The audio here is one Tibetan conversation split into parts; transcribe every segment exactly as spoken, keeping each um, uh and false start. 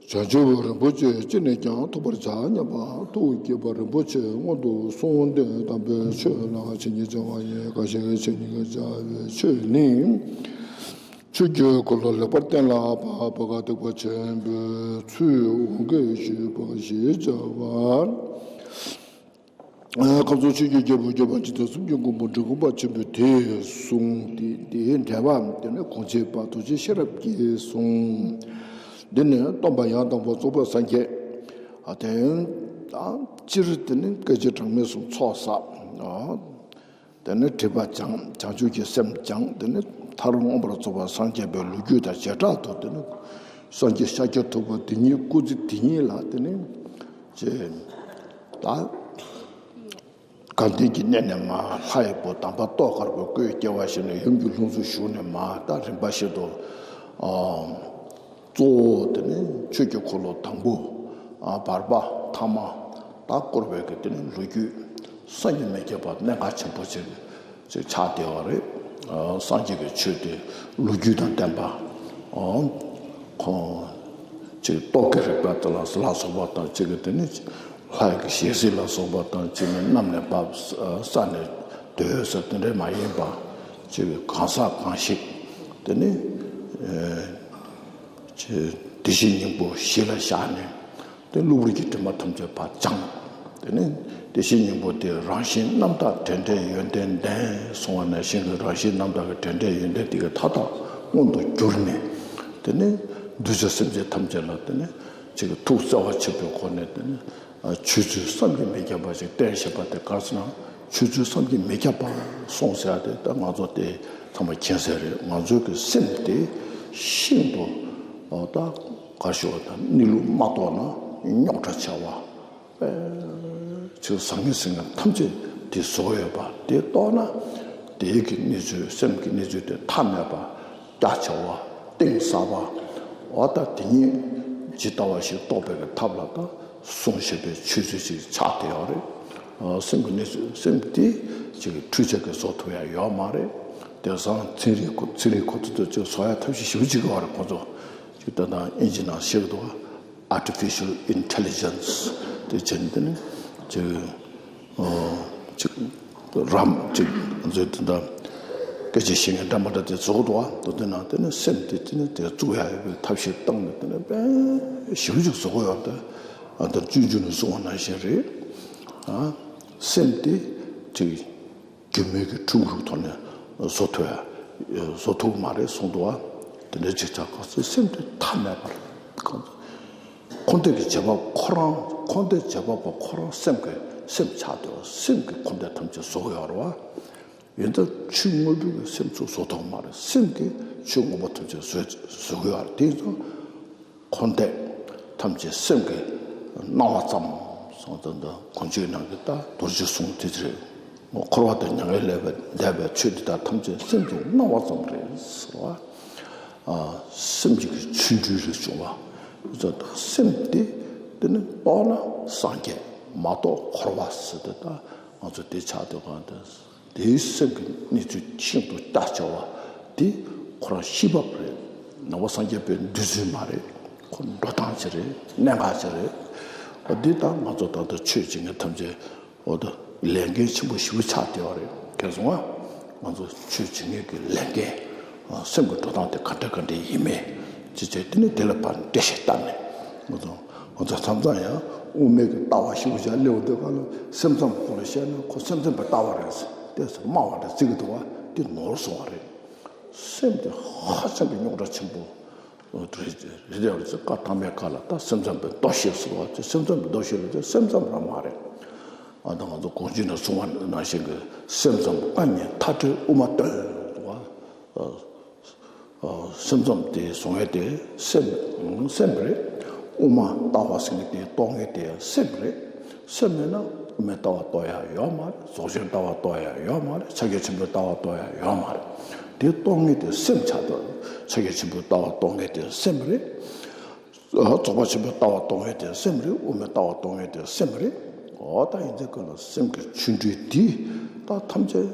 བྱང་ཆུབ་རིན་པོ་ཆེ་ཅི་ནས་ཀྱང་ཐོབ་པར་བྱ་སྙམ་པ་ཐུགས་བསྐྱེད་པ་རིན་པོ་ཆེ་སྔོན་དུ་སོང་སྟེ། དམ་པའི་ཆོས་ལ་བྱིན་གྱིས་བརླབ་པ་ཡི་དགའ་ཞིང་བྱིན་གྱིས་བརླབ་པའི་ཆོས་ནི། ཆོས་ཀྱི་འཁོར་ལོ་ལེགས་པར་བསྟན་ལ་བབ་པ་ག་དག་པ་ཆེན་པོའི་ཚུལ་འོ་འགས་ཞུས་པ་ཞེས་བྱ་བ། ཁམས་གསུམ་ཆོས་ཀྱི་རྒྱལ་པོ་རྒྱལ་བ་རྗེ་བཙུན་གསུམ་གྱི་མགོན་པོ་འབྲི་གུང་པ་ཆེན་པོས་དེ་གསུངས་ཏེ། དེའི་འགྲེལ་པ་དེ་ནི་གོང་ཆེན་པ་རྡོ་རྗེ་ཤེས་རབ་ཀྱིས་གསུངས། འདི་ནི་སྟོན་པ་ཡང་དག་པར་རྫོགས་པའི་སངས་རྒྱས། ཨ་དེ་སྤྱིར་དེ་ནི་སྐད་ཅིག་གྲངས་མེད་གསུམ་ཚོགས་བསགས། དེ་ནི་སྒྲིབ་པ་སྦྱངས། བྱང་ཆུབ་ཀྱི་སེམས་སྦྱངས། དེ་ནི་མཐར་མངོན་པར་རྫོགས་པར་སངས་རྒྱས་པའི་ལོ་རྒྱུས་དང་བྱེ་བྲག་ཏུ་དེ་ནི་སངས་རྒྱས་ཤཱཀྱ་ཐུབ་པ་དེ་ཉིད་སྐུ་ཚེ་དེ་ཉིད་ལ་དེ་ནི་ཅེས་ད་དགའ་ལྡན་གྱི་གནས་ནས་མར་ལྷའི་བུ་དམ་པ་ཏོག་དཀར་པོའི་སྐུའི་སྐྱེ་བ་བཞེས་ནས་ཡུམ་གྱི་ལྷུམས་སུ་ཞུགས་ནས་མར་ད་རིམ་པ་བཞིན་དུ། གཙོ་བོ་དེ་ནི་ཆོས་ཀྱི་འཁོར་ལོ་དང་པོ། བར་པ། ཐ་མ། ད་བསྐོར་བའི་གི་དེ་ནི་ལོ་རྒྱུས་བསམ་གྱིས་མི་ཁྱབ་པ་གནད་འགག་ཆེན་པོ་ཅིག་ཅིག་ཆགས་བསྡད་པ་རེད། སངས་རྒྱས་ཀྱི་ཆོས་དེ་ལོ་རྒྱུས་དང་ལྡན་པ། ཁོང་ཅིག་ཏོག་གི་རིགས་པ་དེ་ལ་ལ་སོགས་པ་དང་གཅིག་གི་དེ་ནི་ལྷ་ཡི་གི་ཞལ་གཟིགས་ལ་སོགས་པ་དང་གཅིག་ནི་གནམ་ནས་བབས། ས་ནས་རྡོལ་ཟེར་དེ་འདྲ་མ་ཡིན་པ། ཅིག་གང་ཟག་གང་ཞིག་དེ་ནི། བདེ་གཤེགས་སྙིང་པོ་གཞི་ལ་བཞག་ནས། དེ་གློ་བུར་གྱི་དྲི་མ་ཐམས་ཅད་ཕར་སྦྱངས། དེ་ནས་བདེ་གཤེགས་སྙིང་པོ་དེ་རང་བཞིན་རྣམ་དག་དྲན་འབྲས་ཡོན་ཏན་ལྡན་གསུངས་པ་ནང་བཞིན་གྱི་རང་བཞིན་རྣམ་དག་གི་དྲན་འབྲས་ཡོན་ཏན་དེ་གི་མཐའ་དག་མངོན་དུ་གྱུར་ནས། དེ་ནས་གདུལ་བྱ་སེམས་ཅན་ཐམས་ཅད་ལ་དེ་ནས་ཅིག་གི་ཐུགས་བརྩེ་བ་ཆེན་པོའི་སྒོ་ནས་དེ་ནས་ཆོས་ཚུལ་བསམ་གྱིས་མི་ཁྱབ་པ་ཞིག་བསྟན་བཞིན་པ་དེ་ག་རེ་ཟེར་ན། ཆོས་ཚུལ་བསམ་གྱིས་མི་ཁྱབ་པ་གསུངས་ཟེར་ཡ་དེ་ད་ང་ཚོ་དེ་ཚང་མ་མཁྱེན་གསལ་རེད། ང་ཚོའི་གི་སེམས་དེ་ཤིན་ཏུ་ད་ག་རེ་ཞུ་བ་དང་གནས་ལུགས་མ་རྟོགས་ན་རྙོག་དྲ་ཆེ་བ། ཨེ། ཆོས་བཟང་ངན་ཟེར་མཁན་ཐམས་ཅད་དེ་བཟོ་ཡོད་པ་དེ་རྟོགས་ན། དེའི་གི་གནས་ཚུལ་སེམས་ཀྱི་གནས་ཚུལ་དེ་མཐའ་མེད་པ། རྒྱ་ཆེ་བ། གཏིང་ཟབ་པ། འོ་ད་དེ་ཉིད་ཇི་ལྟ་བ་བཞིན་རྟོགས་པའི་གི་ཐབས་ལ་ད་གསུང་བཤད་པའི་ཆོས་ཚུལ་ཞིག་ཆགས་བསྡད་ཡོད་རེད། ཨ་སེམས་ཀྱི་གནས་ཚུལ་སེམས་དེ་ཅིག་འཕྲུལ་ཆས་ཀྱིས་བཟོ་ཐུབ་ཡ་ཡོད་མ་རེད། དེང་སང་ཚན་རིག་ཁོ་ཚན་རིག་ཁོ་ཚོ་ཚོས་ཅིག་བཟོ་ཡ་ཐབས་ཤེས་ཞེ་པོ་ཅིག་ཡོད་རེད་ཁོ་ཚོ། ཅིག་ད་ལྟ་ཨིན་ཇི་ནང་བཤད་ཀྱི་འདུག་བ། Artificial Intelligence དེ་བྱས་ནས་དེ་ནི་ཅིག་ཨོ་ཅིག་རམ་ཅིག་ང་ཚོས་དེ་འདྲ་སྐད་ཆ་བཤད་མཁན་འདྲ་མ་འདྲ་དེ་བཟོ་གི་འདུག་བ། དེ་དེ་ནང་དེ་ནི་སེམས་དེ་དེ་ནི་དེ་བཙུགས་ཡ་ཡོད་པའི་ཐབས་ཤེས་བཏང་ནས་དེ་ནི་དཔེ་ཞེ་པོ་ཅིག་བཟོ་གི་ཡོད་དེ། ཨ་ད་སྤྱོད་འཇུག་ནས་གསུངས་པ་ནང་བཞིན་རེད། ཨ་སེམས་དེ་ཅིག་སྒྱུ་མའི་གི་འཕྲུལ་གུ་རུ་ཐོག་ནས་བཟོ་ཐུབ་ཡ་བཟོ་ཐུབ་མ་རེད་གསུངས་འདུག་བ། དེ་འདྲ་ཅིག་ཆགས་ག་ཚོད་སེམས་དེ་མཐའ་མེད་པར་གང་འཁོར་འདས་ཀྱི་རྗེས་དཔག་ཁོ་རང་འཁོར་འདས་རྗེས་དཔག་པ་ཁོ་རང་སེམས་ཀྱི་སེམས་ཆགས་བསྡད་པ། སེམས་ཀྱི་འཁོར་འདས་ཐམས་ཅད་བཟོ་གི་ཡོད་རེད་བ། ཡིན་ད་ཆོས་དངོས་པོའི་སེམས་ཚུར་བཟོ་ཐུབ་མ་རེད། སེམས་ཀྱིས་ཆོས་དངོས་པོ་ཐམས་ཅད་བཟོ་བཟོ་གི་ཡོད་རེད། དེ་ཡིན་ཙང་འཁོར་འདས་ཐམས་ཅད་སེམས་ཀྱི་སྣང་བ་ཙམ་གསུངས་ད་འདི་དགོངས་གཅིག་ནང་གི་ད་རྡོ་རྗེ་གསུང་དེ་རེད། འཁོར་བ་དང་མྱ་ངན་ལས་འདས་པའི་ཆོས་འདི་དག་ཐམས་ཅད་སེམས་ཀྱི་སྣང་བ་ཙམ་རེད་ཟེར་བ། ཨ་སེམས་ཀྱི་ཆོ་འཕྲུལ་ལས་བྱུང་བ། སེམས་དེ་དེ་ནི་རྟོགས་ན་སངས་རྒྱས། མ་རྟོགས་འཁོར་བ་ཟེར་ཏེ་ད་ང་ཚོ་དེ་ཆགས་སྡོད་གང་དེ། དེའི་སེམས་ཀྱི་གནས་ཚུལ་ཤིན་ཏུ་རྒྱ་ཆེ་བ་དེ་ཁོ་རང་ཤེས་བབ་རེད། ནང་པ་སངས་རྒྱས་པའི་འདུལ་ཚུལ་མ་རེད། ཁོ་འགྲོ་སྟངས་ཅིག་རེད། གནད་འགག་ཅིག་རེད། འོ་འདི་ལྟར་ང་ཚོ་ད་ལྟ་ཆོས་བྱེད་མཁན་ཐམས་ཅད་འོ་ད་ལས་འགན་ཆེན་པོ་ཞེ་པོ་ཆགས་བསྡད་པ་རེད། གལ་སོང་ང་ང་ཚོ་ཆོས་བྱེད་མཁན་གྱི་ལས་འགན་སེམས་ཀྱི་འགྲོ་སྟངས་དེ་ག་འདྲ་ག་འདྲ་ཡིན་མིན་ཅི་བྱས་དེ་ནི་དེ་ལ་ཕར་འགྲེལ་བཤད་བཏབ་ནས་ང་ཚོ། ང་ཚོ་མཚམས་མཚམས་ཡང་དབུ་མའི་གི་ལྟ་བ་ཞིག་བྱ་སླེབས་འདུག་ག་ལ་སེམས་ཙམ་ཁོ་ལ་བཤད་ན་ཁོ་སེམས་ཙམ་པའི་ལྟ་བ་རེད་ཟེར་ཏེ་སྨྲ་བ་འདྲ་བརྩི་གི་འདུག་བ། དེ་ནོར་སོང་བ་རེད། སེམས་དེ་ཧ་ཅང་གི་རྙོག་དྲ་ཆེན་པོ་རེད། རེད་དེ་བ་རེད་ཟེར། བཀའ་ཐ་མའི་བཀའ་ལ་ད་སེམས་ཙམ་པའི་མདོ་བཤད་ཟེར་བ་དེ་སེམས་ཙམ་པའི་མདོ་བཤད་ལ་དེ་སེམས་ཙམ་རང་མ་རེད། ཨ་ད་ང་ཚོ་གོང་ཆེན་ནས་གསུངས་པ་ནང་བཞིན་གྱི་སེམས་ཙམ་བཀའ་ཉན་མཐའ་བྲལ་དབུ་མ་སྟོན་འདུག་བ། སེམས་ཙམ་དེ་བཟུང་ཡས་དེ་སེམས་སེམས་རེད། དབུ་མ་ལྟ་བ་ཟེར་མཁན་དེ་རྟོགས་མཁན་དེ་སེམས་རེད། སེམས་མེད་ན་དབུ་མའི་ལྟ་བ་རྟོགས་ཡ་ཡོད་མ་རེད། རྫོགས་ཆེན་ལྟ་བ་རྟོགས་ཡ་ཡོད་མ་རེད། ཕྱག་རྒྱ་ཆེན་པོའི་ལྟ་བ་རྟོགས་ཡ་ཡོད་མ་རེད། དེ་རྟོགས་མཁན་དེ་སེམས་ཆགས་འདུག་ཕྱག་རྒྱ་ཆེན་པོའི་ལྟ་བ་རྟོགས་མཁན་དེ་སེམས་རེད། རྫོགས་པ་ཆེན་པོའི་ལྟ་བ་རྟོགས་མཁན་དེ་སེམས་རེད། དབུ་མའི་ལྟ་བ་རྟོགས་མཁན་དེ་སེམས་རེད། འོ་ད་ཡིན་ཚེ་ཀུན་ལ་སེམས་ཀྱི་ཆོ་འཕྲུལ་འདི་ད་ཐམས་ཅད་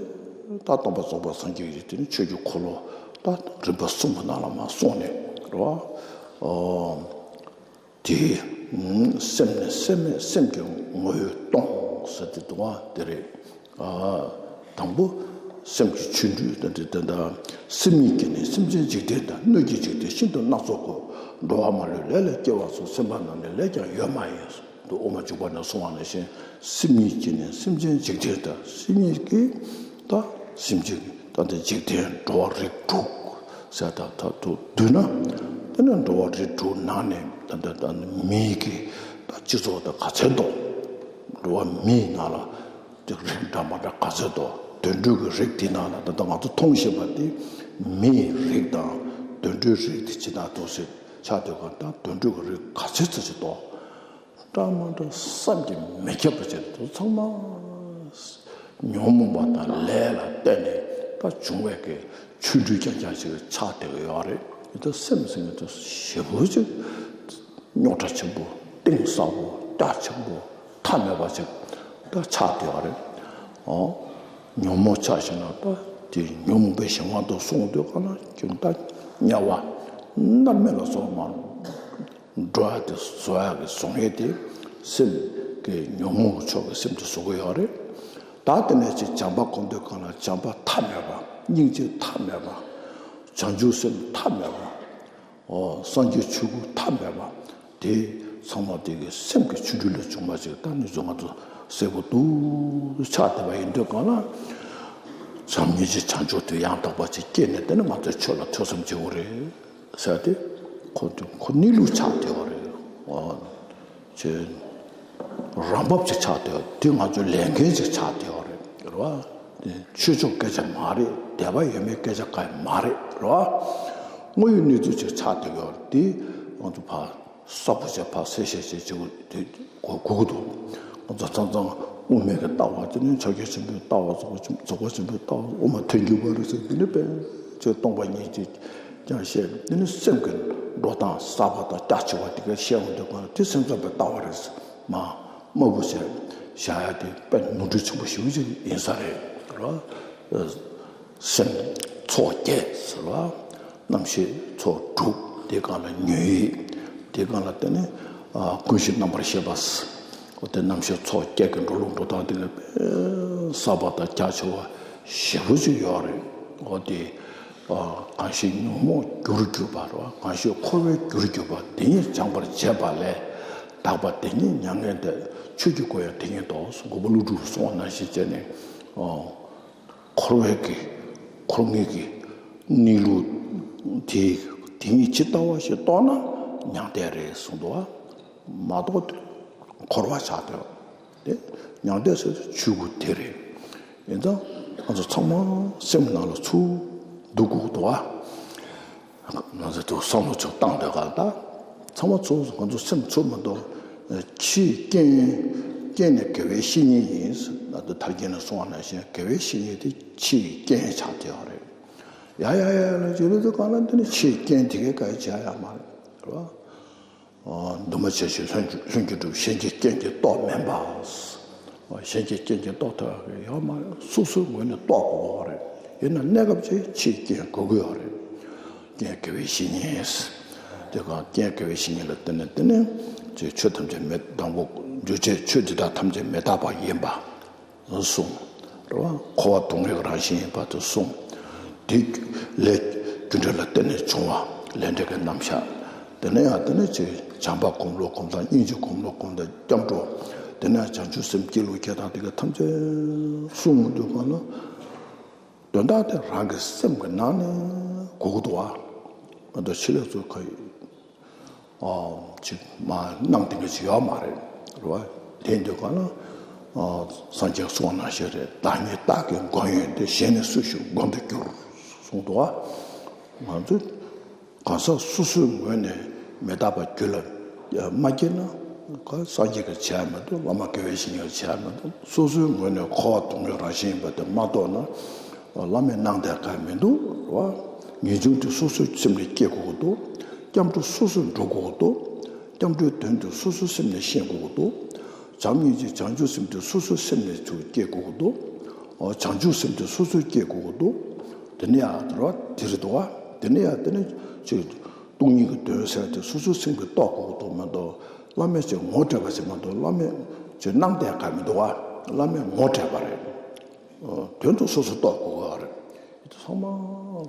ད་སྟོན་པ་རྫོགས་པ་སངས་རྒྱས་ཀྱི་དེ་ནི་ཆོས་ཀྱི་འཁོར་ལོ་ད་རིམ་པ་གསུམ་གྱི་ནང་ལ་མར་སོང་ནས་རེད་བ། ཨོ། དེ་སེམས་ནི་སེམས་མེད་སེམས་ཀྱི་ངོ་བོས་སྟོང་ཟེར་དེ་འདུག་བ་དེ་རེད། དང་པོ་སེམས་ཀྱི་ཆོ་འཕྲུལ་དེ་འདྲ་དེ་འདྲ། སེམས་ཉིད་ཀྱིས་ནི་སེམས་ཅན་འཇིག་རྟེན་དང་། སྣོད་ཀྱི་འཇིག་རྟེན་ཤིན་ཏུ་སྣ་ཚོགས་ཀུན། འགྲོ་བ་མ་ལུས་ལས་ལ་སྐྱེ་བ་སོགས། སེམས་པ་རྣམས་ནི་ལས་ཀྱང་ཡོད་མ་ཡིན། དུ་དབུ་མ་འཇུག་པ་ནས་གསུངས་པ་ནང་བཞིན། སེམས་ཉིད་ཀྱིས་ནི་སེམས་ཅན་འཇིག་རྟེན་དང་། སེམས་ཉིད་ཀྱིས་ད་སེམས་ཅན་ད་ལྟ་འཇིག་རྟེན་འགྲོ་བ་རིགས་དྲུག་ཟེར་ད་ད་དུ་བསྡུས་ན། དེ་ནི་འགྲོ་བ་རིགས་དྲུག་ནང་ནས་ད་ལྟ་ད་མིའི་གི་ད་སྤྱི་ཚོགས་ད་ག་ཚད་འདུག་འགྲོ་བ་མིའི་ནང་ལ་དེ་རིགས་འདྲ་མ་འདྲ་ག་ཚད་འདུག་དུད་འགྲོ་གི་རིགས་དེ་ནང་ལ་ད་ལྟ་ང་ཚོ་མཐོང་བཞིན་པ་དེ་མིའི་རིགས་དང་དུད་འགྲོའི་རིགས་དེ་ཇི་ལྟར་འདུག་ཟེར་ཆགས་དུས་ག་ད་དུད་འགྲོ་གི་རིགས་ག་ཚད་ཙམ་ཞིག་འདུག་འདྲ་མ་འདྲ་བསམ་གྱིས་མི་ཁྱབ་པ་ཅིག་འདུག་ཚང་མ་ཉོན་མོངས་པ་དང་ལས་ལ་བརྟེན་ནས་ད་བྱུང་བའི་གི་ཆོ་འཕྲུལ་རྐྱང་རྐྱང་ཞིག་ཆགས་བསྡད་ཀྱི་ཡོད་རེད། དེ་ཚོ་སེམས་ཟེར་མཁན་དེ་ཞེ་པོ་ཅིག་རྙོག་དྲ་ཆེན་པོ་གཏིང་ཟབ་པོ་རྒྱ་ཆེན་པོ་མཐའ་མེད་པ་ཅིག་ད་ཆགས་བསྡད་ཡོད་རེད། ཨོ། ཉོན་མོངས་ཆགས་ཤིང་ན་ད་དེ་ཉོན་མོངས་པའི་གཞན་དབང་དུ་སོང་དུས་ག་ན་ཀྱང་ད་དམྱལ་བ་མནར་མེད་ལ་སོགས་མ་འགྲོ་ཡ་དེ་བཟོ་ཡ་གི་བཟོ་མཁན་དེ་སེམས་ཀྱི་ཉོན་མོངས་ཕྱོགས་ཀྱི་སེམས་དེ་བཟོ་གི་ཡོད་རེད། ད་དེ་ནས་ཅིག་བྱམས་པ་སྒོམ་དུས་གང་ལ་བྱམས་པ་མཐའ་མེད་པ། སྙིང་རྗེ་མཐའ་མེད་པ། བྱང་ཆུབ་སེམས་མཐའ་མེད་པ། ཨོ། སངས་རྒྱས་ཆོས་སྐུ་མཐའ་མེད་པ། དེ་ཚང་མ་དེ་གི་སེམས་ཀྱི་ཆོ་འཕྲུལ་ལས་བྱུང་བ་ཅིག་ད་ནི་ཚོ་ང་ཚོ་གསལ་པོ་འདུག་ཆགས་བསྡད་པ་ཡིན་དུས་གང་ལ། བྱམས་སྙིང་རྗེ་བྱང་ཆུབ་ཏུ་ཡང་དག་པ་ཅིག་སྐྱེས་ནས་དེ་ནི་ང་ཚོས་ཆོས་ལ་ཐོས་བསམ་བྱེད་དགོས་རེད། ཟེར་ཏེ། ཁོ་ཁོ་གནས་ལུགས་ཆགས་བསྡད་པ་རེད། ཨོ། ཅེ། རང་བབས་ཅིག་ཆགས་བསྡད་པ་དེ་ང་ཚོའི་ལས་འགན་ཅིག་ཆགས་བསྡད་པ་རེད། རེད་བ། དེ་ཆོས་ཕྱོགས་སྐད་ཆ་མ་རེད། དད་པ་ཡོད་མེད་སྐད་ཆ་གང་ཡང་མ་རེད། རེད་བ། དངོས་ཡོད་གནས་ཚུལ་ཅིག་ཆགས་བསྡད་པ་རེད། དེ་ང་ཚོ་ཕར་གསལ་པོ་བྱས་ཕར་གསལ་བཤད་བྱེད་བྱེད་དགོས་དུས། གོ་གོ་གི་འདུག་ང་ཚོ་ཚང་ཚང་དབུ་མའི་གི་ལྟ་བ་དེ་ནི་ཕྱག་རྒྱ་ཆེན་པོའི་ལྟ་བ། རྫོགས་པ་ཆེན་རྫོགས་པ་ཆེན་པོའི་ལྟ་བ། དབུ་མ་ཐལ་འགྱུར་བ་རེད་ཟེར། དེ་ནི་དཔེ་ཆོས་སྟོང་པ་ཉིད་ཅིག་ཀྱང་བཤད། དེ་ནི་སེམས་ཀྱི་འགྲོ་སྟངས་གསར་པ་དང་རྒྱ་ཆེ་བ་དེ་ག་བཤད་འོང་དུས་གང་ལ་དེ་སེམས་ཙམ་པའི་ལྟ་བ་རེད་ཟེར། མ་དམའ་བོ་བྱས་བཞག་ཡ་དེ་དཔེ་ནོར་འཁྲུལ་ཆེན་པོ་ཞེ་པོ་ཅིག་ཡིན་ས་རེད། རེད་བ། སེམས་ཚོགས་བརྒྱད་ཟེར་བ། རྣམ་ཤེས་ཚོགས་དྲུག་དེ་སྒང་ལ་ཉོན་ཡིད། དེ་སྒང་ལ་དེ་ནི་ཀུན་གཞི་རྣམ་པར་ཤེས་པ། འོ་དེ་རྣམ་ཤེས་ཚོགས་བརྒྱད་ཀྱི་འགྲོ་ལུགས་འགྲོ་སྟངས་དེ་ལ་གསར་པ་དང་རྒྱ་ཆེ་བ་ཞེ་པོ་ཅིག་ཡོད་རེད། འོ་དེ་གང་ཞིག་ཉོན་མོངས་རྒྱུར་གྱུར་པ་རེད་བ། གང་ཞིག་འཁོར་བའི་རྒྱུར་གྱུར་པ་དེ་ཉིད་སྦྱངས་པར་བྱས་པ་ལས། དག་པ་དེ་ཉིད་མྱ་ངན་འདས། ཆོས་ཀྱི་སྒོ་ཡང་དེ་ཉིད་དོ། མགོན་པོ་ཀླུ་སྒྲུབ་གསུངས་པ་ནང་བཞིན་བྱས་ནས། འཁོར་བའི་གི་འཁོར་ངེས་ཀྱི་གནས་ལུགས་དེ་དེ་ཉིད་ཇི་ལྟ་བ་བཞིན་རྟོགས་ན་མྱང་འདས་རེད་གསུངས་འདུག་བ། མ་རྟོགས་དུས་འཁོར་བ་ཆགས་དུས་དེ་མྱང་འདས་ཟེར་དུས་ཆོས་སྐུ་དེ་རེད། ཡིན་ཙང་ང་ཚོ་ཚང་མ་སེམས་ནང་ལ་ཚུར་འདུག་དགོས་འདུག་བ། ང་ཚོ་དུ་བསམ་བློ་ཚུར་བཏང་དུས་ག་ད་ཚང་མ་ཚུར་ང་ཚོ་སེམས་ཚུར་མ་གཏོགས། ཕྱིའི་རྐྱེན། རྐྱེན་ནི་དགེ་བའི་བཤེས་གཉེན་ཡིན། ད་ལྟ་ཐར་རྒྱན་ནས་གསུངས་པ་ནང་བཞིན་དགེ་བའི་བཤེས་གཉེན་དེ་ཕྱིའི་རྐྱེན་ཆགས་བསྡད་པ་རེད། ཡ་ཡ་ཡ་ལ་ཅི་རེད་དུ་གང་ལ་འདི་ནི་ཕྱིའི་རྐྱེན་དེ་གའི་ག་ཡི་བྱ་ཡ་མ་རེད། རེད་བ། འདུས་མ་བྱས་ཤིང་ལྷུན་གྱིས་ལྷུན་གྱིས་གྲུབ། གཞན་གྱི་རྐྱེན་གྱིས་རྟོགས་མིན་པ། གཞན་གྱི་རྐྱེན་གྱིས་རྟོགས་ཐུབ་ཡ་ཡོད་མ་རེད། སོ་སོའི་ངོས་ནས་རྟོགས་དགོས་པ་རེད། ཡིན་ན་གནས་སྐབས་ཅིག་ཕྱིའི་རྐྱེན་དགོས་ཀྱི་ཡོད་རེད། རྐྱེན་དགེ་བའི་བཤེས་གཉེན། དེ་གང་རྐྱེན་དགེ་བའི་བཤེས་གཉེན་ལ་བརྟེན་ནས་བརྟེན་ནས་ཅིག་ཆོས་ཐམས་ཅད་མི་དང་པོ་འཇུག་བྱེད་ཆོས་འདི་དག་ཐམས་ཅད་མི་རྟག་པ་ཡིན་པ། གསུངས། རེད་བ། འཁོར་བ་སྡུག་བསྔལ་གྱི་རང་བཞིན་ཡིན་པ་དེ་གསུངས། དེ་ལས་རྒྱུ་འབྲས་ལ་བརྟེན་ནས་བྱུང་བ་ལས་འབྲས་ཀྱི་རྣམ་གཞག་དེ་ནས་ཡང་དེ་ནས་ཅིག་བྱམས་པ་སྒོམ་ལུགས་སྒོམ་སྟངས། སྙིང་རྗེ་སྒོམ་ལུགས་སྒོམ་སྟངས། སྐྱབས་འགྲོ། དེ་ནས་བྱང་ཆུབ་སེམས་བསྐྱེད་ལུགས་བསྐྱེད་སྟངས། དེ་ག་ཐམས་ཅད་གསུངས་འདུག་ག་ལ། དོན་དག་དེ་རང་གི་སེམས་ཀྱི་ནང་ནས་གོ་གི་འདུག་བ། ང་ཚོ་ཆེད་ལས་ཚོ་ག་ཅིག་མ་གནང་དེ་འདྲ་ཅིག་ཡོད་མ་རེད། རེད་བ། དེ་འདུག་ག་ལ། སངས་རྒྱས་གསུངས་པ་ནང་བཞིན་རེད། བདག་ཉིད་བདག་གི་མགོན་ཡིན་ཏེ། གཞན་ནི་སུ་ཞིག་མགོན་དུ་འགྱུར། གསུངས་འདུག་བ། ང་ཚོ་གང་ཟག་སོ་སོའི་ངོས་ནས་མི་རྟག་པ་རྒྱུད་ལ་མ་སྐྱེས་ན། ག་སངས་རྒྱས་ཀྱིས་བྱས་མི་འདུག་བླ་མ་དགེ་བའི་བཤེས་གཉེན་གྱིས་བྱས་མི་འདུག་སོ་སོའི་ངོས་ནས་འཁོར་བ་སྡུག་བསྔལ་རང་བཞིན་ཡིན་པ་དེ་མ་རྟོགས་ན། བླ་མས་གནང་བསྡད་ག་མི་འདུག་བ། ངེས་འབྱུང་དེ་སོ་སོའི་སེམས་ནས་སྐྱེ་དགོས་ཀྱི་འདུག་སྐྱབས་འགྲོ་སོ་སོས་འགྲོ་དགོས་ཀྱི་འདུག་སྐྱབས་འགྲོའི་དོན་དེ་སོ་སོའི་སེམས་ནས་ཤེས་དགོས་ཀྱི་འདུག་བྱམས་སྙིང་རྗེ་བྱང་ཆུབ་སེམས་དེ་སོ་སོའི་སེམས་ནས་ཚུར་སྐྱེ་དགོས་ཀྱི་འདུག་བྱང་ཆུབ་སེམས་དེ་སོ་སོས་སྐྱེ་དགོས་ཀྱི་འདུག་དེ་ནས་ཡང་རེད་བ། དེ་རེད་འདུག་བ། དེ་ནས་ཡང་དེ་ནས་ཅིག་སྟོང་ཉིད་ཀྱི་དོན་ཟེར་དེ་སོ་སོའི་སེམས་ཀྱིས་རྟོགས་དགོས་ཀྱི་འདུག་མ་གཏོགས། བླ་མས་ཅིག་ངོ་སྤྲད་པ་ཞིག་མ་གཏོགས་བླ་མས་ཅིག་གནང་བསྡད་ག་མི་འདུག་བ། བླ་མས་ངོ་སྤྲད་པ་རེད། དོན་དུ་སོ་སོ་རྟོགས་དགོས་པ་རེད། ཚང་མ་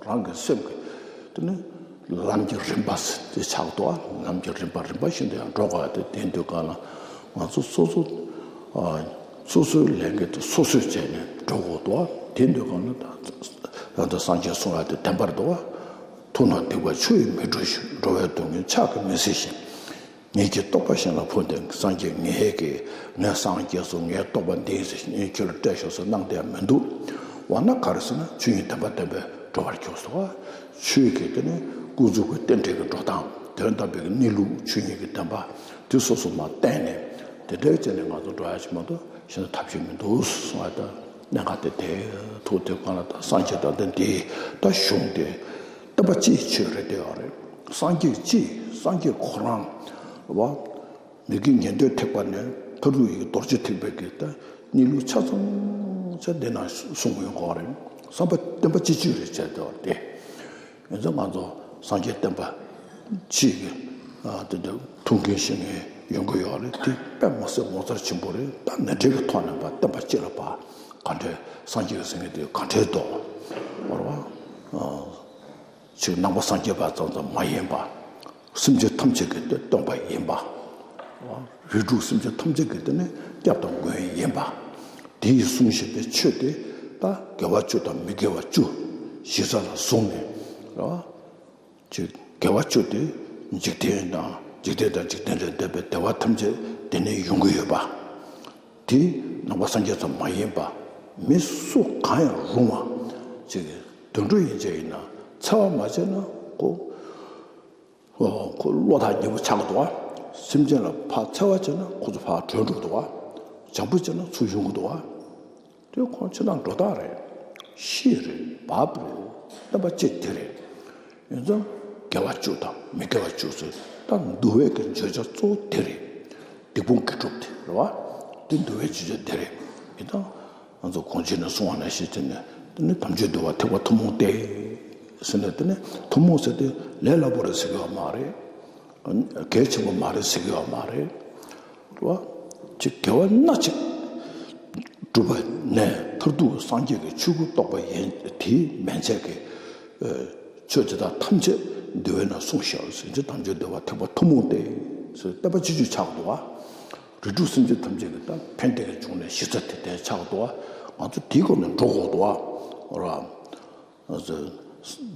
རང་གི་སེམས་ཀྱི་དེ་ནི་ལམ་གྱི་རིམ་པ་དེ་ཆགས་འདུག་བ། ལམ་གྱི་རིམ་པ་རིམ་པ་བཞིན་དུ་ཡང་འགྲོ་དགོས་ཡ་དེ། དེ་འདུག་ག་ལ་ང་ཚོ་སོ་སོ་སོ་སོའི་ལས་འགན་དེ་སོ་སོས་བྱས་ནས་འགྲོ་དགོས་འདུག་བ། དེ་འདུག་ག་ལ་ད་ད་ལྟ་སངས་རྒྱས་གསུང་བ་དེ་བདེན་པར་འདུག་བ། མཐོང་ན་སྡིག་པ་ཆུ་ཡིས་མི་འཁྲུ་ཞིང་། འགྲོ་བའི་སྡུག་བསྔལ་ཕྱག་གིས་མི་སེལ་ཞིང་། ཉིད་ཀྱི་རྟོགས་པ་གཞན་ལ་ཕུལ་ཏེ། སངས་རྒྱས་ངས་ཀྱིས་ངས་སངས་རྒྱས་སོ། ངའི་རྟོགས་པ་འདི་ཡིན་ཟེར་ངས་ཁྱོད་ལ་སྤྲད་ཤོག་ཟེར་གནང་བསྡད་མི་འདུག་འོ་ན་ག་རེ་ཟེར་ན་ཆོས་ཉིད་བདེན་པ་བདེན་པས་འགྲོ་བར་གྱུར་སོ། ཆོས་ཀྱི་དེ་ནི་ཀུན་རྫོབ་ཀྱི་རྟེན་འབྲེལ་གྱི་འགྲོ་སྟངས། དོན་དམ་པའི་གནས་ལུགས་ཆོས་ཉིད་ཀྱི་བདེན་པ་དེ་སོ་སོ་མར་བསྟན་ནས་དེ་འདྲའི་བྱས་ནས་ང་ཚོ་འགྲོ་ཡ་ཅིག་མ་གཏོགས་གཞན་ཐབས་ཤེས་མི་འདུག་གསུང་བ་དང་། གནད་འགག་དེ་དེ་ཐུག་དེ་གང་ལ་ད་སངས་རྒྱས་ད་ལྟ་འདི་ད་གཞུང་དེ་བསྟན་པ་སྤྱིའི་ཆོས་རེད་བསྡད་ཡོད་རེད། སངས་རྒྱས་སྤྱི་སངས་རྒྱས་ཁོ་རང་བ། མི་དགེ་ཉན་ཐོས་ཐེག་པ་ནས་མཐར་ཐུག་ཡི་རྡོ་རྗེ་ཐེག་པའི་གི་ད་གནས་ལུགས་ཆ་ཚང་ཆ་འདི་ན་གསུང་གི་ཡོང་གི་རེད། བསམ་པ་བསྟན་པ་སྤྱི་སྤྱོད་རེད་བྱས་བསྡད་ཡོད་རེད་དེ། ཡིན་ཙང་ང་ཚོ་སངས་རྒྱས་བསྟན་པ་སྤྱི་གི་ཨ་དེ་འདྲ་ཐུགས་འགན་བཞེས་མཁན་ཡོང་གི་ཡོད་རེད། དེ་དཔེ་མི་སྲིད་ངོ་མཚར་ཆེན་པོ་རེད། ད་ནས་འབྲས་ཀྱི་ཐོག་ནས་པ་བསྟན་པ་སྤྱི་ལ་པ་ག་འདྲའི་སངས་རྒྱས་ཟེར་མཁན་དེ་ག་འདྲའི་འདུག་བར་བ། ཅིག་ནང་པ་སངས་རྒྱས་པ་ཙམ་ཙམ་མ་ཡིན་པ། སེམས་ཅན་ཐམས་ཅད་ཀྱི་སྟོན་པ་ཡིན་པ། རིགས་དྲུག་སེམས་ཅན་ཐམས་ཅད་ཀྱི་དེ་ནི་སྐྱབས་དང་མགོན་ཡིན་པ། དེ་ཡིས་གསུངས་བཞིན་པའི་ཆོས་དེ་ད་དགེ་བ་བཅུ་དང་མི་དགེ་བ་བཅུ་གཞི་རྩ་ལ་བཟུང་ནས་རེད་བ། ཅིག་དགེ་བ་བཅུ་དེ་འཇིག་རྟེན་དང་འཇིག་རྟེན་དང་འཇིག་རྟེན་ལས་འདས་པའི་བདེ་བ་ཐམས་ཅད་དེ་ནས་ཡོང་གི་ཡོད་པ། དེ་ནང་པ་སངས་རྒྱས་ཙམ་མ་ཡིན་པ་མི་སུ་གང་ཡང་རུང་བ་ཅིག་དུད་འགྲོ་ཡིན་ཅེས་ཡིན་ན་འཚེ་བ་མ་བྱས་ན་ཁོ་ཁོ་བློ་ཐག་ཉེ་པོ་ཆགས་འདུག་བ། སེམས་ཅན་ལ་ཕར་འཚེ་བ་བྱས་ན་ཁོ་ཚོ་ཕར་བྲོས་འགྲོ་འདུག་བ། བྱམས་པོ་བྱས་ན་ཚུར་ཡོང་གི་འདུག་བ། དེ་ཁོང་ཕྱི་ནང་འགྲོ་སྟངས་རེད། ཤི་རེད། བབ་རེད། བསྟན་པ་སྤྱི་དེ་རེད། ཡིན་ཙང་དགེ་བ་བཅུ་དང་མི་དགེ་བ་བཅུ་ཟེར་ད་འདུལ་བའི་གི་བརྗོད་བྱ་གཙོ་བོ་དེ་རེད། སྡིག་སྤོང་དགེ་སྒྲུབ་དེ་རེད་བ། དེ་འདུལ་བའི་བརྗོད་བྱ་དེ་རེད། ཡིན་ཙང་ང་ཚོ་གོང་ཆེན་ནས་གསུང་བ་ནང་བཞིན་བྱས་ནས་དེ་ནི་དམ་ཆོས་འདུལ་བ་ཐེག་པ་ཐུན་མོང་སྟེ་ཟེར་ནས་དེ་ནི་ཐུན་མོང་ཟེར་དེ་ལས་སླ་པོ་རེད་ཟེར་གི་ཡོད་མ་རེད། གལ་ཆེན་པོ་མ་རེད་ཟེར་གི་ཡོད་མ་རེད། རེད་བ། ཅིག་དགེ་བ་སྣ་གཅིག་བསྒྲུབས་པ་ནས་མཐར་ཐུག་སངས་རྒྱས་ཀྱི་ཆོས་སྐུ་རྟོགས་པ་ཡིན་དེའི་མན་ཆད་ཀྱི་ཆོས་དེ་དག་ཐམས་ཅད་འདུལ་བའི་ནང་གསུངས་བཞག་ཟེར་གྱི་དམ་ཆོས་འདུལ་བ་ཐེག་པ་ཐུན་མོང་སྟེ་ཟེར་བསྟན་པ་སྤྱི་སྤྱོད་ཆགས་འདུག་བ། རིགས་དྲུག་སེམས་ཅན་ཐམས་ཅད་ཀྱི་ད་ཕན་བདེ་གི་འབྱུང་གནས་གཞི་རྩ་དེ་དེ་ཆགས་འདུག་བ། ང་ཚོ་དེའི་སྒོ་ནས་འགྲོ་དགོས་འདུག་བ། རེད་བ།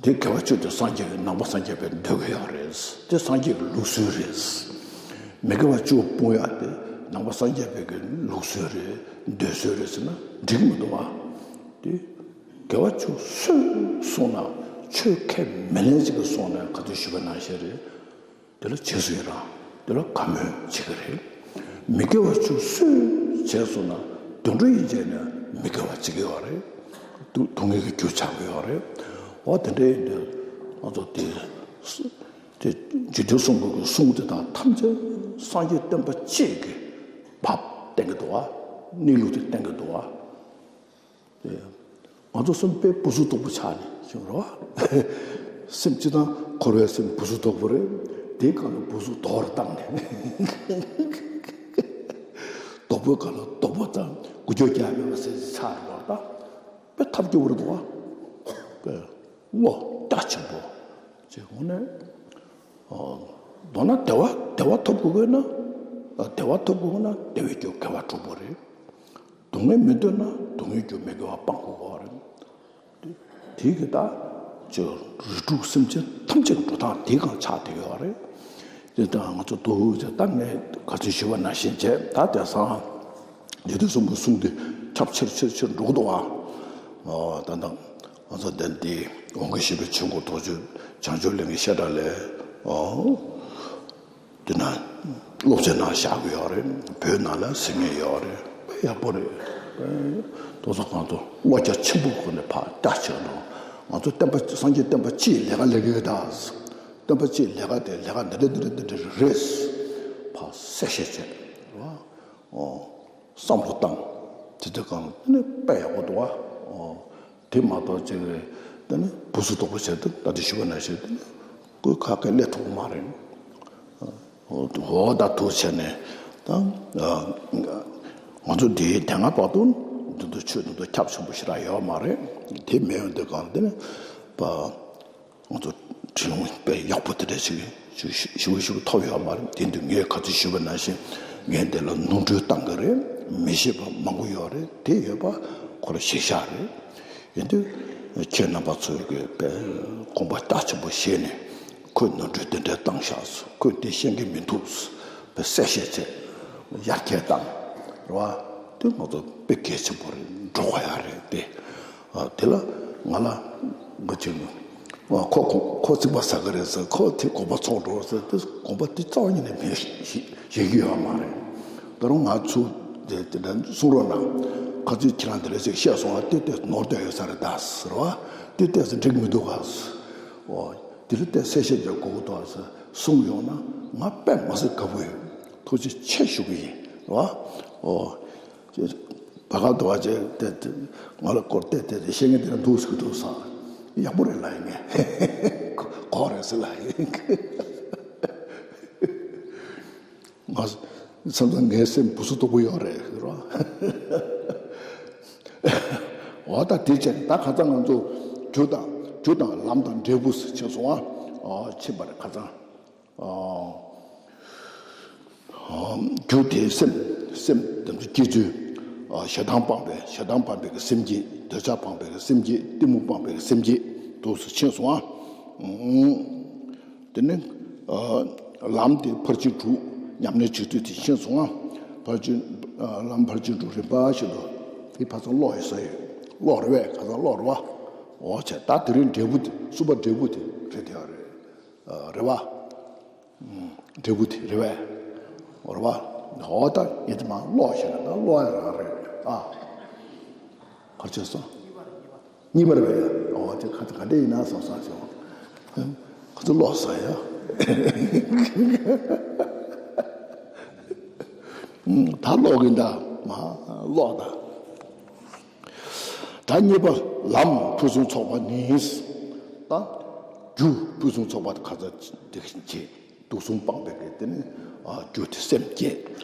འདི་དགེ་བ་བཅུ་དེ་སངས་རྒྱས་ཀྱི་ནང་པ་སངས་རྒྱས་པས་འདོད་ཀྱི་ཡོད་རེད། དེ་སངས་རྒྱས་ཀྱི་ལུགས་སྲོལ་རེད། མི་དགེ་བ་བཅུ་སྤོང་ཡག་དེ་ནང་པ་སངས་རྒྱས་པའི་གི་ལུགས་སྲོལ་རེད། འདོད་སྲོལ་རེད་ཟེར་ན་འགྲིག་མི་འདུག་བ། དེ་དགེ་བ་བཅུ་སུས་གསུངས་ན་ཆོས་ཁས་མི་ལེན་ཅིག་གིས་གསུངས་ན་ག་དུས་ཞུས་པ་ནང་བཞིན་རེད། དེ་ལ་རྗེས་སུ་ཡི་རང་། དེ་ལ་དགའ་མོས་བྱེད་ཀྱི་རེད། མི་དགེ་བ་བཅུ་སུས་བྱས་སོང་ན་དུད་འགྲོ་ཡིན་ཅེ་ན་མི་དགེ་བ་བྱེད་ཀྱི་ཡོད་རེད། སྡུག་སྡུག་བསྔལ་གྱི་རྒྱུ་ཆགས་ཀྱི་ཡོད་རེད། འོ་དེ་འདྲ་ཡིན་དུས་ང་ཚོ་དེ་དེ་འཇིག་རྟེན་གསུམ་པོ་གི་གསུང་དེ་དག་ཐམས་ཅད་སངས་རྒྱས་བསྟན་པ་གཅིག་གི་བབ་བསྟན་གྱི་འདུག་བ། གནས་ལུགས་དེ་བསྟན་གྱི་འདུག་བ། ང་ཚོ་གསུམ་དཔེ་བུ་གཟུགས་སྟུག་པོ་ཆགས་ནས་བྱུང་རོ། སེམས་སྤྱི་དང་འཁོར་བའི་སེམས་བུ་གཟུགས་སྟུག་པོ་རེད། དེའི་སྒང་ལ་བུ་གཟུགས་རྡོག་རེ་བཏང་ནས་རྡོག་པོའི་སྒང་ལ་རྡོག་པོ་དང་འགུལ་སྐྱོད་རྒྱག་མེད་པ་ཟེར་ཆགས་རོ། ད་དཔེ་ཐབས་སྐྱོ་བོ་རེད་འདུག་བ། བློ་རྒྱ་ཆེན་པོ་ཅིག་འོང་ནས། མདོར་ན་བདེ་བ་བདེ་བ་ཐོབ་དགོས་ན། བདེ་བ་ཐོབ་དགོས་ན་བདེ་བའི་རྒྱུ་དགེ་བ་སྒྲུབ་དགོས་རེད། སྡུག་བསྔལ་མི་འདོད་ན་སྡུག་བསྔལ་རྒྱུ་མི་དགེ་བ་སྤང་དགོས་པ་རེད། དེ་གི་ད་ཅིག་རིགས་དྲུག་སེམས་ཅན་ཐམས་ཅད་ཀྱི་འགྲོ་སྟངས་དེའི་སྒང་ཆགས་བསྡད་ཡོད་རེད། དེ་ལྟར་ང་ཚོ་ཏོག་ཙམ་ད་ངས་ག་ཚོད་ཞུས་པ་ནང་བཞིན་བྱས་ད་དེང་སང་འཇིག་རྟེན་གསུམ་པོའི་གསུང་དེ་ཁྱབ་ཆེར་ཆེར་ཆེར་འགྲོ་གི་འདུག་ཨ། ད་ལྟ་ང་ཚོ་དེ་འདི་འོང་གི་ཞེས་པའི་ཆོས་འཁོར་རྡོ་རྗེ་བྱང་ཆུབ་གླིང་གི་བཤད་གྲྭ་ལས། འདི་ན་སློབ་ཚན་ནང་བཞག་གི་ཡོད་རེད། བོད་ནང་ལ་གཟིགས་མཁན་ཡོད་རེད། དཔེ་ཡག་པོ་རེད། དེ་ཚོ་ང་ཚོ་བློ་རྒྱ་ཆེན་པོའི་སྒོ་ནས་ཕར་བལྟ་བྱས་ནོ། ང་ཚོ་བསྟན་པ་སངས་རྒྱས་བསྟན་པ་སྤྱིའི་ལས་ཀ་ལས་ཀྱི་ཡོད་ད། བསྟན་པ་སྤྱིའི་ལས་ཀ་དེ་ལས་ཀ་འདི་འདྲ་འདི་འདྲ་འདི་འདྲ་རེད། ཕར་གསལ་བཤད་བྱས། བསམ་བློ་བཏང་། དེ་དུས་གང་ནི་དཔེ་ཡག་པོ་འདུག་བ། དེ་མ་གཏོགས་ཅིག་རེད། དེ་ནི་བུ་གཟུགས་སྟུག་པོ་བྱས་ཏེ་ད་དེ་ཞུ་བ་ནང་བཞིན་དེ་ནི་ཀོས་ཁ་སྐད་སླེབས་ཐུབ་ཀྱི་མ་རེད། འོ་ད་ཐུགས་བྱས་ནས་ད་ང་ཚོ་འདིའི་དེ་སྔ་བར་དུ་འདི་ཚོ་ཆོས་འདི་ཚོ་ཁྱབ་ཆེན་པོ་ཞེ་དྲག་ཡོད་མ་རེད། དེ་མེད་ཡོང་དུས་གང་དེ་ནས་པ། ང་ཚོ་དྲིན་ལན་དཔེ་ཡག་པོ་དེ་འདྲ་ཞིག་ཞིག་ཞིག་ཞིག་ཞིག་ཐོབ་ཡོད་མ་རེད། དེ་འདུག་ངས་ག་ཚོད་ཞུས་པ་ནང་བཞིན་ངས་འདི་ལ་ནོར་འཁྲུལ་བཏང་གི་རེད། མི་ཤེས་པ་མང་པོ་ཡོད་རེད། དེ་ཡོད་པ་ཁོ་རང་གཞི་བཞག་རེད། ཡིན་དུས་ཁྱེད་རྣམ་པ་ཚོས་གི་དཔེ་དགོངས་པ་རྒྱ་ཆེན་པོ་བཞེས་ནས་ཁོས་ནོར་འཁྲུལ་དེ་འདྲ་བཏང་བཞག་སོང་། ཁོས་དེ་ཤེས་ཀྱི་མི་འདུག་དཔེ་གསལ་བཤད་བྱས་ཡར་རྒྱས་བཏང་རེད་བ། དེ་ང་ཚོ་དཔེ་གལ་ཆེན་པོ་རེད། འགྲོ་དགོས་ཡ་རེད་དེ། ཨ། དེ་ལ་ང་ལ་ང་ཅིག་ཨ། ཁོ་ཁོ་ཁོ་ཚིག་པ་ཟ་གི་རེད་ཟེར། ཁོ་དེ་དགོངས་པ་ཚོགས་འགྲོ་ཟེར། དེ་དགོངས་པ་དེ་རྩ་བ་ཉིད་ནས་མེད་ཞིག་ཡོད་མ་རེད། ད་རུང་ང་ཚོ་དེ་དེ་འདྲ་གསུང་རོགས་གནང་། ག་ཚོད་ཁྱེད་རང་དེ་འདྲ་ཞིག་བཤད་སོང་བ། དེ་དེ་ནོར་དེ་ཡོད་ས་རེད་ད་ཟེར་བ། དེ་དེ་ཟེར་འགྲིག་མི་འདུག་ག་ཟེར། ཨོ། དེ་ལ་དེ་གསལ་བཤད་རྒྱག་དགོས་ཀྱི་འདུག་ཟེར་གསུངས་ཡོང་ན་ང་དཔེ་མི་སྲིད་དགའ་པོ་ཡོད། ཐུགས་རྗེ་ཆེ་ཞུ་གི་ཡིན་རེད་བ། ཨོ། བར་སྐབས་དུ་བ་ཅེ་དེ་དེ་ང་ལ་སྐོར་དེ་དེ་དེ་བཤད་མཁན་དེ་འདྲ་འདུག་ཟེར་གི་འདུག་ཟེར། ཡག་པོ་རེད་ལབ་ཡིན་ངས། གོ་རེད་ཟེར་ལབ་ཡིན། ང་བསམ་ཚང་ངའི་སེམས་བུ་སུ་དོག་པོ་ཡོད་རེད་རོ། འོ་ད་དེ་བྱས་ད་ཁ་སང་ང་ཚོ་རྒྱུ་དང་རྒྱུ་དང་ལམ་དང་འབྲས་བུ་ཟེར་ཕྱིན་སོང་ཨ། ཕྱིན་པ་རེད་ཁ་སང་། རྒྱུ་དེ་སེམས། སེམས་དེ་ཚོ་སྐྱེ་ཚུལ། ཞེ་སྡང་སྤངས་པའི། ཞེ་སྡང་སྤངས་པའི་གི་སེམས་བསྐྱེད། འདོད་ཆགས་སྤངས་པའི་གི་སེམས་བསྐྱེད། གཏི་མུག་སྤངས་པའི་གི་སེམས་བསྐྱེད་དུ་སུ་ཕྱིན་སོང་ཨ། དེ་ནི་ལམ་དེ་ཕར་ཕྱིན་དྲུག་ཉམས་ལེན་བྱེད་དུས་དེ་ཕྱིན་སོང་ཨ། ཕར་ཕྱིན། ལམ་ཕར་ཕྱིན་དྲུག་རིམ་པ་བཞིན་དུ་དེ་ཕ་ཚང་ཀློག་ཡོད་ས་ཡོད། ཀློག་རེད་བས། ཁ་སང་ཀློག་རེད་བ། འོ་བྱས་ད་དེ་རིང་འབྲས་བུ་དེ་གསུམ་པ་འབྲས་བུ་དེ་རེད་དེ་ཡོད་རེད། རེད་བ། འབྲས་བུ་དེ་རེད་བས། རེད་བ། འོ་ད་ཡིན་དེ་མ་ཀློག་ཤེས་ན་ད་ཀློག་ཡ་རང་རེད་ཨ། གར་བྱས་སོང་། གཉིས་པ་རེད་བས། འོ་དེ་ག་ག་འདྲ་ཡིན་ན་བསམ་བསམ་བྱུང་། ཁོ་ཚོ་ཀློག་ས་ཡ། ད་ཀློག་གིན་ད་མ་ཀློག་ད། ད་གཉིས་པ་ལམ་ཕུན་སུམ་ཚོགས་པ་ནི། ད་རྒྱུ་ཕུན་སུམ་ཚོགས་པ་དེ་ག་ཚོད་དེ་བྱེད། དུག་གསུམ་སྤངས་པའི་གི་དེ་ནི་རྒྱུ་དེ་སེམས་བསྐྱེད།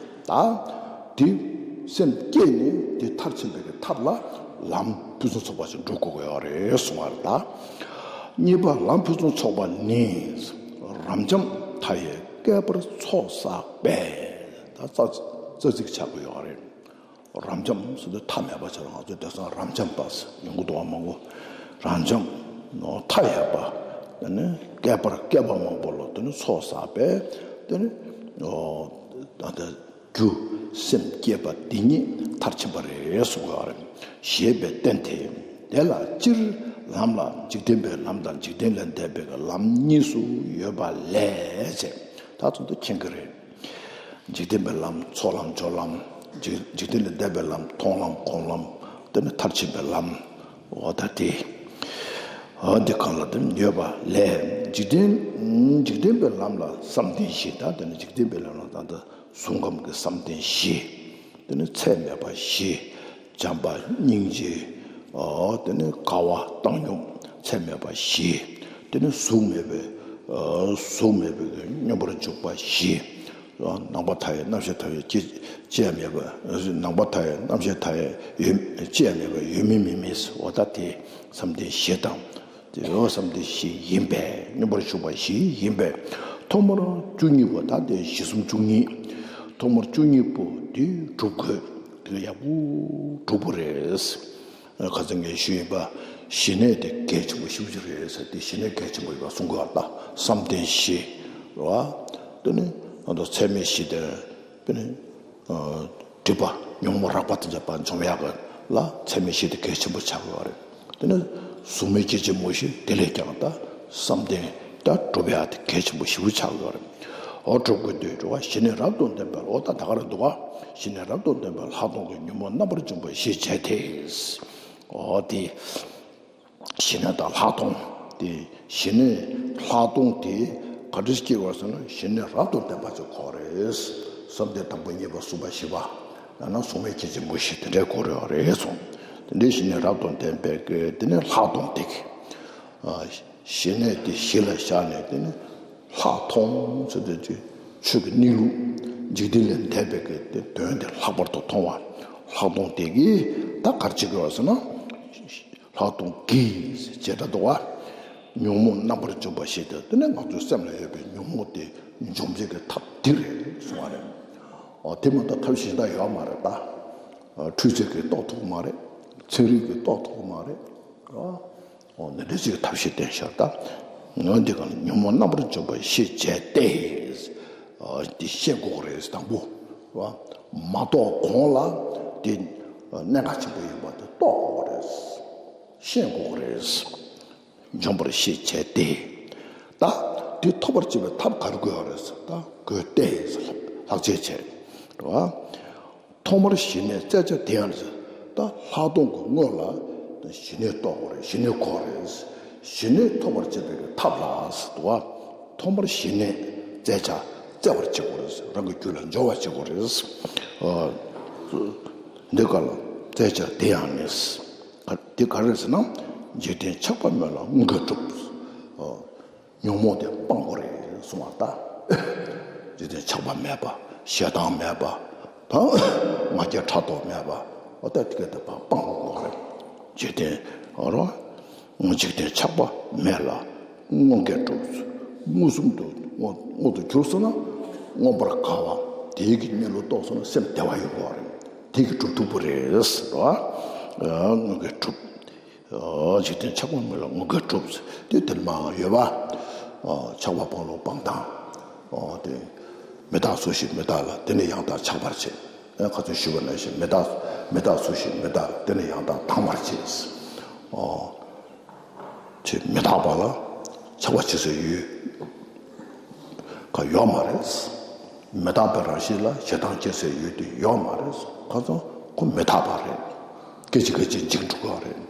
ད་དེ་སེམས་བསྐྱེད་ནས་དེ་མཐར་ཕྱིན་པའི་གི་ཐབས་ལ་ལམ་ཕུན་སུམ་ཚོགས་པ་ཞིག་འགྲོ་དགོས་ཀྱི་ཡོད་རེད་གསུང་བ་རེད་ད། གཉིས་པ་ལམ་ཕུན་སུམ་ཚོགས་པ་ནི། རབ་འབྱམས་མཐའ་ཡས་བསྐལ་པར་ཚོགས་བསགས་པས། ད་རྩ་རྩ་ཚིག་ཆགས་ཀྱི་ཡོད་རེད། རབ་འབྱམས་ཟེར་དུས་མཐའ་མེད་པ་ཆགས། ང་ཚོའི་དེང་སང་རབ་འབྱམས་པ་ཟེར་ཡོང་གི་འདུག་བ། མང་པོ་རབ་འབྱམས་ནོ་མཐའ་ཡས་པ། དེ་ནི་བསྐལ་པར་བསྐལ་པ་མང་པོ་ལ་དེ་ནི་ཚོགས་བསགས་པས། དེ་ནི་ཨོ་ད་ལྟ་རྒྱུ་སེམས་བསྐྱེད་པ་འདི་ཉིད་མཐར་ཕྱིན་པ་རེད་གསུངས་པ་རེད། ཞེས་པའི་རྟེན་དེ། དེ་ལ་སྤྱིར་ལམ་ལ་འཇིག་རྟེན་པའི་ལམ་དང་འཇིག་རྟེན་ལས་འདས་པའི་ལམ་གཉིས་སུ་ཡོད་པ་ལས་བྱས། ད་ཚོ་འདི་མཁྱེན་གྱི་རེད། འཇིག་རྟེན་པའི་ལམ། ཚོགས་ལམ། སྦྱོར་ལམ། འཇིག་འཇིག་རྟེན་ལས་འདས་པའི་ལམ། མཐོང་ལམ། སྒོམ་ལམ། དེ་ནི་མཐར་ཕྱིན་པའི་ལམ། འོ་ད་དེ། འོ་འདི་གང་ལ་དེ་ཡོད་པ་ལས། འཇིག་རྟེན་འཇིག་རྟེན་པའི་ལམ་ལ་བསམ་གཏན་བཞི། ད་དེ་ནི་འཇིག་རྟེན་པའི་ལམ་ལ་ད་ལྟ་གཟུགས་ཁམས་ཀྱི་བསམ་གཏན་བཞི། དེ་ནི་ཚད་མེད་པ་བཞི། བྱམས་པ་སྙིང་རྗེ། འོ་དེ་ནི་དགའ་བ་བཏང་སྙོམས་ཚད་མེད་པ་བཞི། དེ་ནི་གཟུགས་མེད་པའི་གཟུགས་མེད་པའི་སྙོམས་པར་འཇུག་པ་བཞི། ནམ་མཁའ་མཐའ་ཡས་རྣམ་ཤེས་མཐའ་ཡས་སྐྱེ་སྐྱེ་མེད་པ། ནམ་མཁའ་མཐའ་ཡས་རྣམ་ཤེས་མཐའ་ཡས་ཡོད་སྐྱེ་མེད་པ་ཡོད་མིན་མེད་མིན། འོ་ད་དེ་བསམ་གཏན་བཞི་དང་། དེ་འོ་བསམ་གཏན་བཞི་ཡིན་པས། སྙོམས་པར་ཞུགས་པ་བཞི་ཡིན་པས། ཐོག་མར་བཅུ་གཉིས་པོ་ད་དེ་བཞི་གསུམ་བཅུ་གཉིས། ཐོག་མར་བཅུ་གཉིས་པོ་དེ་སྒྲུབ་དགོས། དེ་ཡག་པོ་སྒྲུབ་དགོས་རེད། ཁ་སང་ངས་ཞུས་ཡིན་པ། ཞི་གནས་དེ་གལ་ཆེན་པོ་ཞེ་པོ་ཅིག་རེད་ཟེར་ཏེ། ཞི་གནས་གལ་ཆེན་པོ་ཡིན་པ་གསུང་གི་ཡོད་པ། བསམ་གཏན་བཞི་རེད་བ། དེ་ནི་ང་ཚོ་ཚད་མེད་བཞི་དེ། དེ་ནི་སྒྲིབ་པ་ཉོན་མོངས་རགས་པ་དེ་འཇོམས་པ་འཇོམས་ཡག་གི་ལ་ཚད་མེད་བཞི་དེ་གལ་ཆེན་པོ་ཆགས་ཀྱི་ཡོད་རེད། དེ་ནི་གཟུགས་མེད་སྐྱེ་མཆེད་མུ་བཞི་དེ་ལས་ཀྱང་ད་བསམ་གཏན་ད་སྒྲུབ་ཡག་དེ་གལ་ཆེན་པོ་ཞེ་པོ་ཆགས་ཀྱི་ཡོད་རེད། འོ་སྒྲུབ་དགོས་དུས་འགྲོ་བ་ཞི་གནས་རབ་ཏུ་ལྡན་པའི། འོ་ད་ད་ག་རེ་འདུག་ག་ཞི་གནས་རབ་ཏུ་ལྡན་པའི་ལྷག་མཐོང་གི་ཉོན་མོངས་རྣམ་པར་འཇོམས་པ་བཞི་བྱས་ཏེ། འོ་དེ། ཞི་གནས་དང་ལྷག་མཐོང་དེ། ཞི་གནས་ལྷག་མཐོང་དེ་ག་འདྲ་སྐྱེ་བ་ཟེར་ན། ཞི་གནས་རབ་ཏུ་ལྡན་པ་ཅིག་དགོས་རེད། བསམ་གཏན་དང་པོ་གཉིས་པ་གསུམ་པ་བཞི་པ། ཡང་ན་གཟུགས་མེད་སྐྱེ་མཆེད་མུ་བཞི་དེ་འདྲའི་དགོས་རེད་རེད་གསུངས། དེ་འདྲའི་ཞི་གནས་རབ་ཏུ་ལྡན་པའི་གི་དེ་ནི་ལྷག་མཐོང་དེ། ཞི་གནས་དེ་གཞི་ལ་བཞག་ནས་དེ་ནི་ལྷག་མཐོང་ཟེར་དུས་ཀྱི་ ཆོས་ཀྱི་གནས་ལུགས། འཇིག་རྟེན་ལས་འདས་པའི་གི་དོན་དེ་ལྷག་པར་དུ་མཐོང་བ། ལྷག་མཐོང་དེ་གིས་ད་ག་རེ་བྱེད་དགོས་ཟེར་ན། ལྷག་མཐོང་གིས་བྱེད་སྒྲ་འདུག་བ། ཉོན་མོངས་རྣམ་པར་འཇོམས་པ་ཞེས་ཏེ། དེ་ནི་ང་ཚོའི་སེམས་ལ་ཡོད་པའི་ཉོན་མོངས་དེ་འཇོམས་བྱེད་ཀྱི་ཐབས་འདི་རེད་གསུང་བ་རེད། ཨོ་དེ་མ་གཏོགས་ཐབས་གཞན་དག་ཡོད་མ་རེད་ད། ཨ་འཕྲུལ་ཆས་ཀྱིས་རྟོགས་ཐུབ་མ་རེད། ཚན་རིག་གིས་རྟོགས་ཐུབ་མ་རེད། ཨ། འོ་འདི་འདྲ་ཞིག་ཐབས་ཤེས་བསྟན་ཤག་ད། ང་འདི་ག་ལ་ཉོན་མོངས་རྣམ་པར་འཇོམས་པ་ཞེས་བྱས་ཏེ། ཨ་འདི་ཤེས་དགོས་རེད་དང་པོ། བ། མ་རྟོགས་གོང་ལ་འདི་གནད་འགག་ཆེན་པོ་ཡིན་པ་དེ་རྟོགས་དགོས་རེད། ཤེས་དགོས་རེད། འཇོམས་པར་ཤེས་བྱས་ཏེ། ད་འདི་ཐོབ་པར་བྱེད་པའི་ཐབས་ག་རེ་དགོས་རེད། ད་དགོས་ཏེ་ལྷག་བཅས་བྱས། བ། ཐོག་མར་ཞི་གནས་བཙལ་བྱ་དེ་ཡང་ཟེར། ད་ལྷག་མཐོང་གི་སྔོན་ལ་ཞི་གནས་རྟོགས་དགོས་རེད། ཞི་གནས་དགོས་རེད། ཞི་གནས་ཐོབ་པར་བྱེད་པའི་ཐབས་ལ་ཟེར་བ། ཐོག་མར་ཞི་གནས་བཙལ་བྱ་བཙལ་བར་བྱེད་དགོས་རེད། རང་གི་རྒྱུད་ལ་འཇོག་པར་བྱེད་དགོས་རེད། ཨ། འདི་ག་ལ་བཙལ་བྱ་དེ་ཡང་ནི། འདི་ག་རེ་ཟེར་ན། འཇིག་རྟེན་ཆགས་པ་མེད་ལ་དངོས་འགལ་གྲུབ། ཨ། ཉོན་མོངས་དེ་སྤང་དགོས་རེད་གསུང་བ་ལྟ། འཇིག་རྟེན་ཆགས་པ་མེད་པ། ཞེ་སྡང་མེད་པ། དང་། ང་རྒྱལ་ཕྲག་དོག་མེད་པ། འོ་ད་དེ་ག་དེ་སྤང་དགོས་རེད། འཇིག་རྟེན་རོ། འཇིག་རྟེན་ཆགས་པ་མེད་ལ་དངོས་འགལ་གྲུབ། མངོན་སུམ་དུ་དངོས་དངོས་སུ་གྱུར་སོང་ན་མངོན་པར་དགའ་བ། དེའི་གི་གནས་ལུགས་རྟོགས་སོང་ན་སེམས་བདེ་བ་ཡོང་དགོས་རེད། དེ་གི་གྲུབ་ཐུབ་པ་རེད་རོ། དངོས་འགལ་གྲུབ། འཇིག་རྟེན་ཆགས་པ་མེད་ལ་དངོས་འགལ་གྲུབ། དེ་དེར་མ་ཡོད་པ། ཆགས་པ་སྤང་ལུགས་སྤང་དང་། དེ་མི་རྟག་སུ་ཞིག་མི་རྟག་ལ་དེ་ནི་ཡང་དག་ཆགས་པར་བྱེད། ཁ་ཚོན་ཞུ་བ་ནང་བཞིན་མི་རྟག་མི་རྟག་སུ་ཞིག་མི་རྟག་ལ་དེ་ནི་ཡང་དག་དང་བར་བྱེད། ཅེས་མི་རྟག་པ་ལ་ཆགས་པ་བྱེད་སའི་ཡུལ་ག་ཡོད་མ་རེད། མི་རྟག་པའི་རང་བཞིན་ལ་ཞེ་སྡང་སྐྱེ་སའི་ཡུལ་དེ་ཡོད་མ་རེད། ཁ་སང་ཁོ་མི་རྟག་པ་རེད། སྐད་ཅིག་སྐད་ཅིག་འཇིག་འགྲོ་གི་རེད།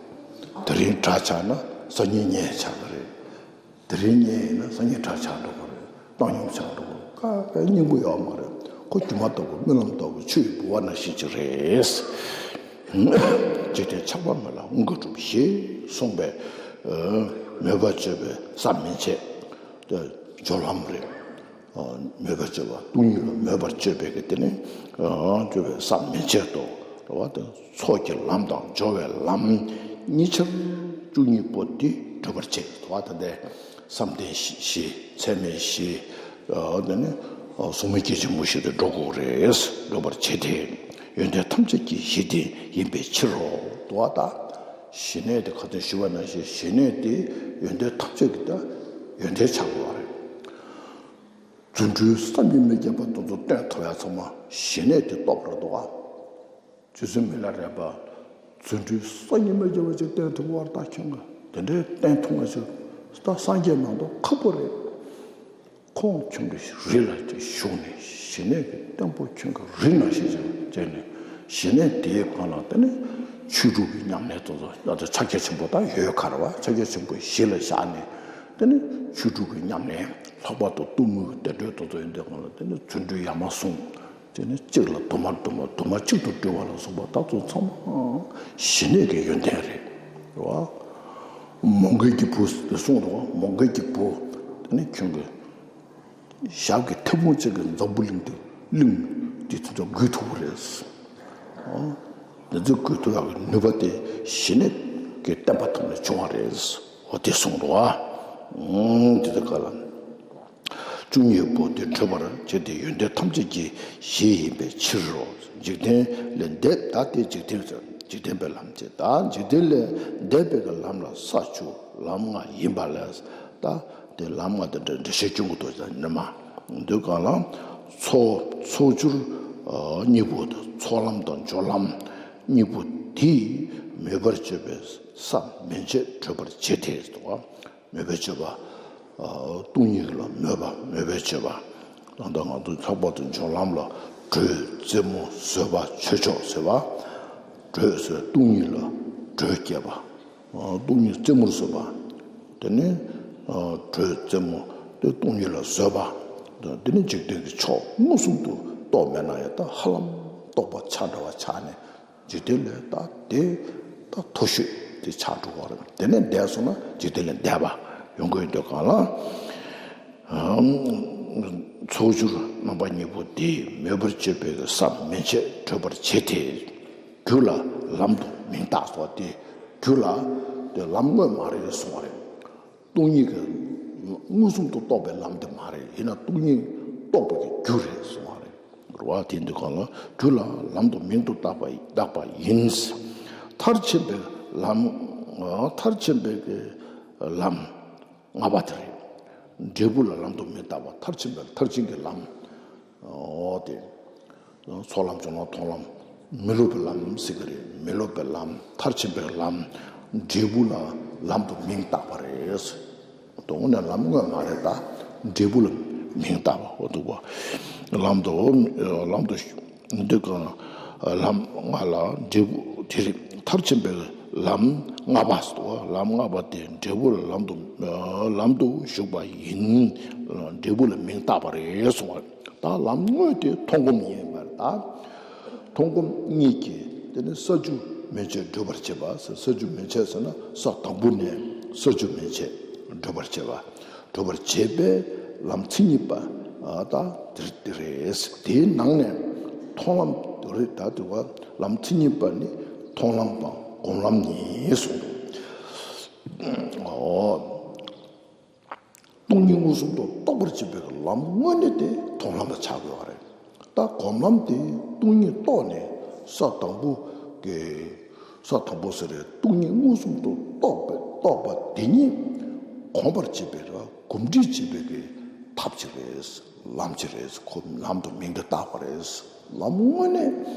དེ་རིང་དགྲ་ཆགས་ན་སང་ཉིན་གཉེན་ཆགས་ཀྱི་རེད། དེ་རིང་གཉེན་ཡིན་ན་སང་ཉིན་དགྲ་ཆགས་འགྲོ་གི་རེད། བཏང་སྙོམས་ཆགས་འགྲོ་གི་རེད། ཀ་ཀ་སྙིང་པོ་ཡོད་མ་རེད། ཁོ་སྒྱུ་མ་ལྟ་བུ་རྨི་ལམ་ལྟ་བུ་ཆུ་ཡི་ལྦུ་བ་ནང་བཞིན་ཅིག་རེད། འཇིག་རྟེན་ཆགས་པ་མེད་ལ་དངོས་འགལ་གྲུབ་ཞེས་གསུངས་པའི་མོས་པ་སྤྱོད་པའི་ས་མན་ཆད་སྦྱོར་ལམ་རེད། མོས་པ་སྤྱོད་པ་སྟོང་ཉིད་ལ་མོས་པར་སྤྱོད་པའི་གི་དེ་ནི་སྤྱོད་པའི་ས་མན་ཆད་དུ་རེད་བ། དེ་ཚོགས་ཀྱི་ལམ་དང་སྦྱོར་བའི་ལམ་གཉིས་ཆར་བཅུ་གཉིས་པོ་དེ་སྒྲུབ་པར་བྱེད་དོ། དེ་འདྲའི་བསམ་གཏན་བཞི། ཚད་མེད་བཞི། དེ་ནི་གཟུགས་མེད་སྐྱེ་མཆེད་མུ་བཞི་དེ་སྒྲུབ་དགོས་རེད། སྒྲུབ་པར་བྱེད་དེ། ཡོན་ཏན་ཐམས་ཅད་ཀྱི་གཞི་དེ་ཡིན་པའི་ཕྱིར་རོ། དོ་བ་ད། ཞི་གནས་དེ་ཁ་ཚོན་ཞུ་བ་ནང་བཞིན་ཞི་གནས་དེ་ཡོན་ཏན་ཐམས་ཅད་ཀྱི་ད་ཡོན་ཏན་ཆགས་དགོས་པ་རེད། རྫུ་འཕྲུལ་བསམ་གྱིས་མི་ཁྱབ་པ་དེ་ཚོ་སྟོན་ཐུབ་ཡ་ཚང་མ་ཞི་གནས་དེ་སྟོབས་རེད་དོ། ཆུ་ཚོད་མི་ལ་རས་པ། རྫུ་འཕྲུལ་བསམ་གྱིས་མི་ཁྱབ་པ་ཅིག་སྟོན་ཐུབ་པ་ད་ཁྱོད་ཀ་དེ་འདྲའི་སྟོན་ཐུབ་པ་ཅིག་ད་སངས་རྒྱས་ནང་དུ་ཁག་པོ་རེད། ཁོང་ཁྱོད་ཀྱི་རི་ལ་ཅིག་བཞུགས་ནས་ཞི་གནས་ཀྱི་བརྟན་པོ་ཁྱོད་ཀྱི་རི་ནང་བཞིན་ཅིག་བྱས་ནས་ཞི་གནས་དེའི་སྒང་ལ་དེ་ནི་ཆོས་དྲུག་གི་ཉམས་ལེན་དེ་ཚོ་ཕྱག་རྒྱ་ཆེན་པོ་ད་ཡོད་ཁར་བ་ཕྱག་རྒྱ་ཆེན་པོ་གཞི་ལ་བཞག་ནས་དེ་ནི་ཆོས་དྲུག་གི་ཉམས་ལེན་ལྷག་པར་དུ་གཏུམ་མོའི་བདེ་དྲོད་དེ་ཚོ་ཡོད་དེ་སྒང་ལ་དེ་ནི་རྫུ་འཕྲུལ་ཡ་མ་ཟུང་། དེ་ནི་གཅིག་ལ་དུ་མར་དུ་མ་དུ་མ་གཅིག་ཏུ་སྒྲིལ་བ་ལ་སོགས་པ་དག་ཏུ་ཚང་མ་ཞི་གནས་ཀྱི་ཡོན་ཏན་རེད། རེད་བ། མོའུ་འགལ་གྱི་བུ་དེ་གསུངས་འདུག་བ། མོའུ་འགལ་གྱི་བུ་དེ་ནི་ཁྱོད་ཀྱི་ཞབས་ཀྱི་མཐེ་བོང་གཅིག་གིས་འཛམ་བུ་གླིང་དུ་གླིང་འདི་ཚོ་འགུལ་ཐུབ་པ་རེད། འདི་ཚོ་འགུལ་ཐུབ་ཡག་གི་ནུས་པ་དེ་ཞི་གནས་ཀྱི་བརྟན་པ་ཐོག་ནས་བྱུང་བ་རེད། འོ་དེ་གསུངས་འདུག་བ། འདི་ཚོ་ག་ལ། བཅུ་གཉིས་པོ་དེ་འཁྲུལ་པར་བྱེད་དེ་ཡོན་ཏན་ཐམས་ཅད་ཀྱི་གཞི་ཡིན་པའི་ཕྱིར་རོ། འཇིག་རྟེན་ལས་འདས་ད་དེ་འཇིག་རྟེན་ཟེར་འཇིག་རྟེན་པའི་ལམ་བྱེད་ད་འཇིག་རྟེན་ལས་འདས་པའི་གི་ལམ་ལ་ས་བཅུ་ལམ་ལྔ་ཡིན་པ་ལས་ད་དེ་ལམ་ལྔ་དེ་འདྲ་འགྲེལ་བཤད་སྐྱོན་གྱི་འདུག་ཟེར་ནི་མ་འདུག་གང་ལ་ཚོགས་ཚོགས་སྦྱོར་གཉིས་པོ་དང་ཚོགས་ལམ་དང་སྦྱོར་ལམ་གཉིས་པོ་དེས་མོས་པར་སྤྱོད་པའི་ས་མན་ཆད་གྲོལ་བར་བྱེད་དེ་འདུག་མོས་པས་སྤྱོད་པ། སྟོང་ཉིད་ལ་མོས་པ་མོས་པས་སྤྱོད་པ། ད་ལྟ་ང་ཚོ་ལྷག་པར་དུ་སྦྱོར་ལམ་ལ་གྲོས་རྩེ་མོ་བཟོད་པ་ཆོས་མཆོག་ཟེར་བ། གྲོས་ཟེར་སྟོང་ཉིད་ལ་གྲོས་བསྐྱེད་པ། སྟོང་ཉིད་རྩེ་མོར་བཟོད་པ། དེ་ནི་གྲོས་རྩེ་མོ་དེ་སྟོང་ཉིད་ལ་བཟོད་པ། དེ་ནི་འཇིག་རྟེན་གྱི་ཕྱོགས་མངོན་སུམ་དུ་རྟོགས་མེད་ན་ཡང་ད་ཧ་ལམ་རྟོགས་པ་ཆགས་འདྲ་བ་ཆགས་ནས། འཇིག་རྟེན་ལས་ད་དེ་ད་མཐོ་ཤོས་དེ་ཆགས་འགྲོ་བ་རེད། དེ་ནས་འདས་སོང་ན་འཇིག་རྟེན་ལས་འདས་པ་ཡོང་གི་ཡོད་དུས་གང་ལ། ཚོགས་སྦྱོར་རྣམ་པ་གཉིས་པོ་དེས་མོས་པར་སྤྱོད་པའི་ས་མན་ཆད་གྲོལ་བར་བྱེད་དེ། རྒྱུ་ལ་ལམ་དུ་མིང་བཏགས་སོ། དེ་རྒྱུ་ལ་དེ་ལམ་དངོས་མ་རེད་གསུངས་པ་རེད། སྟོང་ཉིད་ཀྱི་མངོན་སུམ་དུ་རྟོགས་པའི་ལམ་དེ་མ་རེད། ཡིན་ན་སྟོང་ཉིད་རྟོགས་པ་གི་རྒྱུ་རེད་གསུངས་པ་རེད། རེད་བ། དེ་འདི་གང་ལ་རྒྱུ་ལ་ལམ་དུ་མིང་དུ་བཏགས་པ་བཏགས་པ་ཡིན། མཐར་ཕྱིན་པའི་ལམ། མཐར་ཕྱིན་པའི་ལམ་ལྔ་པ་དེ་རེད། འབྲས་བུ་ལ་ལམ་དུ་མིང་བཏགས་པ། མཐར་ཕྱིན་པའི་མཐར་ཕྱིན་གྱི་ལམ། འོ་དེ། ཚོགས་ལམ་སྦྱོར་ལམ་མཐོང་ལམ། མི་སློབ་པའི་ལམ་ཟེར་གྱི་རེད། མི་སློབ་པའི་ལམ། མཐར་ཕྱིན་པའི་ལམ། འབྲས་བུ་ལ་ལམ་དུ་མིང་བཏགས་པ་རེད། དོན་ནི་ལམ་དངོས་མ་རེད་ད། འབྲས་བུ་ལ་མིང་བཏགས་པ་འོ་འདུག་པ། ལམ་དུ་ལམ་དུ་འདི་ག་ལམ་ལྔ་ལ་འབྲས་བུ་དེ་རེད། མཐར་ཕྱིན་པའི་ལམ་ལྔ་པ་སོ། ལམ་ལྔ་པ་དེ་འབྲས་བུ་ལ་ལམ་དུ་ལམ་དུ་ཞུགས་པ་ཡིན། འབྲས་བུ་ལ་མིང་བཏགས་པ་རེད་གསུངས་པ། ད་ལམ་དངོས་དེ་མཐོང་སྒོམ་ཡིན་པར་ད། མཐོང་སྒོམ་གཉིས་ཀྱིས་དེ་ནི་ས་རྒྱུ་མན་ཆད་སྒྲུབ་པར་བྱེད་པ། ས་རྒྱུ་མན་ཆད་ཟེར་ན་ས་དང་པོ་ནས་ས་རྒྱུ་མན་ཆད་སྒྲུབ་པར་བྱེད་པ། སྒྲུབ་པར་བྱེད་པའི་ལམ་མཚན་ཉིད་པ་ད་དེ་དེ་རེད། དེའི་ནང་ནས་མཐོང་ལམ་དེ་རེད། ད་དེ་བ་ལམ་མཚན་ཉིད་པ་ནི་མཐོང་ལམ་དང་སྒོམ་ལམ་གཉིས་གསུངས་འདུག་འོ། སྟོང་ཉིད་མངོན་སུམ་དུ་རྟོགས་པར་བྱེད་པའི་ལམ་དངོས་གནས་དེ་མཐོང་ལམ་ལ་ཆགས་དགོས་པ་རེད། ད་སྒོམ་ལམ་དེ་སྟོང་ཉིད་རྟོགས་ནས་ས་དང་པོ་གི་ས་དང་པོ་ཟེར་རེད། སྟོང་ཉིད་མངོན་སུམ་དུ་རྟོགས་པའི་རྟོགས་པ་དེ་ཉིད་གོམས་པར་བྱེད་པའི་གོམས་འདྲིས་བྱེད་པའི་གི་ཐབས་ཅིག་རེད། ལམ་ཅིག་རེད། ཁོ་ལམ་དུ་མིང་དུ་བཏགས་པ་རེད། ལམ་དངོས་གནས་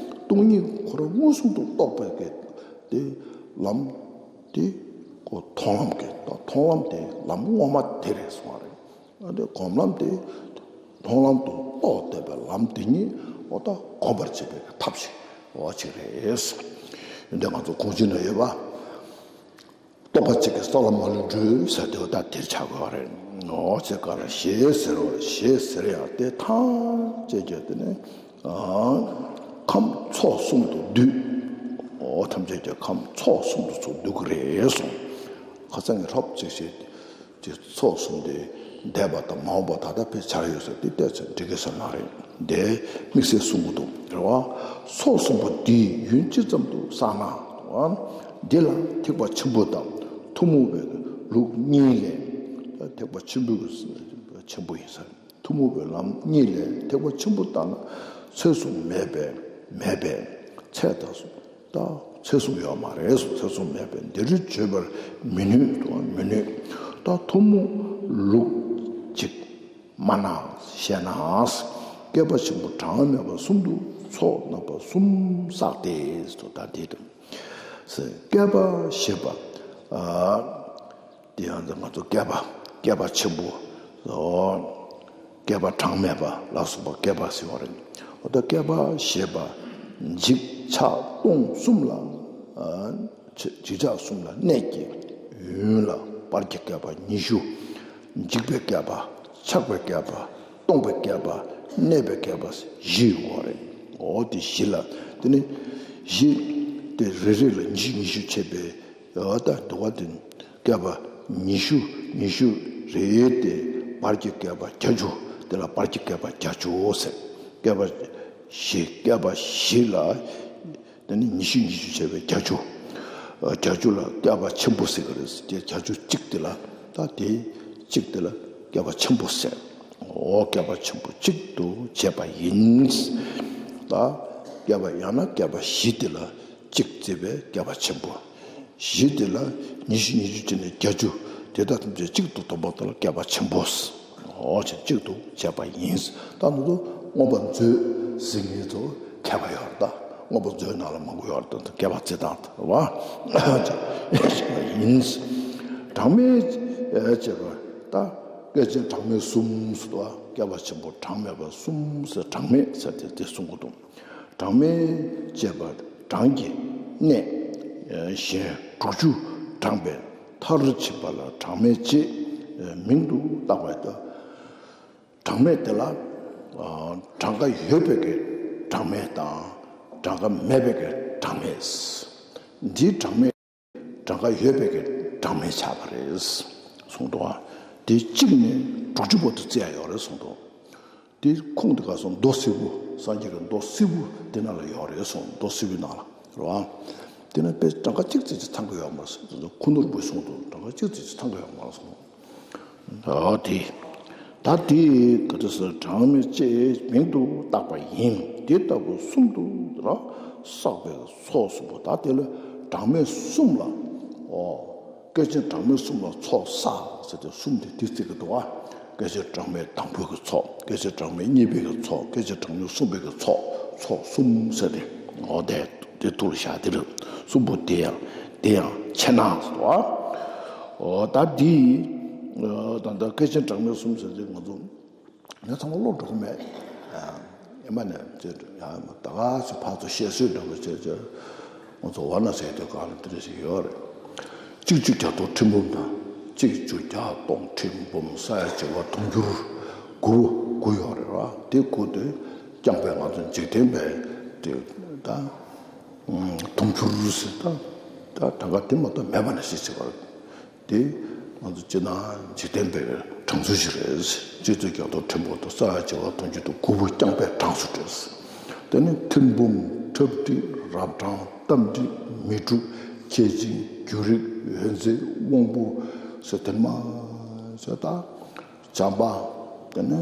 སྟོང་ཉིད་ཁོ་རང་མངོན་སུམ་དུ་རྟོགས་པའི་གི་དེ་ལམ། དེ་ཁོ་མཐོང་ལམ་གྱི་མཐོང་ལམ་དེ་ལམ་དབུ་མ་དེ་རེད་གསུངས་པ་རེད། ཨ་དེ་སྒོམ་ལམ་དེ་མཐོང་ལམ་དུ་རྟོགས་བསྡད་པའི་ལམ་དེ་ཉིད་འོ་ད་གོམས་པར་བྱེད་པའི་ཐབས་ཤིག་འོ་ཅིག་རེད། འདི་ང་ཚོ་གོང་ཆེན་ན་ཡོད་པ། རྟོག་པ་གཅིག་གིས་ས་ལམ་ལྔ་ལ་འགྲོ་ཟེར་དེ་འོ་ད་དེར་ཆགས་དགོས་པ་རེད། འོ་ཅེས་ག་ལ་ཞེས་ཟེར་བ་ཞེས་ཟེར་ཡང་དེ་ཐམས་ཅད་ཀྱང་དེ་ནི། ཁམས་ཚོགས་གསུམ་དུ་འདུས། འོ་ཐམས་ཅད་ཀྱང་ཁམས་ཚོགས་གསུམ་དུ་ཚུར་འདུས་ཀྱི་རེད་གསུངས། ཁ་སང་གི་རོབ་ཅིག་བྱས་ཏེ་ཚོགས་གསུམ་དེ་འདས་པ་དང་མ་འོངས་པ་ད་ལྟ་ཕལ་ཆགས་ཡོད་ཟེར་དེ་བལྟས་ཚེ་འགྲིག་གི་ས་མ་རེད། དེ་དམིགས་བསལ་གསུང་གི་འདུག་རེད་བ། ཚོགས་གསུམ་པོ་འདིའི་ཡུན་ཇི་ཙམ་དུ་བསགས་ན། འདི་ལ་ཐེག་པ་ཆེན་པོ་དང་ཐུན་མོང་བའི་ལུགས་གཉིས་ལས། ཐེག་པ་ཆེན་པོའི་ཆེན་པོ་ཡིན་ས། ཐུན་མོང་བའི་ལམ་གཉིས་ལས་ཐེག་པ་ཆེན་པོ་ལྟར་ན་ཚད་གསུམ་མེད་པས་མེད་པས་ཚད་དང་ད་ཚད་གསུམ་ཡོད་མ་རེད་གསུངས། ཚད་གསུམ་མེད་པས་འདི་རུ་བརྗོད་པར་མི་ནུས་དང་མི་ནུས། ད་ཐུན་མོང་ལུགས་གཅིག་མ་ནས་བཤད་ན། བསྐལ་པ་ཆེན་པོ་གྲངས་མེད་པ་གསུམ་དུ་ཚོགས་རྣམ་པ་གསུམ་བསགས་ཏེ། ད་འདི་དང་བསྐལ་པ་ཞེས་པ། དེ་ཡང་ང་ཚོ་བསྐལ་པ་བསྐལ་པ་ཆེན་པོ། བསྐལ་པ་གྲངས་མེད་པ་ལ་སོགས་པ་བསྐལ་པ་ཟེར་བ་རེད། འོ་ད་བསྐལ་པ་ཞེས་པ་འཇིག་ཆགས་སྟོང་གསུམ་ལ། འཇིག་ཆགས་གསུམ་ལ་གནས་ཀྱི་ཡུན་ལ་བར་གྱི་བསྐལ་པ་ཉི་ཤུ། འཇིག་པའི་བསྐལ་པ། ཆགས་པའི་བསྐལ་པ། སྟོང་པའི་བསྐལ་པ། གནས་པའི་བསྐལ་པ་བཞི་ཡོད་རེད། འོ་དེ་བཞི་ལ་དེ་ནི་བཞི་དེ་རེ་རེ་ལ་ཉི་ཤུ་ཉི་ཤུ་ཕྱེ་བའི། ད་འདུག་པ་དེ་བསྐལ་པ་ཉི་ཤུ་ཉི་ཤུ་རེད་དེ། བར་གྱི་བསྐལ་པ་བརྒྱད་ཅུ། དེ་ལ་བར་གྱི་བསྐལ་པ་བརྒྱད་ཅུ་ཟེར། བསྐལ་པ་བཞི་བསྐལ་པ་བཞི་ལ་དེ་ནི་ཉི་ཤུ་ཉི་ཤུ་བྱས་པའི་བརྒྱད་ཅུ། བརྒྱད་ཅུ་ལ་བསྐལ་པ་ཆེན་པོ་ཟེར་གི་རེད། དེ་བརྒྱད་ཅུ་གཅིག་དེ་ལ་ད་དེ་གཅིག་དེ་ལ་བསྐལ་པ་ཆེན་པོ་ཟེར། འོ་བསྐལ་པ་ཆེན་པོ་གཅིག་ཏུ་བྱས་པ་ཡིན། ད་བསྐལ་པ་ཡང་ན་བསྐལ་པ་བཞི་དེ་ལ་གཅིག་བརྩིས་པའི་བསྐལ་པ་ཆེན་པོ། བཞི་དེ་ལ་ཉི་ཤུ་ཉི་ཤུ་བྱས་ནས་བརྒྱད་ཅུ། དེ་དག་ཐམས་ཅད་གཅིག་ཏུ་བསྡོམས་པ་དེ་ལ་བསྐལ་པ་ཆེན་པོ། འོ་ཅེས་གཅིག་ཏུ་བྱས་པ་ཡིན། ད་ནུ་ཚོ་མངོན་པ་མཛོད་ཟེར་མཁན་ཚོ་མཁས་པ་ཡོད་རེད་ད། མངོན་པ་མཛོད་ནང་ལ་མང་པོ་ཡོད་རེད་ད། བསྐལ་པ་རྩི་སྟངས་དེ་བ་ཡིན། གྲངས་མེད་བྱས་པ་ད་བསྐལ་ཆེན་གྲངས་མེད་གསུམ་ཟེར་བ། བསྐལ་པ་ཆེན་པོ་གྲངས་མེད་པ་གསུམ་ཟེར། གྲངས་མེད་ཟེར་ཏེ་དེ་གསུང་གི་འདུག་གྲངས་མེད་ཅེས་པ་གྲངས་ཀྱི་གནས་གཞན་དྲུག་ཅུ་བགྲངས་པའི་མཐར་ཕྱིན་པ་ལ་གྲངས་མེད་ཅེས་མིང་དུ་བཏགས་པ་ཡོད། གྲངས་མེད་དེ་ལ་གྲངས་ཀ་ཡོད་པའི་གི་གྲངས་མེད་དང་གྲངས་ཀ་མེད་པའི་གི་གྲངས་མེད། འདིའི་གྲངས་མེད་གྲངས་ཀ་ཡོད་པའི་གི་གྲངས་མེད་ཆགས་པ་རེད་གསུངས་འདུག་དེ་གཅིག་ནས་དྲུག་ཅུ་བར་དུ་བརྩི་ཡ་ཡོད་རེད་གསུངས་འདུག་དེ་ཁུངས་དེ་ག་སོང་། མདོ་སིལ་བུ། སངས་རྒྱས་ཀྱི་མདོ་སིལ་བུ་དེ་ནང་ལ་ཡོད་རེད་གསུངས། མདོ་སིལ་བུའི་ནང་ལ་རེད་བ། དེ་ནས་དཔེ་གྲངས་ཀ་གཅིག་ཙམ་ཅིག་ཚང་གི་ཡོད་མ་རེད་གསུངས། ཁུ་ནོར་བུ་གསུངས་འདུག། གྲངས་ཀ་གཅིག་ཙམ་ཅིག་ཚང་གི་ཡོད་མ་རེད་གསུངས། ཨོ་དེ། ད་དེ་ག་དུས་སུ་གྲངས་མེད་ཅེས་མིང་དུ་བཏགས་པ་ཡིན། དེ་ལྟ་བུ་གསུམ་དུ་ར་བསགས་པའི་ཚོགས་གསུམ་པོ། ད་དེ་ལ་གྲངས་མེད་གསུམ་ལ། ཨོ། བསྐལ་ཆེན་གྲངས་མེད་གསུམ་ལ་ཚོགས་བསགས་ཟེར་ཏེ་གསུམ་དེ་དེ་བརྩི་གི་འདུག་ཨ། བསྐལ་ཆེན་གྲངས་མེད་དང་པོའི་གི་ཚོགས། བསྐལ་ཆེན་གྲངས་མེད་གཉིས་པའི་གི་ཚོགས། བསྐལ་ཆེན་གྲངས་མེད་གསུམ་པའི་གི་ཚོགས། ཚོགས་གསུམ་ཟེར་ཏེ། ཨོ་དེ་དེ་ཐུགས་ལ་བཞག། དེ་ལ་གསུམ་པོ་དེ་ཡང་དེ་ཡང་ཆེ་ན་ཟེར་བ། ཨོ་ད་འདི་ད་ལྟ་བསྐལ་ཆེན་གྲངས་མེད་གསུམ་ཟེར་ཏེ་ང་ཚོ། ངས་ཚང་མ་བློ་འགྲོ་གི་མེད། ཨ། ཡིན་པ་ནས་ཅེས་ཡང་ད་ག་ཚོད་ཕར་ཚུར་བཤད་སྲོལ་འདྲ་བོ་བྱས་བྱས། ང་ཚོ་ཝཱ་ར་ཎ་སིའི་དུས་སྐབས་ལ་འདི་འདྲ་ཞིག་ཡོད་རེད། གཅིག་བཅུ་བརྒྱ་སྟོང་ཁྲི་འབུམ་དང་། གཅིག་བཅུ་བརྒྱ་སྟོང་ཁྲི་འབུམ་ས་ཡ་བྱེ་བ་དུང་ཕྱུར་དགུ་དགུ་ཡོད་རེད་བ། དེ་དགུ་དེ་རྐྱང་པས་ང་ཚོ་འཇིག་རྟེན་པའི་དེ་ད་དུང་ཕྱུར་ཟེར། ད་ད་གྲངས་ཀ་དེ་མ་གཏོགས་མེད་པ་ནང་བཞིན་བྱེད་པ་རེད། དེ་ང་ཚོ་སྤྱིར་ན་འཇིག་རྟེན་པའི་གྲངས་ཚོད་ཅིག་རེད། སྤྱི་ཚོད་རྒྱ་ཐོག་ཕྲན་བུ་དང་ས་ཡ་བྱེ་བ་དུང་ཕྱུར་དང་དགུ་པོ་རྐྱང་པའི་གྲངས་སུ་འདུས། དེ་ནི་ཐེར་འབུམ་ཁྲག་ཁྲིག་རབ་གྲངས་ཏ་མུ་ཊ་མི་འཁྲུགས་ཁྱད་འབྱིན་རྒྱུ་རིགས་འོད་མཛེས་དབང་པོ་ཟེར་དེ་མ་ཟེར། ད་བྱམས་པ། དེ་ནི་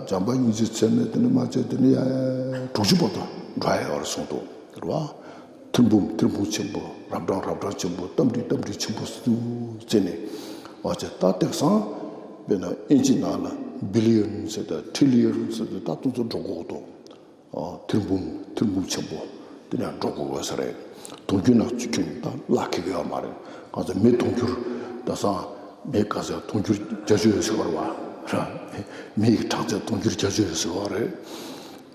བྱམས་པ་སྙིང་རྗེ་ཚད་མེད། དེ་ནི་མ་ཚད་དེ་ནི་ཡ་དྲུག་ཅུ་བར་དུ་འགྲོ་ཡ་ཡོད་རེད་གསུངས་འདུག། རེད་བ། ཐེར་འབུམ་ཐེར་འབུམ་ཆེན་པོ། རབ་གྲངས་རབ་གྲངས་ཆེན་པོ། ཏ་མུ་ཊ་ཏ་མུ་ཊ་ཆེན་པོ་སུ་བརྩིས་ནས། འོ་ཅེ་ད་དེང་སང་དཔེར་ན་ཨིན་ཇི་ནང་ལ་བི་ལི་ཡོན་ཟེར་དང་ཁྲི་ལི་ཡོན་ཟེར་དེ་ད་དུང་ཚོ་འགྲོ་དགོས་འདུག། ཨ། ཐེར་འབུམ་ཐེར་འབུམ་ཆེན་པོ་དེ་ནས་འགྲོ་དགོས་ས་རེད། དུང་ཕྱུར་ནང་བཅུ་ཁྱོན་ད་ལག་ཁེལ་གི་ཡོད་མ་རེད། ང་ཚོ་མི་དུང་ཕྱུར་ད་སང་མི་ག་ཚོད་དུང་ཕྱུར་བརྒྱད་ཅུ་ཡོད་ཟེར་བ་རེད་བ། ར། མི་ཡི་གྲངས་ཚད་དུང་ཕྱུར་བརྒྱད་ཅུ་ཡོད་ཟེར་བ་རེད།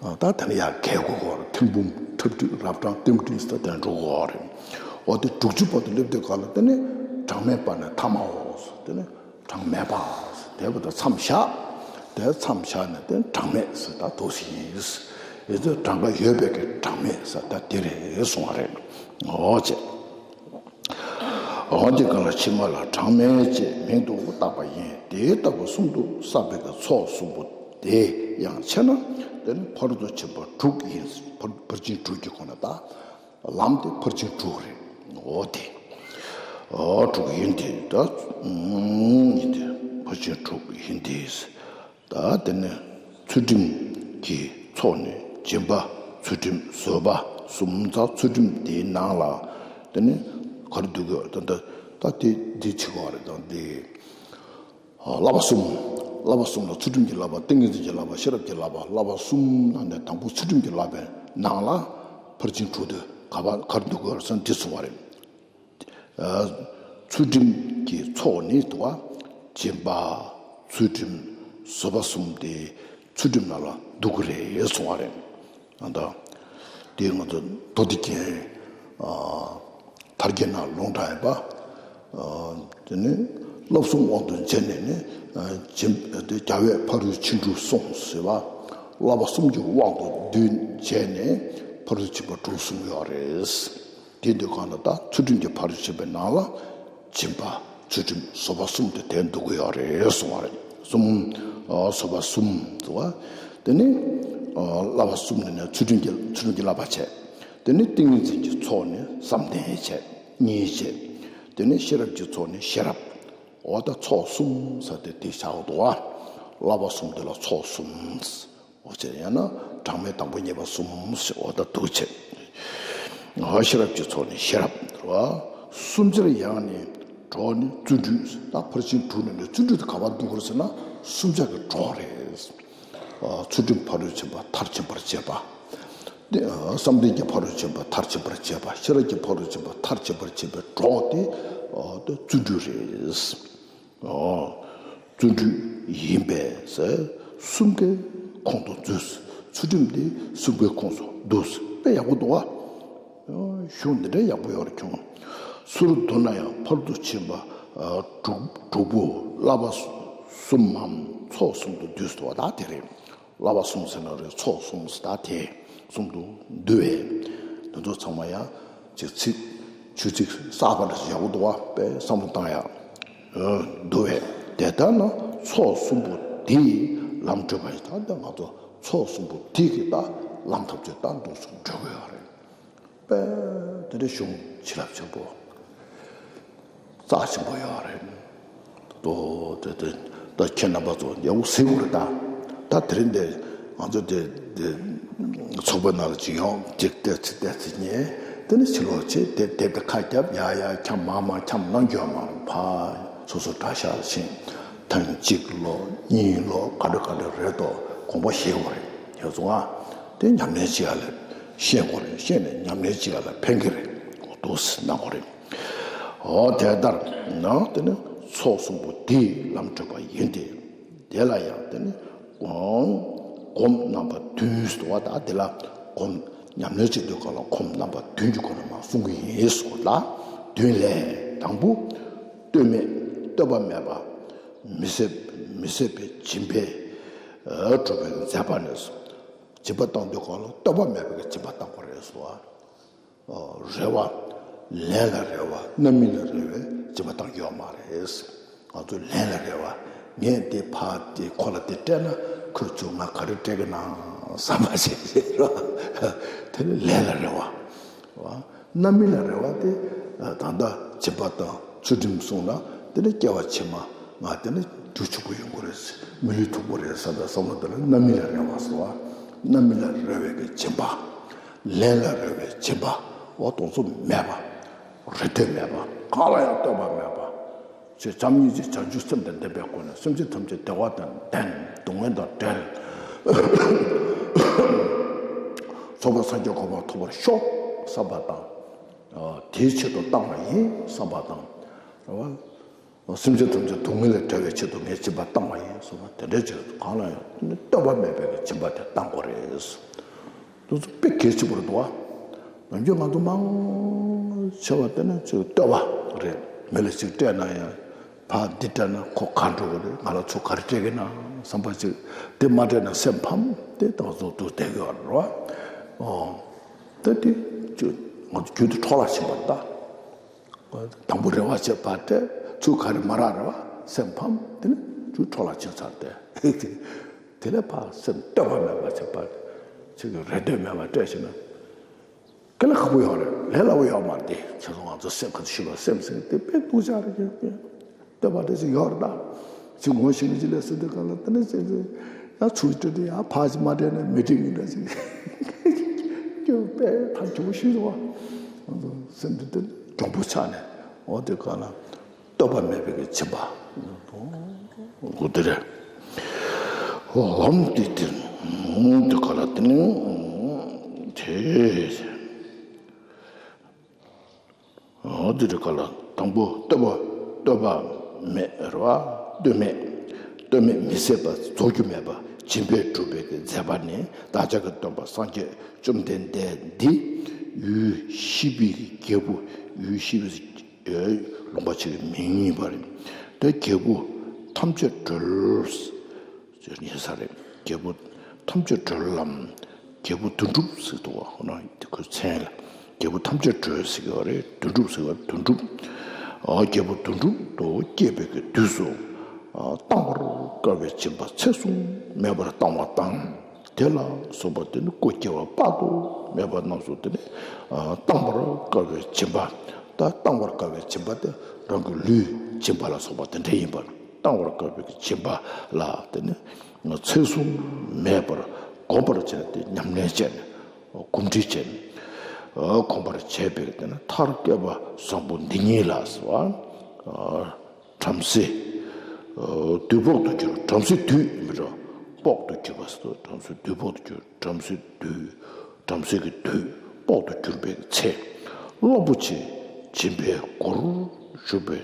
ཨ། ད་དེ་ནས་ཡར་བརྒལ་དགོས་ཀྱི་ཡོད་རེད། ཐེར་འབུམ་ཁྲག་ཁྲིག་རབ་གྲངས་ཏ་མུ་ཊ་ཟེར་དེ་འགྲོ་དགོས་ཀྱི་ཡོད་རེད། འོ་དེ་དྲུག་ཅུ་བར་དུ་སླེབས་དུས་སྒང་ལ་དེ་ནི་གྲངས་མེད་པ་ནས་ཐ་མའོ། དེ་ནི་གྲངས་མེད་པ་ཟེར་དེ་བར་དུ་མཚམས་བཞག། དེ་མཚམས་བཞག་ནས་དེ་གྲངས་མེད་ཟེར་ད་འདུག་སེ་ཡིན། ཡིན་ཚེ་གྲངས་ཀ་ཡོད་པའི་གི་གྲངས་མེད་ཟེར་ད་དེ་རེད་གསུང་བ་རེད། འོ་ཅེ། འོ་དེ་ག་ལ་ཕྱི་མ་ལ་གྲངས་མེད་ཅེས་མིང་དུ་བཏགས་པ་ཡིན། དེ་ལྟ་བུ་གསུམ་དུ་བསགས་པའི་གི་ཚོགས་གསུམ་པོ་དེ་ཡང་ཕྱེ་ན་དེ་ནི་ཕ་རོལ་ཏུ་ཕྱིན་པ་དྲུག་ཡིན། ཕར་ཕར་ཕྱིན་དྲུག་གི་སྒོ་ནས་ད། ལམ་དེ་ཕར་ཕྱིན་དྲུག་རེད། འོ་དེ། འོ་དྲུག་ཡིན་དེ་ད། ཡིན་དེ་ཕར་ཕྱིན་དྲུག་ཡིན་དེ། ད་དེ་ནས་ཚུལ་ཁྲིམས་ཀྱི་ཚོགས་ནི་སྦྱིན་པ་ཚུལ་ཁྲིམས་བཟོད་པ་གསུམ་ཙམ། ཚུལ་ཁྲིམས་དེའི་ནང་ལ་དེ་ནི་ག་རེ་འདུག་གི་ད་ད་ད་དེ་འདི་བྱེད་དགོས་རེད། ད་འདི། བསླབ་པ་གསུམ། བསླབ་པ་གསུམ་ལ་ཚུལ་ཁྲིམས་ཀྱི་བསླབ་པ། ཏིང་ངེ་འཛིན་གྱི་བསླབ་པ། ཤེས་རབ་ཀྱི་བསླབ་པ། བསླབ་པ་གསུམ་ནང་ནས་དང་པོ་ཚུལ་ཁྲིམས་ཀྱི་བསླབ་པའི་ནང་ལ་ཕར་ཕྱིན་དྲུག་དེ་ག་པར་ག་རེ་འདུག་གོ་ཟེར་ན་འདི་གསུངས་པ་རེད། ཚུལ་ཁྲིམས་ཀྱི་ཚོགས་ནི་དུ་བ། སྦྱིན་པ། ཚུལ་ཁྲིམས། བཟོད་པ་གསུམ་དེ་ཚུལ་ཁྲིམས་ནང་ལ་འདུ་གི་རེད་གསུངས་པ་རེད། ཨ་ད། དེ་ང་ཚོ་མདོ་སྡེ་རྒྱན། ཨ། དར་རྒྱས་ནང་ལུང་དྲངས་ཡོད་པ། ཨ། དེ་ནི་བསླབ་གསུམ་དབང་དུ་བྱས་ནས་ནི། ཨ། སྦྱིན་དེ་རྒྱལ་བས་ཕ་རོལ་ཕྱིན་དྲུག་གསུངས་ཟེར་བ། བསླབ་པ་གསུམ་གྱི་དབང་དུ་བསྡུས་བྱས་ནས་ཕ་རོལ་ཕྱིན་པ་དྲུག་གསུངས་ཡོད་རེད། དེ་དུས་གང་ལ་ད་ཚུལ་ཁྲིམས་ཀྱི་ཕ་རོལ་ཕྱིན་པའི་ནང་ལ་སྦྱིན་པ། ཚུལ་ཁྲིམས། བཟོད་པ་གསུམ་དེ་དེར་འདུ་གི་ཡོད་རེད་གསུང་བ་རེད། གསུམ། ཨ། བཟོད་པ་གསུམ་དུ་བ། དེ་ནི། ཨ། བསླབ་པ་གསུམ་ནི་ནས་ཚུལ་ཁྲིམས་ཀྱི་ཚུལ་ཁྲིམས་ཀྱི་བསླབ་པ་བྱས། དེ་ནི་ཏིང་ངེ་འཛིན་གྱི་ཚོགས་ནི་བསམ་གཏན་བྱས། གཉིས་བྱས། དེ་ནི་ཤེས་རབ་ཀྱི་ཚོགས་ནི་ཤེས་རབ། འོ་ད་ཚོགས་གསུམ་ཟེར་ཏེ་དེ་བྱ་བ་འདུག་བ། བསླབ་པ་གསུམ་དེ་ལ་ཚོགས་གསུམ། འོ་ཅེ་ཡང་ན་གྲངས་མེད་དང་པོ་གཉིས་པ་གསུམ་ཞེས་འོ་ད་འདུག་བྱས། འོ་ཤེས་རབ་ཀྱི་ཚོགས་ནི་ཤེས་རབ་རེད་བ། གསུམ་ཆར་ཡང་ནི་གྲོགས་ནི་བརྩོན་འགྲུས། ད་ཕར་ཕྱིན་དྲུག་ནི་ནི་བརྩོན་འགྲུས་དེ་ག་པར་འདུ་དགོས་ཟེར་ན་གསུམ་ཆར་གྱི་གྲོགས་རེད། ཨ། ཚུལ་ཁྲིམས་ཕ་རོལ་ཕྱིན་པ་མཐར་ཕྱིན་པར་བྱེད་པ། དེ། ཨ། བསམ་གཏན་གྱི་ཕ་རོལ་ཕྱིན་པ་མཐར་ཕྱིན་པར་བྱེད་པ། ཤེས་རབ་ཀྱི་ཕ་རོལ་ཕྱིན་པ་མཐར་ཕྱིན་པར་བྱེད་པའི་གྲོགས་དེ། ཨ། དེ་བརྩོན་འགྲུས་རེད། ཨོ། བརྩོན་འགྲུས་ཡིན་པས་ཟེར། གསུམ་ཀའི་ཁོངས་སུ་འདུས། ཚུལ་ཁྲིམས་དེ་གསུམ་ཀའི་ཁོངས་སུ་འདུས། དཔེ་ཡག་པོ་འདུག་བ། ཨོ། གཞུང་འདི་འདྲའི་ཡག་པོ་ཡོད་རེད་ཁྱོང་། སུ་རུ་བསྡུ་ན་ཡང་ཕ་རོལ་ཏུ་ཕྱིན་པ། ཨ། དྲུག་དྲུག་པོ་བསླབ་པ་གསུམ་མམ་ཚོགས་གསུམ་དུ་འདུས་སོ། ད་དེ་རེད། བསླབ་པ་གསུམ་ཟེར་ན་རེད། ཚོགས་གསུམ་ཟེར་ད་དེ་གསུམ་དུ་འདུས་པས། འདི་ཚོ་ཚང་མ་ཡང་ཅིག་ཚིག་ཆོས་ཚིག་གསར་པ་འདྲ་ཞིག་ཡག་པོ་འདུག་བ། དཔེ་བསམ་བློ་བཏང་ཡག་འདུག་པས། དེ་ལྟར་ན་ཚོགས་གསུམ་པོ་འདི་ ལམ་བགྲོད་པ་ཡིན། ད་ལྟ་ང་ཚོ་ཚོགས་གསུམ་པོ་འདི་གི་ད་ལམ་ཐབས་ཅིག་ད་འདུག་སེ་འགྲོ་གི་ཡོད་རེད། དཔེ་དེ་འདྲའི་གཞུང་བྱིན་རླབས་ཆེན་པོ་རྩ་ཆེན་པོ་ཡོད་རེད། ཏོ་དེ་དེ་ད་ཁྱེད་རྣམ་པ་ཚོ་ཡག་པོ་གཟིགས་དགོས་རེད། ད་ད་དེ་རིང་འདི་ང་ཚོ་དེ་དེ་ཚོགས་པའི་ནང་ལ་ཅིག་ཡོང་ཅིག་བལྟས་ཚེ་བལྟས་ཚེ་ཉེ་དེ་ནི་ཕྱི་ལོགས་ཆེ་དེ་དེབ་དེ་ཁ་རྒྱབ་ཡ་ཡ་འཁྱམ་མ་མ་འཁྱམ་གནང་རྒྱུ་མ་རུང་ཕ་སོ་སོ་གྲྭ་ཤག་ཕྱིན་ཐེངས་གཅིག་ལོ་གཉིས་ལོ་ག་འདྲ་ག་འདྲ་རེད་དོ་དགོངས་པ་བཞེས་དགོས་རེད། ཡོད་སོང་ཨ། དེ་ཉམས་ལེན་བྱེད་ཡ་ལ་ཤེས་དགོས་རེད། ཤེས་ནས་ཉམས་ལེན་བྱེད་ཡ་ལ་ཕན་གི་རེད། འདུག་སེ་གནང་དགོས་རེད། འོ་དེ་ལྟར་ན་དེ་ནི་ཚོགས་གསུམ་པོ་འདིས་ལམ་བགྲོད་པ་ཡིན་ཏེ། དེ་ལ་ཡང་དེ་ནི་སྒོམ་སྒོམ་རྣམ་པ་བདུན་ཟེར་བ་དང་། དེ་ལ་སྒོམ་ཉམས་ལེན་བྱེད་དུས་སྐབས་ལ་སྒོམ་རྣམ་པ་བདུན་གྱི་སྒོ་ནས་མར་གསུང་གི་ཡིན་ཟེར་བ་ལ། བདུན་ལས་དང་པོ་ལྟོས་མེད་ལྟོས་པ་མེད་པ། མི་སྲིད་མི་སྲིད་པའི་སྦྱིན་པས་གྲུབ་པའི་མཛད་པ་ནས། སྦྱིན་པ་བཏང་དུས་སྐབས་ལ་ལྟོས་པ་མེད་པའི་སྦྱིན་པ་བཏང་དགོས་རེད་ཟེར་བ། རེ་བ། ལན་ལ་རེ་བ། རྣམ་སྨིན་ལ་རེ་བའི་སྦྱིན་པ་བཏང་ཡོད་མ་རེད། ང་ཚོ་ལན་ལ་རེ་བ། ངས་འདི་ཕར་འདི་ཁོ་ལ་འདི་སྤྲད་ན་ཁོས་ཚུར་ང་ག་རེ་སྤྲད་ཀྱི་ན་བསམ་པ་བྱས་བྱས་རོ། དེ་ནི་ལན་ལ་རེ་བ། རྣམ་སྨིན་ལ་རེ་བ་དེ་ད་ལྟ་སྦྱིན་པ་དང་ཚུལ་ཁྲིམས་བསྲུངས་ན་དེ་ནི་སྐྱེ་བ་ཕྱི་མ་ང་དེ་ནི་རྒྱུ་ཕྱུག་པོ་ཡོང་གི་རེད། མི་ལུས་ཐོབ་ཀྱི་རེད་བསམ་པའི་བསམ་བློ་དེ་ལ་རྣམ་སྨིན་ལ་རེ་བ་ཟེར་བ། རྣམ་སྨིན་ལ་རེ་བའི་གི་སྦྱིན་པ། ལན་ལ་རེ་བའི་སྦྱིན་པ། འོ་དེ་ཚོ་མེད་པ། རེ་ལྟོས་མེད་པ། གང་ལ་ཡང་ལྟོས་པ་མེད་པ། ཅེས་བྱམས་སྙིང་རྗེ་བྱང་ཆུབ་སེམས་དང་ལྡན་པའི་སྒོ་ནས་སེམས་ཅན་ཐམས་ཅད་བདེ་བ་དང་ལྡན། སྡུག་བསྔལ་དང་བྲལ། རྫོགས་པའི་སངས་རྒྱས་གོ་འཕང་ཐོབ་པར་ཤོག་བསམ་པ་དང་། དེའི་ཆེད་དུ་བཏང་བ་ཡིན་བསམ་པ་དང་། རེད་བ། སེམས་ཅན་ཐམས་ཅད་སྡུག་བསྔལ་ལས་བྲལ་བའི་ཆེད་དུ་ངས་སྦྱིན་པ་བཏང་བ་ཡིན་གསུངས་པ་དེ་འདྲའི་ཆེད་དུ་གང་ལ་ཡང་ལྟོས་པ་མེད་པའི་སྦྱིན་པ་དེ་བཏང་དགོས་རེད། དེ་ཚོ་དཔེ་གལ་ཆེན་པོ་རེད་འདུག་བ། ནམ་རྒྱུན་ང་ཚོ་མང་ཆེ་བ་དེ་ནི་ཅིག་ལྟོས་པ་རེད། མི་ལ་ཅིག་སྤྲད་ན་ཡང་ཕར་འདི་སྤྲད་ན་ཁོ་ག་འགྲོ་གི་རེད། ང་ལ་ཚུར་ག་རེ་སྤྲད་ཀྱི་ན་བསམ་པ་ཅིག་དེ་མ་སྤྲད་ན་སེམས་ཕམ་དེ་ད་ག་ཚོད་དུ་བསྡད་ཀྱི་ཡོད་རེད་བ། ཨོ། དེ་དེ་ཅིག་ང་ཚོ་རྒྱུན་དུ་འཕྲོ་བརླག་ཕྱིན་པ་རེད་ད། དང་པོ་རེ་བ་བྱེད་པ་སྟེ་ཚུར་ག་རེ་མ་རག་རེ་བ་སེམས་ཕམ་དེ་ནི་ཚུར་འཕྲོ་བརླག་ཕྱིན་ཚར་ཏེ། དེ་ལས་ཕར་སེམས་ལྟོས་པ་མེད་པ་བྱེད་པ་ཅིག་གི་རེ་ལྟོས་མེད་པ་སྤྲད་ཕྱིན་ན་དཀའ་ལས་ཁག་པོ་ཡོད་རེད། ལས་སླ་པོ་ཡོད་མ་རེད། དེ་ཁྱེད་ཚོ་ང་ཚོ་སེམས་ཁ་ཐུག་ཞུ་བ་སེམས་སེམས་དེ་དཔེ་སྡུག་ཅག་རེད། ལྟོས་པ་དེ་ཅིག་ཡོད་རེད་ད། ཅིག་ངོ་ཤེས་ནི་ཅིག་ལས་སེམས་དེ་ག་ལ་དེ་ནི་ཅིག་ཅིག་ཡང་ཚུར་སྤྲད་དེ་ཡང་ཕར་ཅིག་མ་སྤྲད་ན་མི་འགྲིག་ཡིན་འདྲ་ཅིག་སྐྱོ་དཔེ་ཐག་གཅོད་པོ་ཞུས་འདུག་བ། སེམས་དེ་དེ་གྱོང་པོ་ཆགས་ནས་འོ་དེ་ག་ལ། ལྟོས་པ་མེད་པའི་གི་སྦྱིན་པ། འོ་དེ་རེད། འོ་འདི་དེ་འདི་ག་ལ་དེ་ནི་དེ། འོ་དེ་རེད་ག་ལ་དང་པོ་ལྟོས་པ་ལྟོས་པ་མེད་རེད་བ། ལྟོས་མེད་ལྟོས་མེད་མི་སྲིད་པ་རྫོགས་རྒྱུ་མེད་པ་སྦྱིན་པས་གྲུབ་པའི་གི་མཛད་པ་ནི་བདག་ཅག་གི་སྟོན་པ་སངས་རྒྱས་བཅོམ་ལྡན་འདས་འདི་ཡུལ་ཤི་བའི་གི་རྒྱལ་པོ་ཡུལ་ཤི་བའི་ལུང་པ་ཆེ་བའི་མིང་ཡིན་པ་རེད། དེ་རྒྱལ་པོ་ཐམས་ཅད་གྲོལ་ཟེར་ཡིན་ས་རེད། རྒྱལ་པོ་ཐམས་ཅད་གྲོལ་ལམ། རྒྱལ་པོ་དོན་གྲུབ་ཟེར་འདུག་བ། འོ་ན་དེ་ཁོའི་མཚན་ལ་རྒྱལ་པོ་ཐམས་ཅད་གྲོལ་ཟེར་གྱི་བ་རེད། དོན་གྲུབ་ཟེར་བ་དོན་གྲུབ། ཨ་རྒྱལ་པོ་དོན་གྲུབ་ཏུ་སྐྱེས་པའི་གི་དུས་སུ། ཨ་བཏང་བར་དཀའ་བའི་སྦྱིན་པ་ཚེགས་གསུམ་མེད་པར་བཏང་བ་དང་། དེ་ལ་སོགས་པ་དེ་ནི་སྐུ་སྐྱེ་བ་དཔག་ཏུ་མེད་པ་རྣམས་སུ་དེ་ནི་ཨ་བཏང་བར་དཀའ་བའི་སྦྱིན་པ། ད་བཏང་བར་དཀའ་བའི་སྦྱིན་པ་དེ་རང་གི་ལུས་སྦྱིན་པ་ལ་སོགས་པ་དེ་འདྲ་ཡིན་པར་བཏང་བར་དཀའ་བའི་སྦྱིན་པ་ལ་དེ་ནི་ཚེགས་གསུམ་མེད་པར་སྒོམ་པར་བྱས་ཏེ་ཉམས་ལེན་བྱས་ནས་གོམས་འདྲིས་བྱས་ནས་གོམས་པར་བྱས་པའི་དེ་ནི་མཐར་སྐལ་པ་བཟང་པོ་འདི་ཉིད་ལ་ཟེར་བ། བྲམ་ཟེ། དུས་དཔོག་ཏུ་གྱུར། བྲམ་ཟེ་དུས་མི་འདྲ། དཔོག་ཏུ་གྱུར་པ་ཟེར། བྲམ་ཟེ་དུས་དཔོག་ཏུ་གྱུར། བྲམ་ཟེ་དུས། བྲམ་ཟེ་གི་དུས་དཔོག་ཏུ་གྱུར་པའི་ཚེ། རླབས་པོ་ཆེ་སྦྱིན་པའི་སྒོར་ཞུགས་པའི་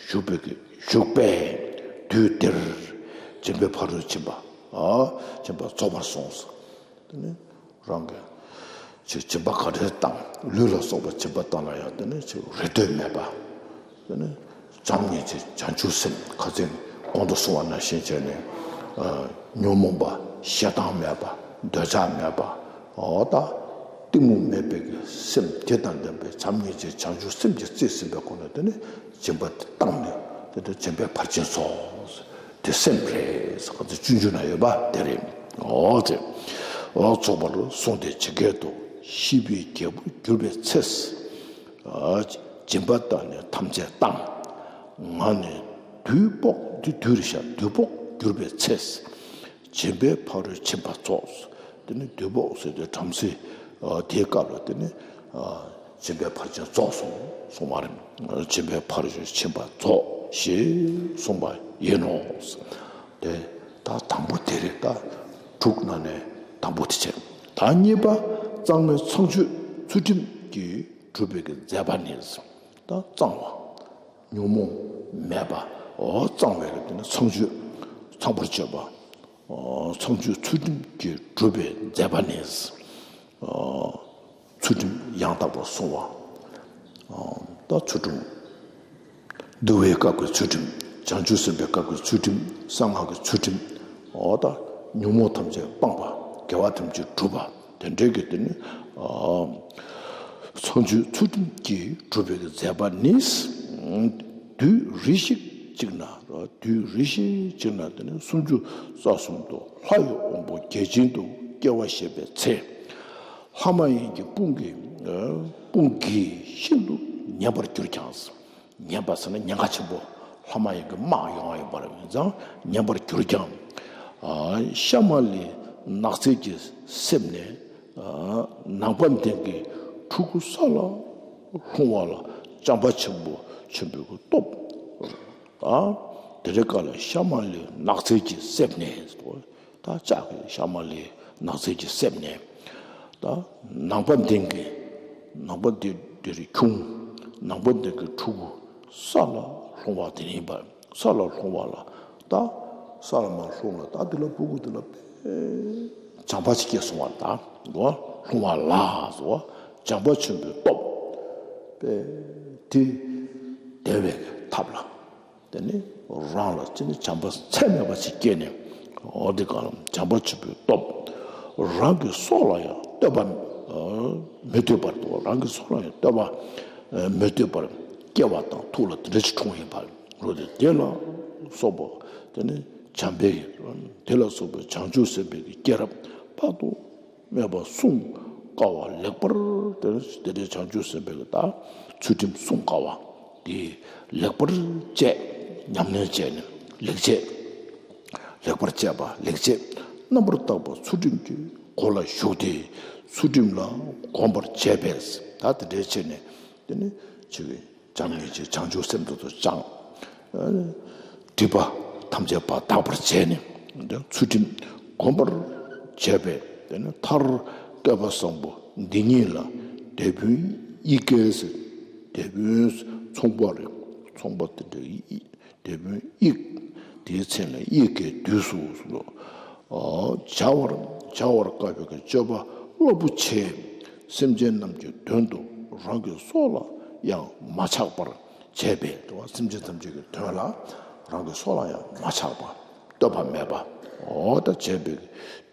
ཞུགས་པའི་གི་ཞུགས་པས་དུས་དེར་སྦྱིན་པའི་ཕ་རོལ་ཕྱིན་པ། ཨ་ཕྱིན་པ་རྫོགས་པར་གསུངས། དེ་ནི་རང་གི་ཅིག་སྦྱིན་པ་ག་འདྲས་བཏང་། ལུས་ལ་སོགས་པ་སྦྱིན་པ་བཏང་ན་ཡང་དེ་ནི་ཅིག་རེ་ལྟོས་མེད་པ། དེ་ནི་བྱམས་སྙིང་རྗེ་བྱང་ཆུབ་སེམས། ཁ་སང་གོང་དུ་གསུངས་པ་ནང་བཞིན་བྱས་ནས་ཨ་ཉོན་མོངས་པ་ཞེ་སྡང་མེད་པ། འདོད་ཆགས་མེད་པ། འོ་ད་གཏི་མུག་མེད་པའི་གི་སེམས་དེ་དང་ལྡན་པའི་བྱམས་སྙིང་རྗེ་བྱང་ཆུབ་སེམས་ཀྱིས་རྩིས་ཟིན་པའི་སྒོ་ནས་དེ་ནི་སྦྱིན་པ་དེ་བཏང་ནས་དེ་དུས་སྦྱིན་པའི་ཕར་ཕྱིན་སོ། དེ་སེམས་རེད་ཟེར་ག་ཚོད་སྤྱོད་འཇུག་ན་ཡོད་པ་དེ་རེད། འོ་དེ། འོ་ཚོགས་པར་གསུངས་ཏེ་ཇི་སྐད་དུ། ཤེས་པའི་རྒྱལ་པོར་གྱུར་པའི་ཚེ། སྦྱིན་པ་དང་ནི་ཐམས་ཅད་བཏང་། ང་ནི་བདུད་དཔོག་འདི་བདུད་རེད་ཤག་བདུད་དཔོག་གྱུར་པའི་ཚེ། སྦྱིན་པའི་ཕ་རོལ་ཕྱིན་པ་རྫོགས། དེ་ནི་བདུད་དཔོག་ཟེར་དུས་བྲམ་ཟེ་དེའི་སྐབས་ལ་དེ་ནི། སྦྱིན་པའི་ཕར་ཕྱིན་རྫོགས་སོང་གསུངས་པ་རེད། སྦྱིན་པའི་ཕ་རོལ་ཕྱིན་པ་རྫོགས་ཞེས་གསུངས་པ་ཡིན་ནོ། དེ་ད་དང་པོ་དེ་རེད། ད་དྲུག་ནང་ནས་དང་པོ་དེ་བྱས། ད་གཉིས་པ་གཙང་མའི་ཚངས་སྤྱོད་ཚུལ་ཁྲིམས་ཀྱིས་གྲུབ་པའི་གི་མཛད་པ་ནི། ད་གཙང་བ་ཉོན་མོངས་མེད་པ། འོ་གཙང་བའི་གི་དེ་ནི་ཚངས་སྤྱོད་ཚངས་པར་སྤྱོད་པ། འོ་ཚངས་སྤྱོད་ཚུལ་ཁྲིམས་ཀྱིས་གྲུབ་པའི་མཛད་པ་ནི། ཚུལ་ཁྲིམས་ཡང་དག་པར་བསྲུང་བ། ད་ཚུལ་ཁྲིམས། འདུལ་བའི་སྐབས་ཀྱི་ཚུལ་ཁྲིམས། བྱང་ཆུབ་སེམས་དཔའི་སྐབས་ཀྱི་ཚུལ་ཁྲིམས། གསང་སྔགས་ཀྱི་ཚུལ་ཁྲིམས། འོ་ད་ཉོན་མོངས་ཐམས་ཅད་སྤངས་པ། དགེ་བ་ཐམས་ཅད་གྲུབ་པ། དེ་འདྲའི་གི་དེ་ནི་ཚངས་སྤྱོད་ཚུལ་ཁྲིམས་ཀྱིས་གྲུབ་པའི་གི་མཛད་པ་ནི། དུས་རེ་ཞིག་ཅིག་ན། དུས་རེ་ཞིག་ཅིག་ན་དེ་ནི་སུམ་ཅུ་རྩ་གསུམ་དུ་ལྷ་ཡི་དབང་པོ་བརྒྱ་བྱིན་དུ་སྐྱེ་བ་བཞེས་པའི་ཚེ། ལྷ་མ་ཡིན་གྱི་དཔུང་གིས། དཔུང་གིས་ཤིན་ཏུ་ཉེན་པར་གྱུར་ཀྱང་། ཉེན་པ་ཟེར་ན་ཉེན་ཁ་ཆེན་པོ། ལྷ་མ་ཡིན་གྱི་དམག་ཡོང་བ་ཡིན་པར་ཡིན་ཙང་ཉེན་པར་གྱུར་ཀྱང་། ཤ་མ་ལའི་ནགས་ཚལ་གྱི་གསེབ་ནས། ནང་པ་ལྡན་གྱི་ཕྲུ་གུ་ས་ལ་ལྷུང་བ་ལ་བྱམས་པ་ཆེན་པོ་ཆེན་པོའི་སྟོབས། དེ་རེ་ཀ་ལ་ཤ་མ་ལའི་ནགས་ཚལ་གྱི་གསེབ་ནས། ད་ལྕགས་ཀྱི་ཤ་མ་ལའི་ནགས་ཚལ་གྱི་གསེབ་ནས། ད་ནང་པ་ལྡན་གྱི། ནང་པ་འདི་འདིར་ཁྱུང་། ནང་པ་ལྡན་གྱི་ཕྲུ་གུ་ས་ལ་ལྷུང་བ་དེ་ཡིན་པ། ས་ལ་ལྷུང་བ་ལ། ད་ས་ལ་མ་ལྷུང་ལ། ད་འདི་ལ་ཕྲུ་གུ་འདི་ལ་དཔེ་བྱམས་པ་ཅིག་སྐྱེས་སོང་བ། ད་འགྲོ་ལྷུང་བ་ལ་སོ། བྱམས་པ་ཆེན་པོའི་སྟོབས་དཔེ་དེ་བདེ་བའི་ཐབས་ལ། དེ་ནི་རང་ལ་ཅི་ནི་བྱམས་པ་ཚད་མེད་པ་ཞིག་སྐྱེས་ནས། འོ་དེ་གང་ལ་བྱམས་པ་ཆེན་པོའི་སྟོབས། རང་གི་སྲོག་ལ་ཡང་བསྟོད་པ་མི་བསྟོད་པར་དུ། རང་གི་སྲོག་ལ་ཡང་བསྟོད་པ་མི་བསྟོད་པར་སྐྱེ་བ་དང་ཐུགས་ལ་དེ་འདྲ་ཞིག་འཁྲུངས་ཡིན་པ་རེད། དེ་ལ་སོགས་པ་དེ་ནི་བྱམས་པའི། དེ་ལ་སོགས་པའི་བྱང་ཆུབ་སེམས་དཔའི་གི་སྐྱེས་རབས་དཔག་ཏུ་མེད་པ་སྲུང་དཀའ་བ་ལེགས་པར། དེ་དེ་འདྲའི་བྱང་ཆུབ་སེམས་དཔའི་ལ་ད་ཚུལ་ཁྲིམས་སྲུང་དཀའ་བ་དེ་ལེགས་པར་བྱས། ཉམས་ལེན་བྱས་ནས་ལེགས་བྱས། ལེགས་པར་བྱས་པ་ལེགས་བྱས། རྣམ་པར་དག་པ་ཚུལ་ཁྲིམས་ཀྱི་སྒོ་ལ་ཞུགས་ཏེ་ཚུལ་ཁྲིམས་ལ་གོམས་པར་བྱས་པས། ད་དེ་འདྲའི་བྱས་ནས་དེ་ནི་ཆེ་བའི་བྱམས་སྙིང་རྗེ་བྱང་ཆུབ་སེམས་རྟོག་ཏུ་བཅངས། སྒྲིབ་པ་ཐམས་ཅད་པ་དག་པར་བྱས་ནས། ཚུལ་ཁྲིམས་གོམས་པར་བྱས་པས། དེ་ནས་མཐར་བསྟོད་པ་བཟང་པོ་འདི་ཉིད་ལ་དེད་དཔོན་དབྱིག་གིས། དེད་དཔོན་ཚོང་པ་རེད། ཚོང་པ་དེ་འདྲ་དེད་དཔོན་དབྱིག་དེའི་མཚན་ལ་དབྱིག་གིས་བསྡུས་སོ་ལོ། བྱ་བར་བྱ་བར་དཀའ་བའི་སྤྱོད་པ་རླབས་པོ་ཆེ། སེམས་ཅན་རྣམས་ཀྱི་དོན་དུ་རང་གི་སྲོག་ལ་ཡང་མ་ཆགས་པར་བྱས་པས། དེ་བ་སེམས་ཅན་ཐམས་ཅད་ཀྱི་དོན་ལ་རང་གི་སྲོག་ལ་ཡང་མ་ཆགས་པ། བསྟོད་པ་མེད་པ། འོ་ད་བྱས་པའི་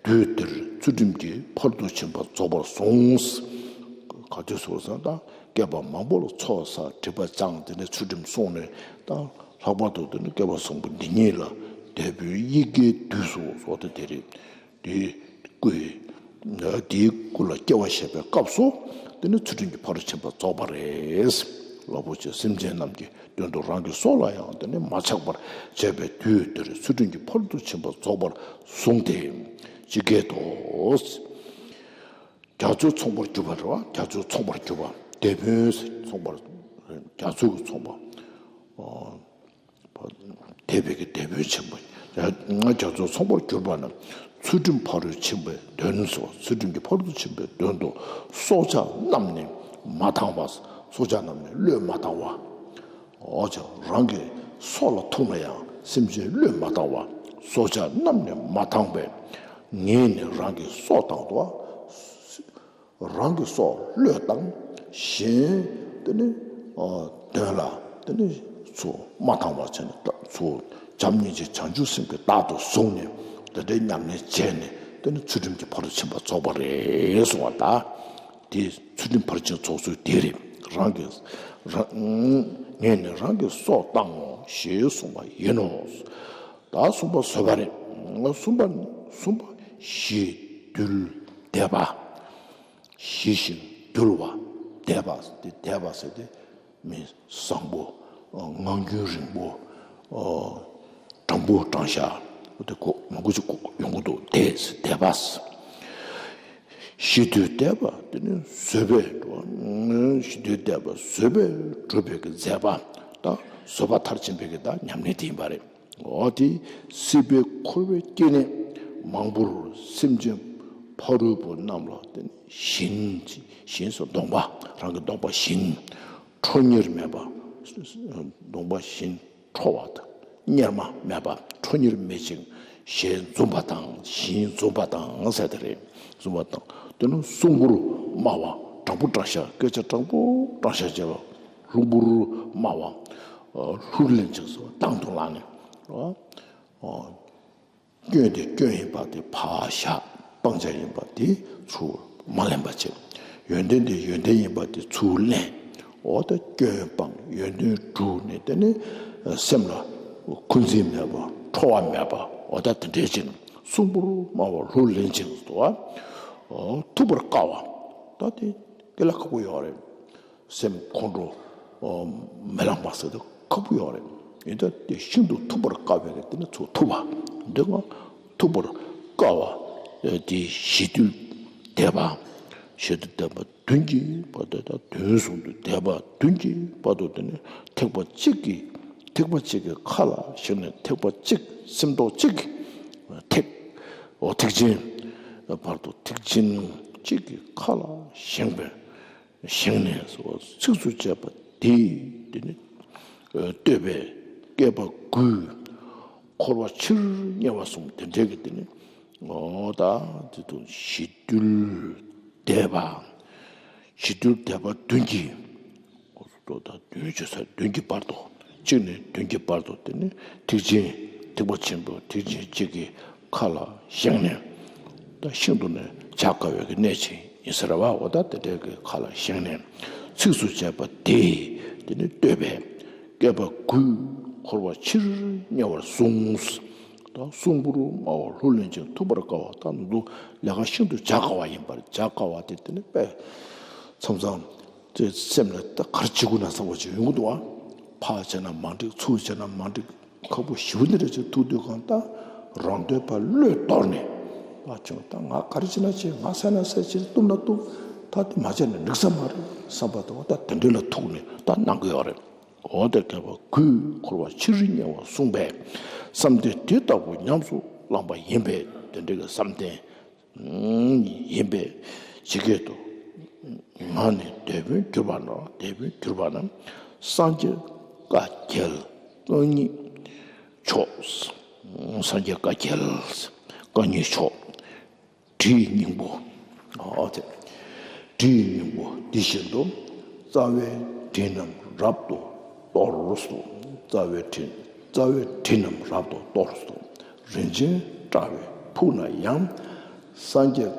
དུས་འདིར་ཚུལ་ཁྲིམས་ཀྱི་ཕ་རོལ་ཏུ་ཕྱིན་པ་རྫོགས་པར་གསུངས། ག་དུས་སུ་ཟེར་ན། ད་བསྐལ་པ་མང་པོ་ལ་ཚོགས་བསགས་སྒྲིབ་པ་སྦྱངས། དེ་ནས་ཚུལ་ཁྲིམས་བསྲུངས་ནས། ད་ལྷག་པར་དུ་དེ་ནི་བསྐལ་པ་བཟང་པོ་འདི་ཉིད་ལ་དེད་དཔོན་དབྱིག་གིས་བསྡུས་སོ་སོ། དེ་དེ་རེད། དེའི་སྐུའི། དེའི་སྐུ་ལ་སྐྱེ་བ་བཞེས་པའི་སྐབས་སུ་དེ་ནི་ཚུལ་ཁྲིམས་ཀྱི་ཕ་རོལ་ཕྱིན་པ་རྫོགས་པ་རེད། རླབས་པོ་ཆེ། སེམས་ཅན་རྣམས་ཀྱི་དོན་དུ་རང་གི་སྲོག་ལ་ཡང་དེ་ནི་མ་ཆགས་པར་བྱས་པའི་དུས་འདིར་ཚུལ་ཁྲིམས་ཀྱི་ཕ་རོལ་ཏུ་ཕྱིན་པ་རྫོགས་པར་གསུངས་ཏེ། ཇི་སྐད་དུ། རྒྱ་མཚོས་མཚུངས་པར་གྱུར་པ་རེད་བ། རྒྱ་མཚོས་མཚུངས་པར་གྱུར་པ། དེད་དཔོན་མཚུངས་པར། རྒྱ་མཚོ་གིས་མཚུངས་པ། དེད་དཔོན་གྱི་དེད་དཔོན་ཆེན་པོ། རྒྱ་མཚོས་མཚུངས་པར་གྱུར་པ་ན། ཚུལ་ཁྲིམས་ཕ་རོལ་ཕྱིན་པའི་དོན་སོ། ཚུལ་ཁྲིམས་ཀྱི་ཕ་རོལ་ཏུ་ཕྱིན་པའི་དོན་དུ་སྲོག་ཆགས་རྣམས་ནི་མ་བཏང་བ། སྲོག་ཆགས་རྣམས་ནི་བློས་མ་བཏང་བ། འོ་ཅག་རང་གི་སྲོག་ལ་ཐུག་ན་ཡང་སེམས་ཅན་བློས་མ་བཏང་བ། སྲོག་ཆགས་རྣམས་ནི་མ་བཏང་བས། ངས་ནི་རང་གི་སྲོག་བཏང་དོ། རང་གི་སྲོག་བློས་བཏང་། གཞན་དེ་ནི་དོན་ལ་དེ་ནི་ཚུར་མ་བཏང་བ་བྱས་ནས། ཚུར་བྱམས་སྙིང་རྗེ་བྱང་ཆུབ་སེམས་ཀྱི་བདག་ཏུ་བཟུང་ནས་དེ་འདྲའི་ཉམས་ལེན་བྱས་ནས། དེ་ནི་ཚུལ་ཁྲིམས་ཀྱི་ཕ་རོལ་ཕྱིན་པ་རྫོགས་པ་རེད་གསུངས་པ་ད། དེ་ཚུལ་ཁྲིམས་ཕར་ཕྱིན་རྫོགས་ཚུལ་དེ་རེད། རང་གི་རང་ངས་ནི་རང་གི་སྲོག་བཏང་ངོ་ཞེས་གསུངས་པ་ཡིན་ནོ། ད་གསུམ་པ་བཟོད་པ་རེད། གསུམ་པ་གསུམ་པ་ཞི་དུལ་དད་པ། ཞི་ཞིང་དུལ་བ་དད་པ། དེ་དད་པ་ཟེར་དེ་མི་བཟང་པོ། ངང་རྒྱུད་རིང་པོ། དྲང་པོ་དྲང་བཞག་དེ་གོ་མང་པོ་ཅིག་ཡོང་གི་འདུག་དེ་དད་པ། ཞི་དུལ་དད་པ་དེ་ནི་བཟོད་པས་འགྲོ་བ། ཞི་དུལ་དད་པ་བཟོད་པས་སྒྲུབ་པའི་གི་མཛད་པ་དང་བཟོད་པ་མཐར་ཕྱིན་པའི་གི་ད་ཉམས་ལེན་དེ་ཡིན་པ་རེད། འོ་དེ་སྲིད་པའི་འཁོར་བའི་སྐྱེ་གནས་མང་པོར་སེམས་ཅན་ཕ་རོལ་པོ་རྣམས་ལ་དེ་ནི་བྱིན། བྱིན་སོགས་གདོང་པ་རང་གི་གདོང་པ་བྱིན། ཁྲོ་གཉེར་མེད་པ། གདོང་པ་བྱིན། ཁྲོ་བ་དང་གཉེར་མ་མེད་པ། ཁྲོ་གཉེར་མེད་ཅིང་ཞལ་འཛུམ་པ་དང་། བཞིན་འཛུམ་པ་དང་ཟེར་དེ་རེད། འཛུམ་པ་དང་། དེ་ནི་གསུང་པོར་སྨྲ་བ། དྲང་པོ་དྲང་བཞག་སྐད་ཆ་དྲང་པོ་དྲང་བཞག་བྱེད་པ། ལྷུག་པོར་སྨྲ་བ། ལྷུར་ལེན་ཅིང་སོ་དང་དུ་བླངས་ནས། སྐྱོན་དེ་སྐྱོན་ཡིན་པ་དེ་ཕར་བཞག་སྤང་བྱ་ཡིན་པ་དེ་ཚུར་མ་ལེན་པ་བྱེད། ཡོན་ཏན་དེ་ཡོན་ཏན་ཡིན་པ་དེ་ཚུར་ལེན། འོ་ད་སྐྱོན་སྤངས་ཡོན་ཏན་སྒྲུབ་ནས་དེ་ནི་སེམས་ལ་འཁོན་འཛིན་མེད་པ་ཁྲོ་བ་མེད་པ། འོ་ད་དེ་འདྲའི་ཅིག་གསུང་པོར་སྨྲ་བ་ལྷུར་ལེན་ཅིང་དུ་བ། ཐུབ་པར་དཀའ་བ། ད་དེ་དཀའ་ལས་ཁག་པོ་ཡོད་རེད། སེམས་ཁོང་ཁྲོ་མི་ལངས་པ་ཟེར་དུས་ཁག་པོ་ཡོད་རེད། ཡིན་ད་དེ་ཤིན་ཏུ་ཐུབ་པར་དཀའ་བའི་གི་དེ་ནི་ཚུར་ཐུབ་པ། འདི་ང་ཐུབ་པར་དཀའ་བ། དེ་ཞི་དུལ་དད་པ། ཞི་དུལ་དད་པ་བདུན་གྱི་བར་དུ། ད་དོན་གསུམ་དུ་དད་པ་བདུན་གྱི་བར་དུ། དེ་ནི་ཐེག་པ་གཅིག་གི་ཐེག་པ་གཅིག་གི་ཁ་ལ་བཞེངས་ནས། ཐེག་པ་གཅིག་སེམས་རྟོག་གཅིག་གི་ཐེག་འོ་ཐེག་ཆེན་བར་དུ། ཐེག་ཆེན་གཅིག་གི་ཁ་ལ་བཞེངས་པའི་བཞེངས་ནས་སོ། ཚིགས་སུ་བཅད་པ་དེ་དེ་ནི་བསྟོད་པས་བསྐལ་པ་དགུའི་འཁོར་བ་ཕྱིར་དམྱལ་བ་གསུམ། དེ་འདྲའི་གི་དེ་ནི་འོ་ད་དེ་དུ་ཞི་དུལ་དད་པ། ཞི་དུལ་དད་པ་བདུན་གྱི་འོ་ད་བདུན་ཅུ་ས་བདུན་གྱི་བར་དུ། གཅིག་ནས་བདུན་གྱི་བར་དུ། དེ་ནི་ཐེག་ཆེན་ཐེག་པ་ཆེན་པོ་ཐེག་ཆེན་གཅིག་གི་ཁ་ལ་བཞེངས་ནས། ད་ཤིན་ཏུ་ནས་བྱ་དཀའ་བའི་གི་གནས་ཆེན་ཡིན་ཟེར་བ། འོ་ད་དེ་འདྲའི་གི་ཁ་ལ་བཞེངས་ནས། ཚིགས་སུ་བཅད་པ་དེ་དེ་ནི་བསྟོད་པས་བསྐལ་པ་དགུའི་འཁོར་བ་ཕྱིར་དམྱལ་བར་གསུངས། ད་གསུང་པོར་སྨྲ་བ་ལྷུར་ལེན་ཅིང་ཐུབ་པར་དཀའ་བ། ད་འདུག་ལས་ཀ་ཤིན་ཏུ་བྱ་དཀའ་བ་ཡིན་པར། བྱ་དཀའ་བ་དེ་དེ་ནི་དཔེ་མཚམས་མཚམས་དེ་སེམས་ལ་ད་ག་རེ་བྱེད་དགོས་ན་བསམ་པ་ཅིག་ཡོང་གི་འདུག་བ། ཕར་བྱས་ན་མ་འགྲིག་ཚུར་བྱས་ན་མ་འགྲིག་ཁག་པོ་ཞེ་པོ་འདི་འདྲ་ཅིག་ཐུག་དུས་གང་ལྟར་རང་དོན་ཕར་བློས་དོར་ནས། ཕར་བྱུང་ད་ང་ག་རེ་བྱེད་ན་བྱེད། ང་ཟ་ན་ཟ། བྱས་གཏུབ་ན་གཏུབ། ད་དེ་མ་བྱས་ན་འགྲིག་ས་མ་རེད་བསམ་པ་དང་། ད་དེ་འདྲ་ལ་ཐུག་ནས་ད་གནང་གི་ཡོད་རེད། འོ་དེ་བསྐལ་པ་དགུའི་འཁོར་བ་ཕྱིར་དམྱལ་བ་གསུངས་པས། བསམ་གཏན་དེ་ལྟ་བུ་ཉམས་སུ་བླངས་པ་ཡིན་པས། དེ་འདྲ་གི་བསམ་གཏན་ཡིན་པས་ཇི་སྐད་དུ། ང་ནི་དེད་དཔོན་གྱུར་པ་ན། དེད་དཔོན་གྱུར་པ་ན། སངས་རྒྱས་བཀའ་རྒྱལ་རྐང་གཉིས་མཆོག་སངས་རྒྱས་བཀའ་རྒྱལ་རྐང་གཉིས་མཆོག་དྲིའི་སྙིང་པོ། ཨོ་དེ། དྲིའི་སྙིང་པོ་འདི་བཞིན་དུ། རྩ་བའི་དྲི་རྣམས་རབ་ཏུ་གཏོར་སོ། རྩ་བའི་དྲི། རྩ་བའི་དྲི་རྣམས་རབ་ཏུ་གཏོར་སོ། རིན་ཆེན་དྲ་བས་ཕུག་ན་ཡང་། སངས་རྒྱས་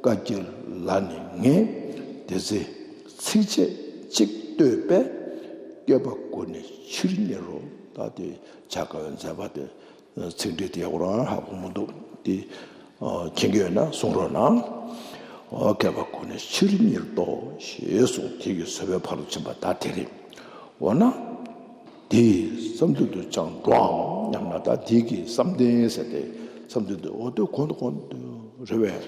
བཀའ་རྒྱལ་ལ་ནི་ངས། དེ་ཚེ་ཚིགས་བཅད་གཅིག་བསྟོད་པས། བསྐལ་པ་དགུ་ནས་ཕྱིར་དམྱལ་རོ། ད་དེ་བྱ་དཀའ་བའི་མཛད་པ་དེ། ཚིག་འགྲེལ་དེ་ཡག་པོ་རང་ཧ་གོ་མི་འདུག་དེ་མཁྱེན་གྱི་ཡོད་ན་གསུང་རོགས་གནང་། འོ་བསྐལ་པ་དགུ་ནས་ཕྱིར་དམྱལ་རོ་ཞེས་གསུངས། དེ་གི་བཟོད་པའི་ཕ་རོལ་ཕྱིན་པ་ད་དེ་རེད། འོ་ན། དེའི་བསམ་དོན་དུ་ཀྱང་འགྲོའམ་སྙམ་ན། ད་དེ་གི་བསམ་གཏན་ཟེར་ཏེ། བསམ་དོན་དུ་འོ་དེ་གོང་དུ་གོང་དུ་རེ་བས།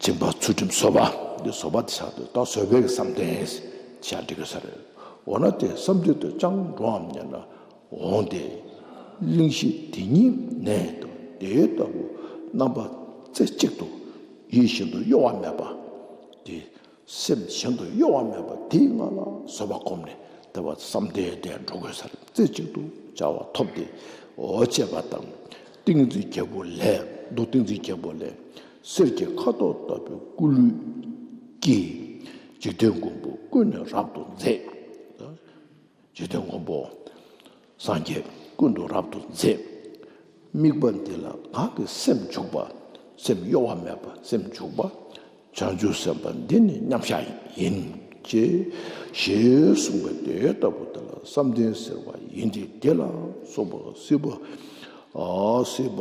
སྦྱིན་པ་ཚུལ་ཁྲིམས་བཟོད་པ། འདི་བཟོད་པ་དེ་ཆགས་འདུག་ད་བཟོད་པའི་བསམ་གཏན་ཆགས་འགྲིག་གི་ས་རེད། འོ་ན་དེ་བསམ་དོན་དུ་ཀྱང་འགྲོའམ་སྙམ་ན། འོང་སྟེ། གླེང་གཞི་དེ་ཉིད་ནས་དང་དེ་ལྟ་བུ་རྣམ་པ་རྩེ་གཅིག་ཏུ་ཡིད་བཞིན་དུ་གཡོ་བ་མེད་པ། དེ་སེམས་བཞིན་དུ་གཡོ་བ་མེད་པ་དེའི་ངང་ལ་བཟོད་པ་བསྒོམས་ནས་དེ་བ་བསམ་གཏན་དེ་འགྲོ་དགོས་ས་རེད། རྩེ་གཅིག་ཏུ་བྱ་བ་ཐོབ་སྟེ། འོ་བྱས་པ་དང་། ཏིང་འཛིན་རྒྱལ་པོ་ལས། མདོ་ཏིང་འཛིན་རྒྱལ་པོ་ལས། གསེར་གྱི་ཁ་དོག་ལྟ་བུའི་སྐུ་ལུས་ཀྱིས། འཇིག་རྟེན་མགོན་པོ་ཀུན་ནས་རབ་ཏུ་མཛེས། འཇིག་རྟེན་མགོན་པོ་སངས་རྒྱས་ཀུན་ཏུ་རབ་ཏུ་མཛེས། དམིགས་པ་འདི་ལ་གང་གིས་སེམས་འཇུག་པ། སེམས་གཡོ་བ་མེད་པ་སེམས་འཇུག་པ། བྱང་ཆུབ་སེམས་དཔའ་འདི་ནི་མཉམ་གཞག་ཡིན། ཅེས་ཞེས་གསུངས་པ་དེ་ལྟ་བུ་དེ་ལ་བསམ་གཏན་ཟེར་བ་ཡིན་ཏེ། དེ་ལ་སོགས་པ་སྲིད་པ་སྲིད་པ་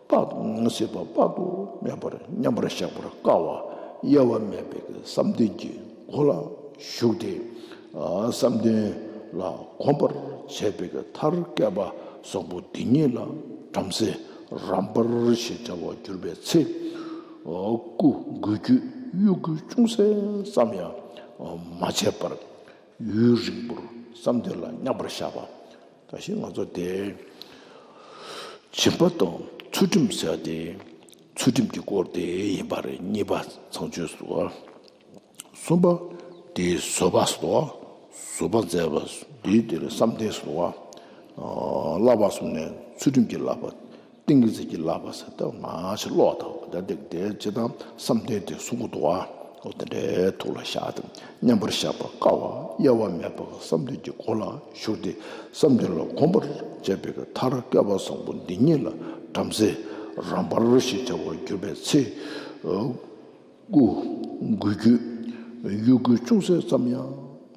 དཔག་སྲིད་པ་དཔག་ཏུ་མེད་པར་མཉམ་པར་བཞག་པར་དཀའ་བ་དབྱེ་བ་མེད་པའི་བསམ་གཏན་གྱི་སྒོ་ལ་ཞུགས་ཏེ། བསམ་གཏན་ལ་གོམས་པར་བྱས་པའི་མཐར་བསྐལ་པ་བཟང་པོ་འདི་ཉིད་ལ་བྲམ་ཟེ་རམ་པར་ཞེས་བྱ་བར་གྱུར་པའི་ཚེ། སྐུ་འགུལ་སྐྱོད་གཡོ་འགུལ་ཅུང་ཟད་ཙམ་ཡང་མ་བྱས་པར་ཡུན་རིང་པོར་བསམ་གཏན་ལ་མཉམ་པར་བཞག་པ། ད་ཞིག་ང་ཚོ་དེ་སྦྱིན་པ་དང་ཚུལ་ཁྲིམས་ཟེར་ཏེ། ཚུལ་ཁྲིམས་ཀྱི་སྐོར་དེ་ཡིན་པ་རེད། གཉིས་པ་ཚངས་སྤྱོད་སོ། གསུམ་པ་དེ་བཟོད་པ་སོ། བཟོད་པ་མཛད་པ་འདིའི་དེར་བསམ་གཏན་སོ། བསླབ་པ་གསུམ་ནས་ཚུལ་ཁྲིམས་ཀྱི་བསླབ་པ། ཏིང་ངེ་འཛིན་གྱི་བསླབ་པ་ཟེར་ཏེ་མང་ཆེ་ཀློག་དང་། ད་དེ་དེ་ཅི་དང་བསམ་གཏན་དེ་གསུང་གི་འདུག་ཨ། འོ་དེ་འདྲའི་ཐུགས་ལ་བཞག་དང་མཉམ་པར་བཞག་པ་དཀའ་བ་དབྱེ་བ་མེད་པ་བསམ་གཏན་གྱི་སྒོ་ལ་ཞུགས་ཏེ། བསམ་གཏན་ལ་གོམས་པར་བྱས་པའི་མཐར་བསྐལ་པ་བཟང་པོ་འདི་ཉིད་ལ་བྲམ་ཟེ་རམ་པར་ཞེས་བྱ་བར་གྱུར་པའི་ཚེ། སྐུ་འགུལ་སྐྱོད་གཡོ་འགུལ་ཅུང་ཟད་ཙམ་ཡང་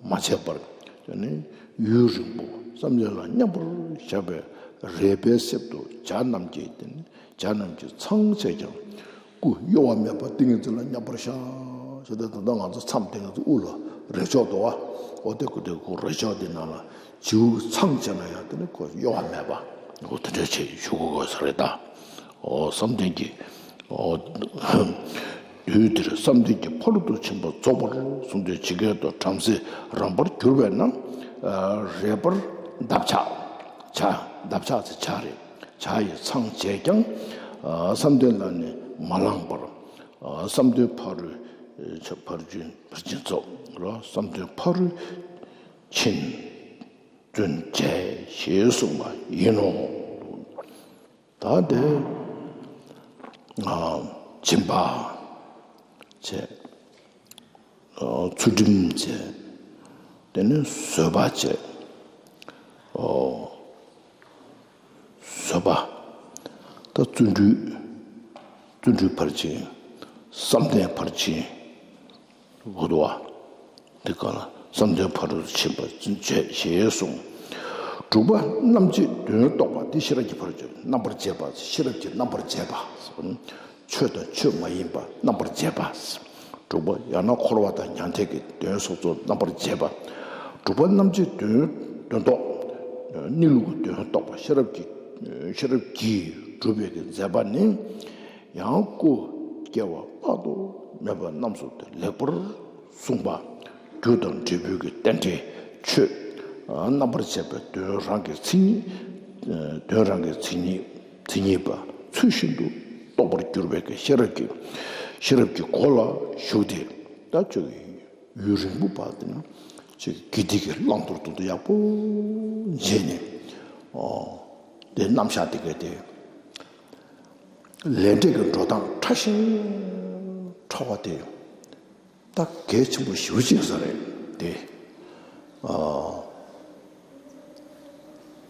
མ་བྱས་པར། དེ་ནས་ཡུན་རིང་པོ་བསམ་གཏན་ལ་མཉམ་པར་བཞག་པའི་རལ་པའི་གསེབ་ཏུ་བྱ་རྣམས་ཀྱིས། དེ་ནས་བྱ་རྣམས་ཀྱིས་ཚངས་བྱས་ཀྱང་། སྐུ་གཡོ་བ་མེད་པར་ཏིང་ངེ་འཛིན་ལ་མཉམ་པར་བཞག་ཞེས་ཏེ། ད་ལྟ་ང་ཚོ་མཚམས་ཏིང་ངེ་འཛིན་དབུ་ལ་རེག་ཕྱོགས་འདུག་བ། འོ་དེ་ཀོ་དེ་ཀོ་རེག་ཕྱོགས་དེ་ནང་ལ་བྱིའུ་ཚངས་བྱས་ན་ཡང་དེ་ནི་ཁོ་གཡོ་བ་མེད་པ། འོ་དེ་འདྲ་བྱས་བཞུགས་དགོས་ས་རེད་ད། འོ་བསམ་གཏན་གྱི་འོ་དུས་དེར་བསམ་གཏན་གྱི་ཕ་རོལ་ཏུ་ཕྱིན་པ་རྫོགས་པར་གསུངས་ཏེ། ཇི་སྐད་དུ་བྲམ་ཟེ་རམ་པར་གྱུར་པས་ན། རལ་པར་འདབ་ཆགས། བྱ། འདབ་ཆགས་ཟེར་བྱ་རེད། བྱ་ཡིས་ཚངས་བྱས་ཀྱང་། བསམ་གཏན་ལ་ནི་མ་ལངས་པར། བསམ་གཏན་ཕ་རོལ་ཕར་ཕར་ཕྱིན་ཕར་ཕྱིན་རྫོགས་ལ། བསམ་གཏན་ཕ་རོལ་ཕྱིན་བརྫུན་བྱས་ཞེས་གསུངས་པ་ཡིན་ནོ། ད་དེ་སྦྱིན་པ་བྱས། ཚུལ་ཁྲིམས་བྱས། དེ་ནས་བཟོད་པ་བྱས། བཟོད་པ། ད་བརྩོན་འགྲུས། བརྩོན་འགྲུས་ཕར་ཕྱིན། བསམ་གཏན་ཕར་ཕྱིན། འོ་དོ་བ། འདི་ག་ལ་བསམ་གཏན་ཕ་རོལ་ཏུ་ཕྱིན་པ་བྱས་ཞེས་གསུངས། དྲུག་པ་རྣམ་འབྱེད་དོན་རྟོགས་པ། འདི་ཤེས་རབ་ཀྱི་ཕ་རོལ་ཏུ་རྣམ་པར་འབྱེད་པ། ཤེས་རབ་ཀྱི་རྣམ་པར་འབྱེད་པ། ཆོས་དང་ཆོས་མ་ཡིན་པ་རྣམ་པར་འབྱེད་པ། དྲུག་པ་ཡང་ན་འཁོར་བ་དང་མྱང་འདས་ཀྱི་དོན་སོགས་ཚོ་རྣམ་པར་འབྱེད་པ། དྲུག་པ་རྣམ་འབྱེད་དོན་དོན་རྟོགས། གནས་ལུགས་ཀྱི་དོན་རྟོགས་པ། ཤེས་རབ་ཀྱི་ཤེས་རབ་ཀྱིས་གྲུབ་པའི་གི་མཛད་པ་ནི། ཡང་སྐུ་སྐྱེ་བ་དཔག་ཏུ་མེད་པ་རྣམས་སུ་དེ་ལེགས་པར་གསུངས་པ། རྒྱུ་དང་འབྲས་བུའི་གི་རྟེན་འབྲེལ་ཆོས། རྣམ་པར་འབྱེད་པའི་དོན་རང་གི་མཚན་ཉིད། དོན་རང་གི་མཚན་ཉིད། མཚན་ཉིད་པ་ཚུལ་བཞིན་དུ་རྟོགས་པར་གྱུར་པའི་གི་ཤེས་རབ་ཀྱི་ཤེས་རབ་ཀྱི་སྒོ་ལ་ཞུགས་ཏེ། ད་ཅིག་ཡུན་རིང་པོ་བར་དུ་ན་ཅིག་དགེ་སྡིག་གི་བླང་དོར་དུ་ཡག་པོ་མཇལ་ནས། ཨོ། དེ་རྣམ་གཞག་དེ་ག་དེ། ལས་འབྲས་ཀྱི་འགྲོ་སྟངས་ཕྲ་ཞིང་ཕྲ་བ་དེ་ད་གལ་ཆེན་པོ་ཞེ་པོ་ཅིག་ཡོད་ས་རེད་དེ། ཨ།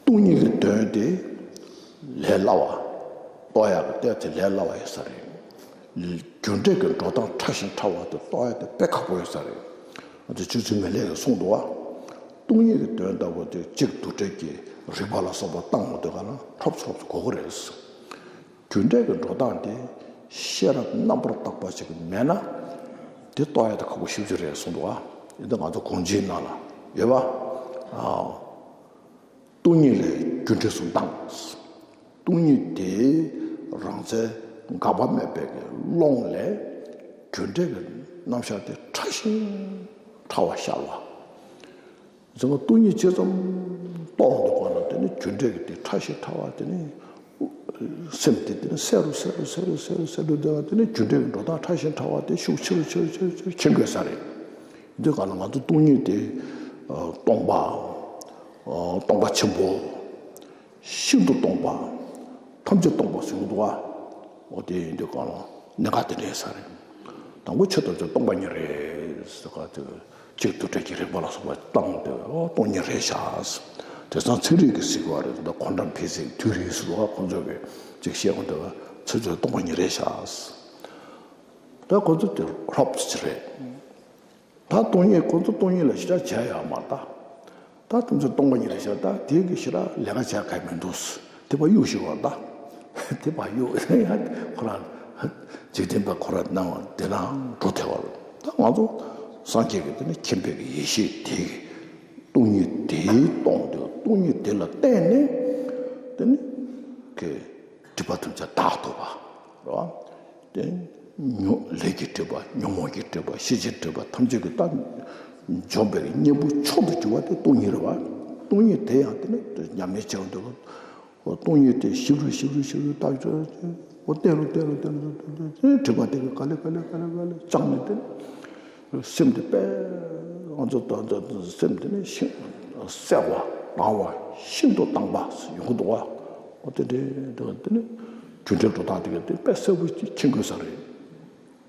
སྟོང་ཉིད་ཀྱི་དོན་དེ་ལས་སླ་བ། རྟོགས་ཡག་གི་ལྟས་དེ་ལས་སླ་བ་ཡོད་ས་རེད། རྒྱུ་འབྲས་ཀྱི་འགྲོ་སྟངས་ཕྲ་ཞིང་ཕྲ་བ་དེ་རྟོགས་ཡག་དེ་དཔེ་ཁག་པོ་ཡོད་ས་རེད། ང་ཚོ་ཆུ་ཚོད་མེད་ལས་ཀྱིས་གསུངས་འདུག་བ། སྟོང་ཉིད་ཀྱི་དོན་ལྟ་བུ་དེ་གཅིག་དུ་འབྲས་ཀྱི་རིགས་པ་ལ་སོགས་པ་བཏང་འོང་དུས་ག་ལ་ཧྲོབ་ཙེ་ཧྲོབ་ཙེ་གོ་གི་རེད། རྒྱུ་འབྲས་ཀྱི་འགྲོ་སྟངས་དེ་ཤེས་རབ་རྣམ་པར་དག་པ་ཞིག་མེད་ན། དེ་རྟོགས་ཡ་དེ་ཁག་པོ་ཞེ་པོ་ཅིག་རེད་གསུངས་འདུག་ཨ། ཡིན་ད་ང་ཚོ་གོང་ཆེན་ནང་ལ་ཡོད་པ། ཨ། སྟོང་ཉིད་ལས་རྒྱུ་འབྲས་སུ་ལྡང་། སྟོང་ཉིད་དེ་རང་རྩལ་འགག་པ་མེད་པའི་ཀློང་ལས་རྒྱུ་འབྲས་ཀྱི་རྣམ་གཞག་དེ་ཕྲ་ཞིང་ཕྲ་བ་ཤར་བ། རྫུན་མ་སྟོང་ཉིད་ཇི་ཙམ་རྟོགས་འདུག་པ་ན། དེ་ནི་རྒྱུ་འབྲས་ཀྱི་དེ་ཕྲ་ཞིང་ཕྲ་བ་དེ་ནི། སེམས་དེ་དེ་ནི་གསལ་རུ་གསལ་རུ་གསལ་རུ་གསལ་རུ་གསལ་རུ་བསྡད་པ་དེ་ནི་རྒྱུ་འབྲས་ཀྱི་འགྲོ་སྟངས་ཕྲ་ཞིང་ཕྲ་བ་དེ་ཤུགས་ཆེ་རུ་ཆེ་རུ་ཆེ་རུ་ཆེ་རུ་ཕྱིན་དགོས་ས་རེད། འདི་ག་ལ་ང་ཚོ་སྟོང་ཉིད་དེ་སྟོང་པ། སྟོང་པ་ཆེན་པོ། ཤིན་ཏུ་སྟོང་པ། ཐམས་ཅད་སྟོང་པ་ཟེར་གྱི་འདུག་བ། འོ་དེ་ཡིན་དུས་གང་ལ་གནད་འགག་དེ་འདྲ་ཡིན་ས་རེད། དང་པོ་ཆོས་ཐམས་ཅད་སྟོང་པ་ཉིད་རེད་ཟེར་ག་དེ། གཅིག་དུ་འབྲས་ཀྱི་རིགས་པ་ལ་སོགས་པ་བཏང་སྟེ། ཨོ་སྟོང་ཉིད་རེད་ཤག། དེང་སང་ཚན་རིག་གིས་ཟེར་གྱི་བ་རེད། ད་ཁོ་འདྲ་ཕི་ཟིག་དུས་རིག་ཟེར་བ་ཁོ་ཚོ་གིས་ཅིག་བཤད་འོང་དུས་ཆོས་ཐམས་ཅད་སྟོང་པ་ཉིད་རེད་ཤག། ད་ཁོ་ཚོ་དེ་ཧྲོབ་ཙེ་རེད། ད་སྟོང་ཉིད་ཁོ་ཚོ་སྟོང་ཉིད་ལ་ཞེ་དྲག་བྱས་ཡོད་མ་རེད་ད། ད་དེ་ཚོ་སྟོང་པ་ཉིད་ལ་ཞེ་དྲག་དེ་གི་ཞེ་དྲག་ལས་ཀ་བྱས་ག་མི་འདུག་དེ་ཕར་གཡུག་ཞིག་བ་ད། དེ་ཕར་གཡུག་ཡང་ཁོ་རང་འཇིག་རྟེན་པ་ཁོ་རང་སྣང་བ་དེ་ནང་འགྲོ་ཐལ་བ་ལ། ད་ང་ཚོ་སངས་རྒྱས་ཀྱི་དེ་ནི་མཁྱེན་པའི་གི་ཡེ་ཤེས་དེ་གི་སྟོང་ཉིད་དེའི་སྟོང་དུ་སྟོང་ཉིད་དེ་ལ་བརྟེན་ནས་དེ་ནི་གི་སྒྲིབ་པ་ཐམས་ཅད་དག་ཐུབ་པ་རེད་བ། དེ་ཉོ་ལས་ཀྱི་སྒྲིབ་པ། ཉོན་མོངས་ཀྱི་སྒྲིབ་པ། ཤེས་བྱའི་སྒྲིབ་པ་ཐམས་ཅད་ཀྱི་རྟགས་འཇོམས་པའི་གཉེན་པོ་མཆོག་ཏུ་གྱུར་པ་དེ་སྟོང་ཉིད་རེད་བ། སྟོང་ཉིད་དེ་ཡང་དེ་ནི་ཉམས་ལེན་བྱེད་འོང་དུས་ལ། འོ་སྟོང་ཉིད་དེ་ཞིབ་རུ་ཞིབ་རུ་ཞིབ་རུ་བལྟ་བྱས། འོ་བལྟས་རུ་བལྟས་རུ་བལྟས་རུ་བལྟས་རུ་བལྟས་རུ་སྒྲིབ་པ་དེ་ག་ལེ་ག་ལེ་ག་ལེ་ག་ལེ་བཅངས་ནས་དེ་ནི་སེམས་དེ་དཔེ་ང་ཚོ་ད་ལྟ་སེམས་དེ་ནི་ཤིན་གསལ་བ་དྭངས་བ་ཤིན་ཏུ་དྭངས་པ་ཡོང་གི་འདུག་བ། འོ་དེ་འདྲའི་དེ་ནི་རྒྱུ་འབྲས་འགྲོ་སྟངས་དེ་ག་དེ་དཔེ་གསལ་པོ་མཁྱེན་དགོས་ས་རེད།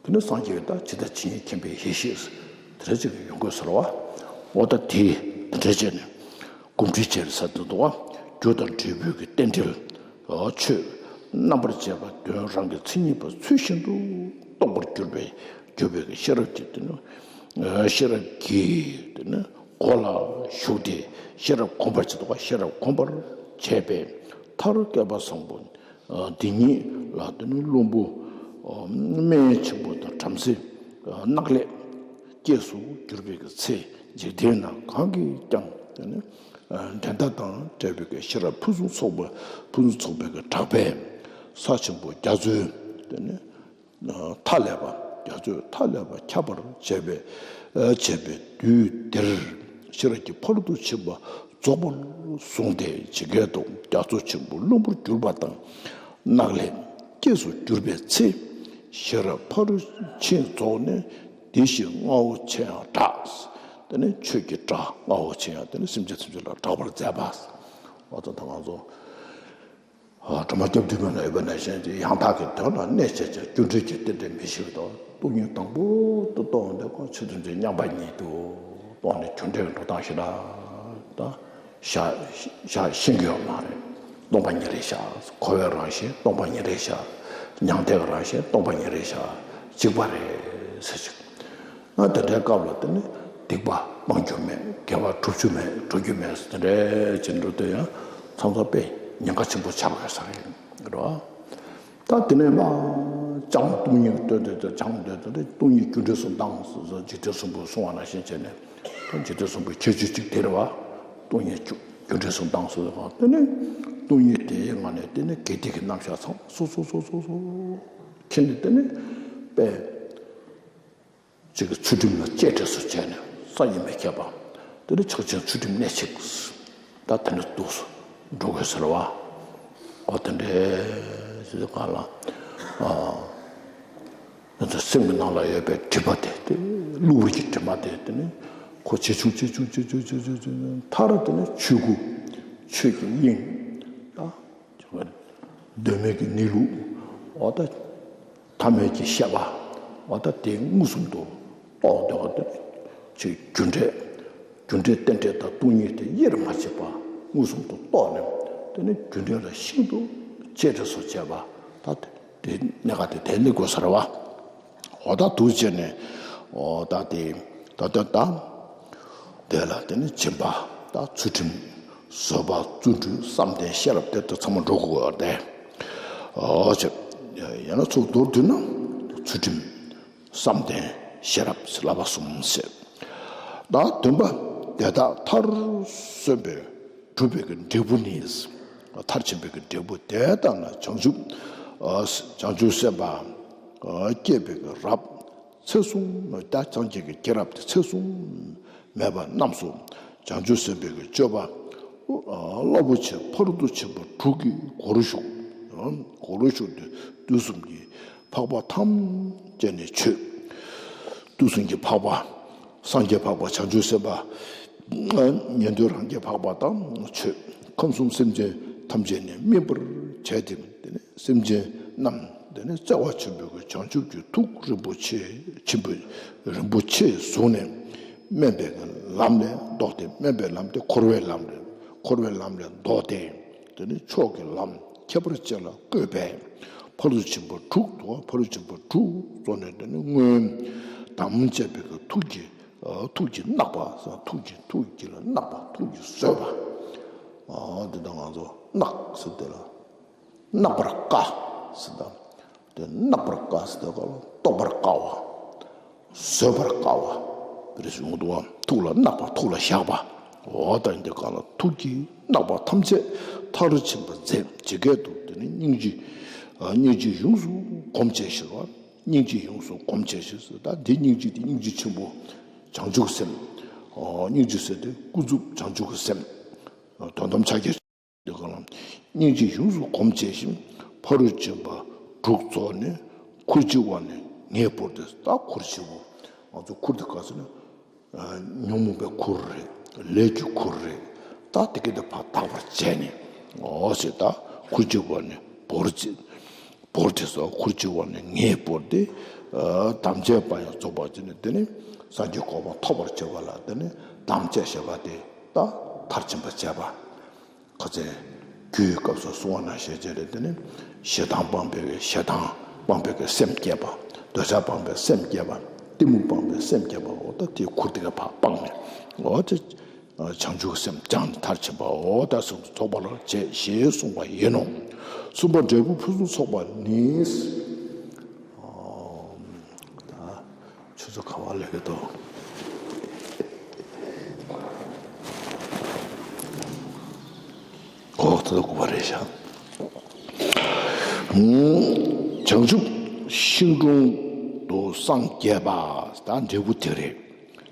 དེ་ནི་སངས་རྒྱས་ཀྱི་ད་ཇི་ལྟ་ཇི་སྙེད་མཁྱེན་པའི་ཡེ་ཤེས་དེ་འདྲ་ཅིག་ཡོང་དགོས་ཟེར་བ། འོ་ད་དེ་དེ་འདྲ་བྱས་ནས་གོམས་འདྲིས་བྱས་ཟེར་དུ་འདུག་བ། རྒྱུ་དང་འབྲས་བུའི་གི་རྟེན་འབྲེལ། ཆོས་རྣམ་པར་འབྱེད་པ་དོན་རང་གི་མཚན་ཉིད་པ་ཚུལ་བཞིན་དུ་རྟོགས་པར་གྱུར་པའི་གྱུར་པའི་གི་ཤེས་རབ་ཀྱི་དེ་ནི་ཤེས་རབ་ཀྱི་དེ་ནི་སྒོ་ལ་ཞུགས་ཏེ་ཤེས་རབ་སྒོམ་པར་བྱེད་དོ། ཤེས་རབ་སྒོམ་པར་བྱས་པས་མཐར་བསྐལ་པ་བཟང་པོ་འདི་ཉིད་ལ་དེ་ནི་བློན་པོ་སྨན་ཆེན་པོ་དང་བྲམ་ཟེ་གནག་ལས་སྐྱེས་སུ་གྱུར་པའི་གི་ཚེ། འཇིག་རྟེན་ན་གང་གིས་ཀྱང་དེ་ནི་འགྲན་ཟླ་དང་བྲལ་བའི་གི་ཤེས་རབ་ཕུན་སུམ་ཚོགས་པ་ཕུན་སུམ་ཚོགས་པའི་གི་གྲགས་པས་ས་ཆེན་པོ་རྒྱ་མཚོའི་དེ་ནི་མཐའ་ཀླས་པ། རྒྱ་མཚོའི་མཐའ་ཀླས་པ་ཁྱབ་པར་བྱེད་པའི་བྱེད་པའི་དུས་དེར་ཤེས་རབ་ཀྱི་ཕ་རོལ་ཏུ་ཕྱིན་པ་རྫོགས་པར་བཟུང་སྟེ་ཇི་སྐད་དུ། རྒྱ་མཚོ་ཆེན་པོ་བློན་པོར་གྱུར་པ་དང་། གནག་ལས་སྐྱེས་སུ་གྱུར་པའི་ཚེ། ཤེས་རབ་ཕ་རོལ་ཕྱིན་རྫོགས་ནས། དེ་བཞིན་རྔ་བོ་ཆེ་ཡང་གྲགས། དེ་ནི་ཆོས་ཀྱི་སྒྲ་རྔ་བོ་ཆེ་ཡང་དེ་ནི་སེམས་ཅན་ཐམས་ཅད་ལ་གྲགས་པར་མཛད་པ། འོ་ད་ང་ཚོ་སྒྲོལ་མ་སྐྱབས་འདུས་མ་ལ་ཡོད་པ་ནང་བཞིན་གྱི་ཡང་དག་གི་དོན་ལ་གནས་བྱས་བྱས་རྒྱུ་འབྲས་ཀྱི་རྟེན་འབྲེལ་མི་ཤེས་པ་དང་། སྟོང་ཉིད་དང་པོ་དུ་རྟོགས་འདི་ཁོང་ཆོས་ཐམས་ཅད་མཉམ་པ་ཉིད་དུ་རྟོགས་ནས་རྒྱུ་འབྲས་ཀྱི་འགྲོ་སྟངས་ཤིག་ལ་ད་བཞག་བཞག་ཤེས་ཀྱི་ཡོད་མ་རེད། སྟོང་པ་ཉིད་རེད་བཞག་འཁོར་བའི་རང་བཞིན་སྟོང་པ་ཉིད་རེད་བཞག་མྱང་འདས་ཀྱི་རང་བཞིན་སྟོང་པ་ཉིད་རེད་བཞག་གཅིག་པ་རེད་ཟེར་ཞིག་ང་དེ་འདྲའི་སྐབས་ལ་དེ་ནི་སྡིག་པ་སྤང་རྒྱུ་མེད། དགེ་བ་སྒྲུབ་རྒྱུ་མེད། སྒྲུབ་རྒྱུ་མེད་ཟེར་དེ་འདྲའི་ཅིག་འགྲོ་དུས་ཡང་མཚམས་མཚམས་དཔེ་ཉེན་ཁ་ཆེན་པོ་ཆགས་ཡོད་ས་རེད་རོ། ད་དེ་ནས་མ་བྱང་སྟོང་ཉིད་ཀྱི་སྟོན་ཏེ། བྱང་སྟོན་ཏེ་སྟོང་ཉིད་རྒྱུ་འབྲས་སུ་ལྡང་ཟེར། འཇིག་རྟེན་གསུམ་པོ་གསུང་བ་ནང་བཞིན་བྱས་ནས་ད་འཇིག་རྟེན་གསུམ་པོའི་ཁྱད་ཆོས་གཅིག་དེ་རེད་བ། སྟོང་ཉིད་རྒྱུ་འབྲས་སུ་ལྡང་ཟེར་བ། དེ་ནས་སྟོང་ཉིད་དེའི་ངང་ནས་དེ་ནས་དགེ་སྡིག་གི་རྣམ་གཞག་ཚང་སོ་སོ་སོ་སོ་སོ་མཁྱེན་ནས་དེ་ནས་དཔེ། གཅིག་གི་ཚུལ་ཁྲིམས་ལ་གཅེས་སྤྲས་སུ་བྱས་ནས་སངས་རྒྱས་མི་ཁྱབ་པ། དེ་ནི་ཕྱག་ཆེན་ཚུལ་ཁྲིམས་གནད་ཆེ། ད་དེ་ནི་འདུག་སུ་འགྲོ་དགོས་ཟེར་བ། འོ་དེ་འདྲའི་ཞིག་ག་ལ། ང་ཚོ་སེམས་ཀྱི་ནང་ལ་ཡོད་པའི་དྲི་མ་དེ་དེ་བླུ་བའི་གི་དྲི་མ་དེ་དེ་ནི་ཁོ་ཇེ་ཆུང་ཇེ་ཆུང་ཇེ་ཆུང་ཇེ་ཆུང་ཇེ་ཆུང་མཐར་དེ་ནི་ཆོས་སྐུ་ཆོས་ཀྱི་དབྱིངས་ད། གདོད་མའི་གི་གནས་ལུགས། འོ་ད་ཐ་མལ་གྱི་ཤེས་པ། འོ་ད་དེ་མངོན་སུམ་དུ་རྟོགས་འདོད་པ་དེ་ཅིག་རྒྱུ་འབྲས། རྒྱུ་འབྲས་རྟེན་འབྲེལ་དང་སྟོང་ཉིད་དེ་དབྱེར་མ་ཕྱེད་པ་མངོན་སུམ་དུ་རྟོགས་ནས་དེ་ནི་རྒྱུ་འབྲས་ལ་ཤིན་ཏུ་གཅེས་སྤྲས་སུ་བྱས་པ། ད་དེ་གནད་འགག་དེ་དེ་སླེབས་དགོས་ས་རེད་བ། འོ་ད་འདུག་བྱས་ནས་འོ་ད་དེ་ད་དོན་དང་། དེ་ལ་དེ་ནི་སྦྱིན་པ་དང་ཚུལ་ཁྲིམས། བཟོད་པ་བརྩོན་འགྲུས་བསམ་གཏན་ཤེས་རབ་དེ་ལྟར་ཚང་མ་འགྲོ་དགོས་པ་རེད། འོ་ཅེ། ཡང་ན་ཚུར་མདོར་བསྡུས་ན་ཚུལ་ཁྲིམས་བསམ་གཏན་ཤེས་རབ་ཟེར་བསླབ་པ་གསུམ་ཟེར། ད་བདུན་པ་དེ་དག་མཐར་སོན་པའི་གྲུབ་པའི་གི་འབྲས་བུ་ནི། མཐར་ཕྱིན་པའི་གི་འབྲས་བུ་དེ་ལྟར་ན་བྱང་ཆུབ་བྱང་ཆུབ་སེམས་དཔའ་སྐྱེས་པའི་གི་རབ། ཚེ་གཟུང་ད་སངས་རྒྱས་ཀྱི་སྐྱེས་རབས་དེ་ཚེ་གཟུང་མེད་པ་རྣམས་སུ་བྱང་ཆུབ་སེམས་དཔའི་གི་སྤྱོད་པ་རླབས་པོ་ཆེ་ཕ་རོལ་ཏུ་ཕྱིན་པ་དྲུག་གི་སྒོ་རུ་ཞུགས། སྒོ་རུ་ཞུགས་ཏེ་དུས་གསུམ་གྱི་འཕགས་པ་ཐམས་ཅད་ནས་མཆོད། དུས་གསུམ་གྱི་འཕགས་པ། སངས་རྒྱས་འཕགས་པ་བྱང་ཆུབ་སེམས་དཔའ། ཉན་ཐོས་རང་རྒྱལ་འཕགས་པ་དང་མཆོད། ཁམས་གསུམ་སེམས་ཅན་ཐམས་ཅད་ནས་སྨིན་པར་བྱས་ཏེ། དེ་ནས་སེམས་ཅན་རྣམས་དེ་ནས་བརྩེ་བ་ཆེན་པོས་བྱང་ཆུབ་ཀྱི་ཐུགས་རིན་པོ་ཆེ་ཆེན་པོ་རིན་པོ་ཆེ་བཟུང་ནས་དམན་པའི་ལམ་ལས་ལྡོག་སྟེ། དམན་པའི་ལམ་དེ་འཁོར་བའི་ལམ་རེད། འཁོར་བའི་ལམ་ལས་ལྡོག་སྟེ། དེ་ནི་མཆོག་གི་ལམ་ཁྱད་པར་ཅན་ལ་བཀོད་པས་ཕ་རོལ་ཕྱིན་པ་དྲུག་ཏུ། ཕ་རོལ་ཕྱིན་པ་དྲུག་གཙོ་ནས་དེ་ནི་སྔོན་དམ་བཅས་པའི་གི་ཐུགས་ཀྱི་ ཐུགས་ཀྱིས་བརྣག་པ་ཟེར། ཐུགས་ཀྱིས་ཐུགས་ཀྱིས་ལ་བརྣག་པ། ཐུགས་ཀྱིས་བཟོད་པ། འདི་དང་ང་ཚོ་བརྣག་ཟེར་དེ་ལ་བརྣག་པར་དཀའ་ཟེར་དང་། དེ་བརྣག་པར་དཀའ་ཟེར་དེ་ག་ལ་བཟློག་པར་དཀའ་བ། བཟོད་པར་དཀའ་བ། དེ་རེ་ཞུ་འདུག་བ། ཐུགས་ལ་བརྣག་པ། ཐུགས་ལ་བཞག་པ། འོ་ད་འདི་ག་ལ་ཐུགས་ཀྱིས་བརྣག་པ་ཐམས་ཅད་མཐར་ཕྱིན་པར་མཛད། ཇི་སྐད་དུ་དེ་ནི་སྙིང་རྗེ། སྙིང་རྗེ་ཡོངས་སུ་གོམས་བྱས་ཤིང་བ། སྙིང་རྗེ་ཡོངས་སུ་གོམས་བྱས་ཤིང་ཟེར། ད་འདི་སྙིང་རྗེ་དེ་སྙིང་རྗེ་ཆེན་པོ་བྱང་ཆུབ་སེམས། སྙིང་རྗེ་ཟེར་དེ་ཀུན་རྫོབ་བྱང་ཆུབ་ཀྱི་སེམས། དོན་དམ་ཕྱག་རྒྱ་དེ་ག་ལ་སྙིང་རྗེ་ཡོངས་སུ་གོམས་བྱས་ཤིང་། ཕ་རོལ་ཕྱིན་པ་དྲུག་རྫོགས་ནས། ཁུར་ཆེ་བ་ནི་ངེས་བོར་ཏེ། ད་ཁུར་ཆེ་བོ། ང་ཚོ་ཁུར་དེ་ག་ཟེར་ན། ཉོན་མོངས་པའི་ཁུར་རེད། ལས་ཀྱི་ཁུར་རེད། ད་དེ་ག་དེ་ཕར་དག་པར་བྱས་ནས། འོ་ཟེར། ད་ཁུར་ཆེ་བ་ནི་བོར་ཅིག་བོར་ཏེ་སོ། ཁུར་ཆེ་བ་ནི་ངེས་བོར་ཏེ། དམ་བཅའ་བ་ཡང་རྫོགས་པར་བྱས་ནས། དེ་ནི་སངས་རྒྱས་གོ་འཕང་ཐོབ་པར་བྱེད་པ་ལ་དེ་ནི་དམ་བཅའ་བྱེད་པ་དེ་ད་མཐར་ཕྱིན་པར་བྱེད་པ། ཁ་ཚན། རྒྱུའི་སྐབས་སུ་གསུང་བ་ནང་བཞིན་བྱས་ཏེ། དེ་ནི་ཞེ་སྡང་སྤངས་པའི་ཞེ་སྡང་སྤངས་པའི་སེམས་བསྐྱེད་པ། འདོད་ཆགས་སྤངས་པའི་སེམས་བསྐྱེད་པ། གཏི་མུག་སྤངས་པའི་སེམས་བསྐྱེད་པ། འོ་ད་དེའི་ཁུར་དེ་ག་ཕར་སྤངས་ནས། འོ་དེ་བྱང་ཆུབ་སེམས་བཅངས་ནས་མཐར་ཕྱིན་པ། འོ་ད་གསུངས་སོ། ཚོགས་པ་ལ་བྱེད་ཞེས་གསུངས་པ་ཡིན་ནོ། གསུམ་པ་འབྲས་བུ་ཕུན་སུམ་ཚོགས་པ་ནི། ཨོ། ད་ཆུ་ཚོད་ག་བ་ལས་ཀྱི་འདུག་ཨོ་ད་དགུ་པ་རེད་ཤག་བྱང་ཆུབ་ཤིང་དྲུང་དུ་སངས་རྒྱས་པ། ད་འབྲས་བུ་དེ་རེད།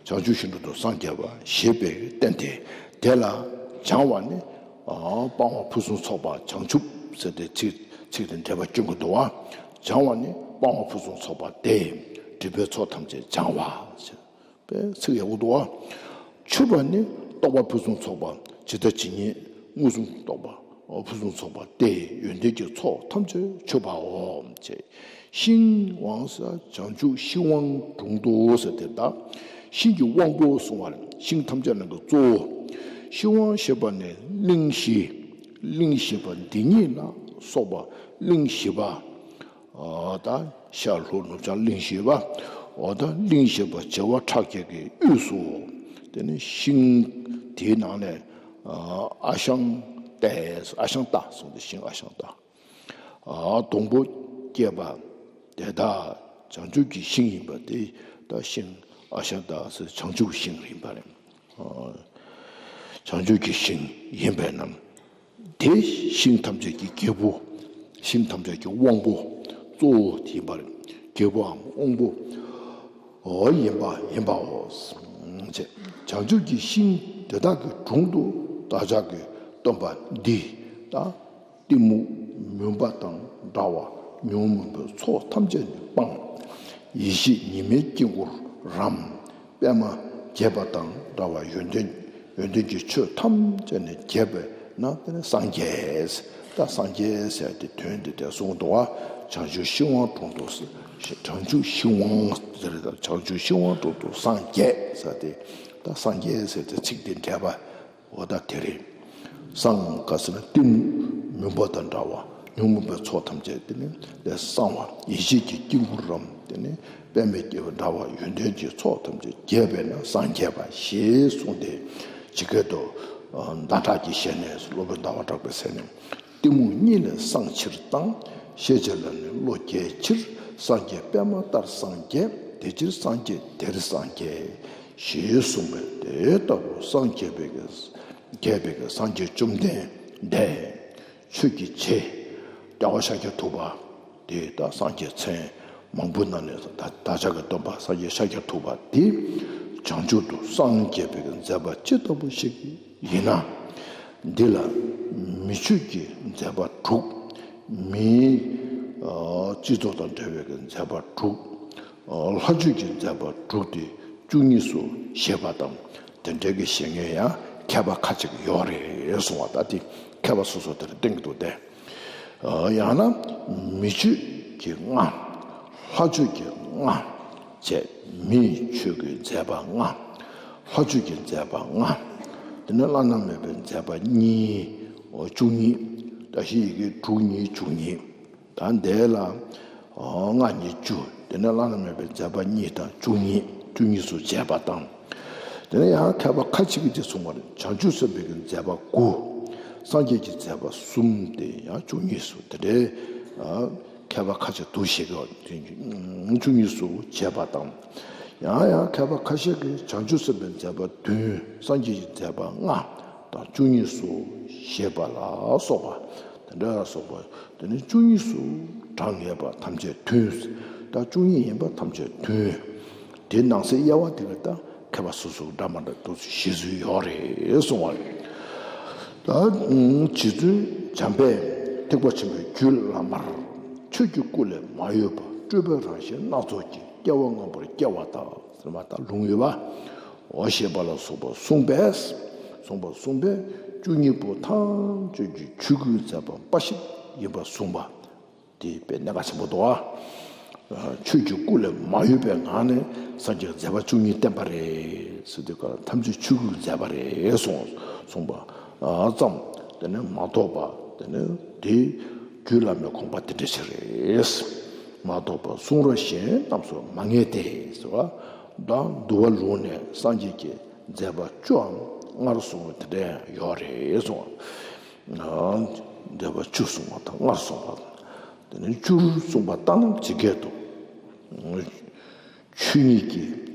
བྱང་ཆུབ་ཤིང་དྲུང་དུ་སངས་རྒྱས་པ་ཞེས་པས་བསྟན་ཏེ། དེ་ལ་སྦྱང་བ་ནི། སྤང་བ་ཕུན་སུམ་ཚོགས་པ། བྱང་ཆུབ་ཟེར་ཏེ་ཚིག་ཚིག་དེ་འགྲེལ་པ་སྐྱོན་གྱི་འདུག་བ། སྦྱང་བ་ནི་སྤང་བ་ཕུན་སུམ་ཚོགས་པ་སྟེ། སྒྲིབ་པའི་ཚོགས་ཐམས་ཅད་སྦྱང་བ་ཞེས་པའི་ཚིག་ཡག་པོ་འདུག་བ། ཆུད་པ་ནི་རྟོགས་པ་ཕུན་སུམ་ཚོགས་པ། ཇི་ལྟ་ཇི་སྙེད་མངོན་སུམ་རྟོགས་པ་ཕུན་སུམ་ཚོགས་པ་སྟེ། ཡོན་ཏན་གྱི་ཚོགས་ཐམས་ཅད་ཆུད་པའོ། ཞེས། ཤིང་དབང་ཟེར། བྱང་ཆུབ་ཤིང་དབང་དྲུང་དུ་ཟེར་དེ་ད། ཤིང་གི་དབང་པོ་གསུངས་པ་རེད། ཤིང་ཐམས་ཅད་ནང་གི་གཙོ་བོ། ཤིང་དབང་ཞེས་པ་ནི་གླིང་བཞི། གླིང་བཞི་པ་འདི་ཉིད་ལ་སོགས་པ་གླིང་བཞི་པ། ཨ་ད་ཤར་ལྷོ་ནུབ་བྱང་གླིང་བཞི་པ། འོ་ད་གླིང་བཞི་པ་བྱེ་བ་ཕྲག་བརྒྱད་ཀྱི་དབུས་སུ། དེ་ནི་ཤིང་དེའི་ནང་ནས་ཨ་ཨ་ཤང་ཏ། ཨ་ཤང་ཏ་གསུངས་ཏེ། ཤིང་ཨ་ཤང་ཏ། ཨ་སྡོང་པོ་སྐྱེས་པ་དེ་དག་བྱང་ཆུབ་ཀྱི་ཤིང་ཡིན་པ་དེ། ད་ཤིང་ཨ་ཤང་ཏ་ཟེར་བྱང་ཆུབ་ཤིང་ཡིན་པ་རེད། ཨ་བྱང་ཆུབ་ཀྱི་ཤིང་ཡིན་པས་ན། དེ་ཤིང་ཐམས་ཅད་ཀྱི་རྒྱལ་པོ། ཤིང་ཐམས་ཅད་ཀྱི་དབང་པོ་གཙོ་བོ་དེ་ཡིན་པ་རེད། རྒྱལ་པོའམ་དབང་པོ། འོ་ཡིན་པ་ཡིན་པའོ། ཅེས། བྱང་ཆུབ་ཀྱི་ཤིང་དེ་དག་གི་དྲུང་དུ་བདག་ཅག་གིས་སྟོན་པ་འདི་ད། གཏི་མུག་མུན་པ་དང་འདྲ་བ་ཉོན་མོངས་པའི་ཚོགས་ཐམས་ཅད་ནི་སྤངས། ཡེ་ཤེས་ཉི་མའི་དཀྱིལ་འཁོར་རམ། པདྨ་རྒྱས་པ་དང་འདྲ་བ་ཡོན་ཏན། ཡོན་ཏན་གྱི་ཆོས་ཐམས་ཅད་ནི་རྒྱས་པས་ན་དེ་ནི་སངས་རྒྱས། ད་སངས་རྒྱས་ཟེར་དེ་དོན་དེ་དེ་གསུངས་འདུག་བ། བྱང་ཆུབ་ཤིང་དབང་དྲུང་དུ། བྱང་ཆུབ་ཤིང་དབང་ཟེར་དང་། བྱང་ཆུབ་ཤིང་དབང་དྲུང་དུ་སངས་རྒྱས་ཟེར་ཏེ། ད་སངས་རྒྱས་ཟེར་ཏེ་ཚིག་དེ་འགྲེལ་པ། འོ་ད་དེ་རེད། སངས་ག་ཟེར་ན་གཏི་མུག་མུན་པ་དང་འདྲ་བ། ཉོན་མོངས་པའི་ཚོགས་ཐམས་ཅད་དེ་ནི་ལས་སངས་པ། ཡེ་ཤེས་ཀྱི་དཀྱིལ་འཁོར་རམ། དེ་ནི་པདྨས་རྒྱས་པ་འདྲ་བ་ཡོན་ཏན་གྱི་ཚོགས་ཐམས་ཅད་རྒྱས་པས་ན་སངས་རྒྱས་པ་ཞེས་གསུངས་ཏེ། ཇི་སྐད་དུ། ཟླ་གྲགས་ཀྱི་ཞལ་ནས། སློབ་དཔོན་ཟླ་བ་གྲགས་པའི་ཞལ་ནས། གཏི་མུག་གཉིད་ལས་སངས་ཕྱིར་བཏང་། ཤེས་བྱ་ལ་ནི་བློ་སྐྱེད་ཕྱིར། སངས་རྒྱས་པདྨ་ལྟར་སངས་རྒྱས། དེ་ཕྱིར་སངས་རྒྱས་དེར་སངས་རྒྱས། ཞེས་གསུངས་པས། དེ་ལྟ་བུ་སངས་རྒྱས་པའི་གི། རྒྱས་པའི་གི་སངས་རྒྱས་བཅོམ་ལྡན་འདས་ཆོས་ཀྱི་རྗེ་རྒྱལ་བ་ཤཱཀྱ་ཐུབ་པ། དེ་ད་སངས་རྒྱས་མཚན་མང་པོ་ནང་ནས་ད་བདག་ཅག་གི་སྟོན་པ་སངས་རྒྱས་ཤཱཀྱ་ཐུབ་པ་དེ་བྱང་ཆུབ་ཏུ་སངས་རྒྱས་པའི་གི་མཛད་པ་ཅི་ལྟ་བུ་ཞིག་ཡིན་ན། འདི་ལ་མི་ཆོས་ཀྱི་མཛད་པ་དྲུག། མིའི་ཨ་སྤྱི་ཚོགས་དང་འབྲེལ་བའི་གི་མཛད་པ་དྲུག། ཨ་ལྷ་ཆོས་ཀྱི་མཛད་པ་དྲུག་སྟེ་བཅུ་གཉིས་སུ་བཞེད་པ་དང་། དེ་འདྲའི་གི་བཞེད་མཁན་ཡང་མཁས་པ་ཁ་ཅིག་ཡོད་རེད་གསུངས་པ། ད་དེ་མཁས་པ་སོ་སོ་དེར་བསྟན་གྱི་འདུག་སྟེ། ཨ་ཡང་ན་མི་ཆོས་ཀྱི་ལྔ། ལྷ་ཆོས་ཀྱི་ལྔ། བྱས། མིའི་ཆོས་ཀྱི་མཛད་པ་ལྔ། ལྷ་ཆོས་ཀྱི་མཛད་པ་ལྔ། དེ་ནས་བླ་ན་མེད་པའི་མཛད་པ་གཉིས། བཅུ་གཉིས། བཀྲ་ཤིས་ཡི་གེ་དྲུག་གཉིས་བཅུ་གཉིས། ད་འདས་ལ་ལྔ་གཉིས་བཅུ། དེ་ནས་བླ་ན་མེད་པའི་མཛད་པ་གཉིས་དང་བཅུ་གཉིས། བཅུ་གཉིས་སུ་བྱས་པ་དང་ དེ་ནས་ཡང་མཁས་པ་ཁ་ཅིག་གིས་དེ་གསུངས་པ་རེད། བྱང་ཆུབ་སེམས་དཔའི་གི་མཛད་པ་དགུ། སངས་རྒྱས་ཀྱི་མཛད་པ་གསུམ་སྟེ་ཡང་བཅུ་གཉིས་སོ། དེ་འདྲའི་ཨ་མཁས་པ་ཁ་ཅིག་འདུག་ཞེས་པ་བཅུ་གཉིས་སུ་བྱས་པ་དང་། ཡང་ཡང་མཁས་པ་ཁ་ཤས་ཀྱིས་བྱང་ཆུབ་སེམས་དཔའི་མཛད་པ་བདུན། སངས་རྒྱས་ཀྱི་མཛད་པ་ལྔ་དང་བཅུ་གཉིས་སུ་བཞེད་པ་ལ་སོགས་པ། དེ་འདྲ་ལ་སོགས་པ། དེ་ནས་བཅུ་གཉིས་སུ་གྲངས་ངེས་པ་ཐམས་ཅད་མཐུན། ད་བཅུ་གཉིས་ཡིན་པ་ཐམས་ཅད་མཐུན། དེ་ནང་གསེས་དབྱེ་བ་དེ་ག་ད་མཁས་པ་སོ་སོ་འདྲ་མ་འདྲ་འདུག་ཞེས་སུ་ཡོད་རེད་གསུང་བ་རེད། ད་རྗེ་བཙུན་བྱམས་པས་ཐེག་པ་ཆེན་པོའི་རྒྱུད་བླ་མར། ཆོས་ཀྱི་སྐུ་ལས་མ་གཡོས་པ། སྤྲོས་པའི་རང་བཞིན་སྣ་ཚོགས་ཀྱིས། སྐྱེ་བ་ལྔ་པོར་སྐྱེ་བ་དག་ཟེར་བ་ད་ལུང་ཡོད་པ། འོ་ཞེས་པ་ལ་སོགས་པ་གསུངས་པས། གསུངས་པ་གསུངས་པས་བཅུ་གཉིས་པོ་ཐམས་ཅད་ཀྱི་ཆོས་སྐུའི་མཛད་པ་འབའ་ཞིག་ཡིན་པ་གསུངས་པ། དེ་དཔེ་གནད་འགག་ཆེན་པོ་འདུག་ཨ། ཆོས་ཀྱི་སྐུ་ལས་མ་གཡོས་པའི་ངང་ནས་སངས་རྒྱས་མཛད་པ་བཅུ་གཉིས་བསྟན་པ་རེད་ཟེར་དུས་ཀ་ཐམས་ཅད་ཆོས་སྐུའི་མཛད་པ་རེད་གསུངས་གསུངས་པ་ཙམ། དེ་ནས་མ་གཏོགས་པ་དེ་ནས་དེ་རྒྱུད་བླ་མའི་དགོངས་པ་དེ་འདྲ་ཞིག་རེད། མ་གཏོགས་པ་གསུང་རབ་གཞན་རྣམས་སུ་མ་ངེས་ཏེ་ཟེར་བ། ད་འདུལ་བ་ལུང་ནས་སངས་རྒྱས་ཀྱི་མཛད་པ་བཅུའམ་ལྔར་གསུངས་པ་དེ་འདྲ་ཡང་ཡོད་རེད་གསུངས། མཛད་པ་བཅུ་གསུངས་པ་དང་ལྔར་གསུངས་པ། དེ་ནས་བཅུར་གསུངས་པ་ལྟར་ན་ཇི་སྐད་དུ། ཆོས་ཉིད་ཀྱི་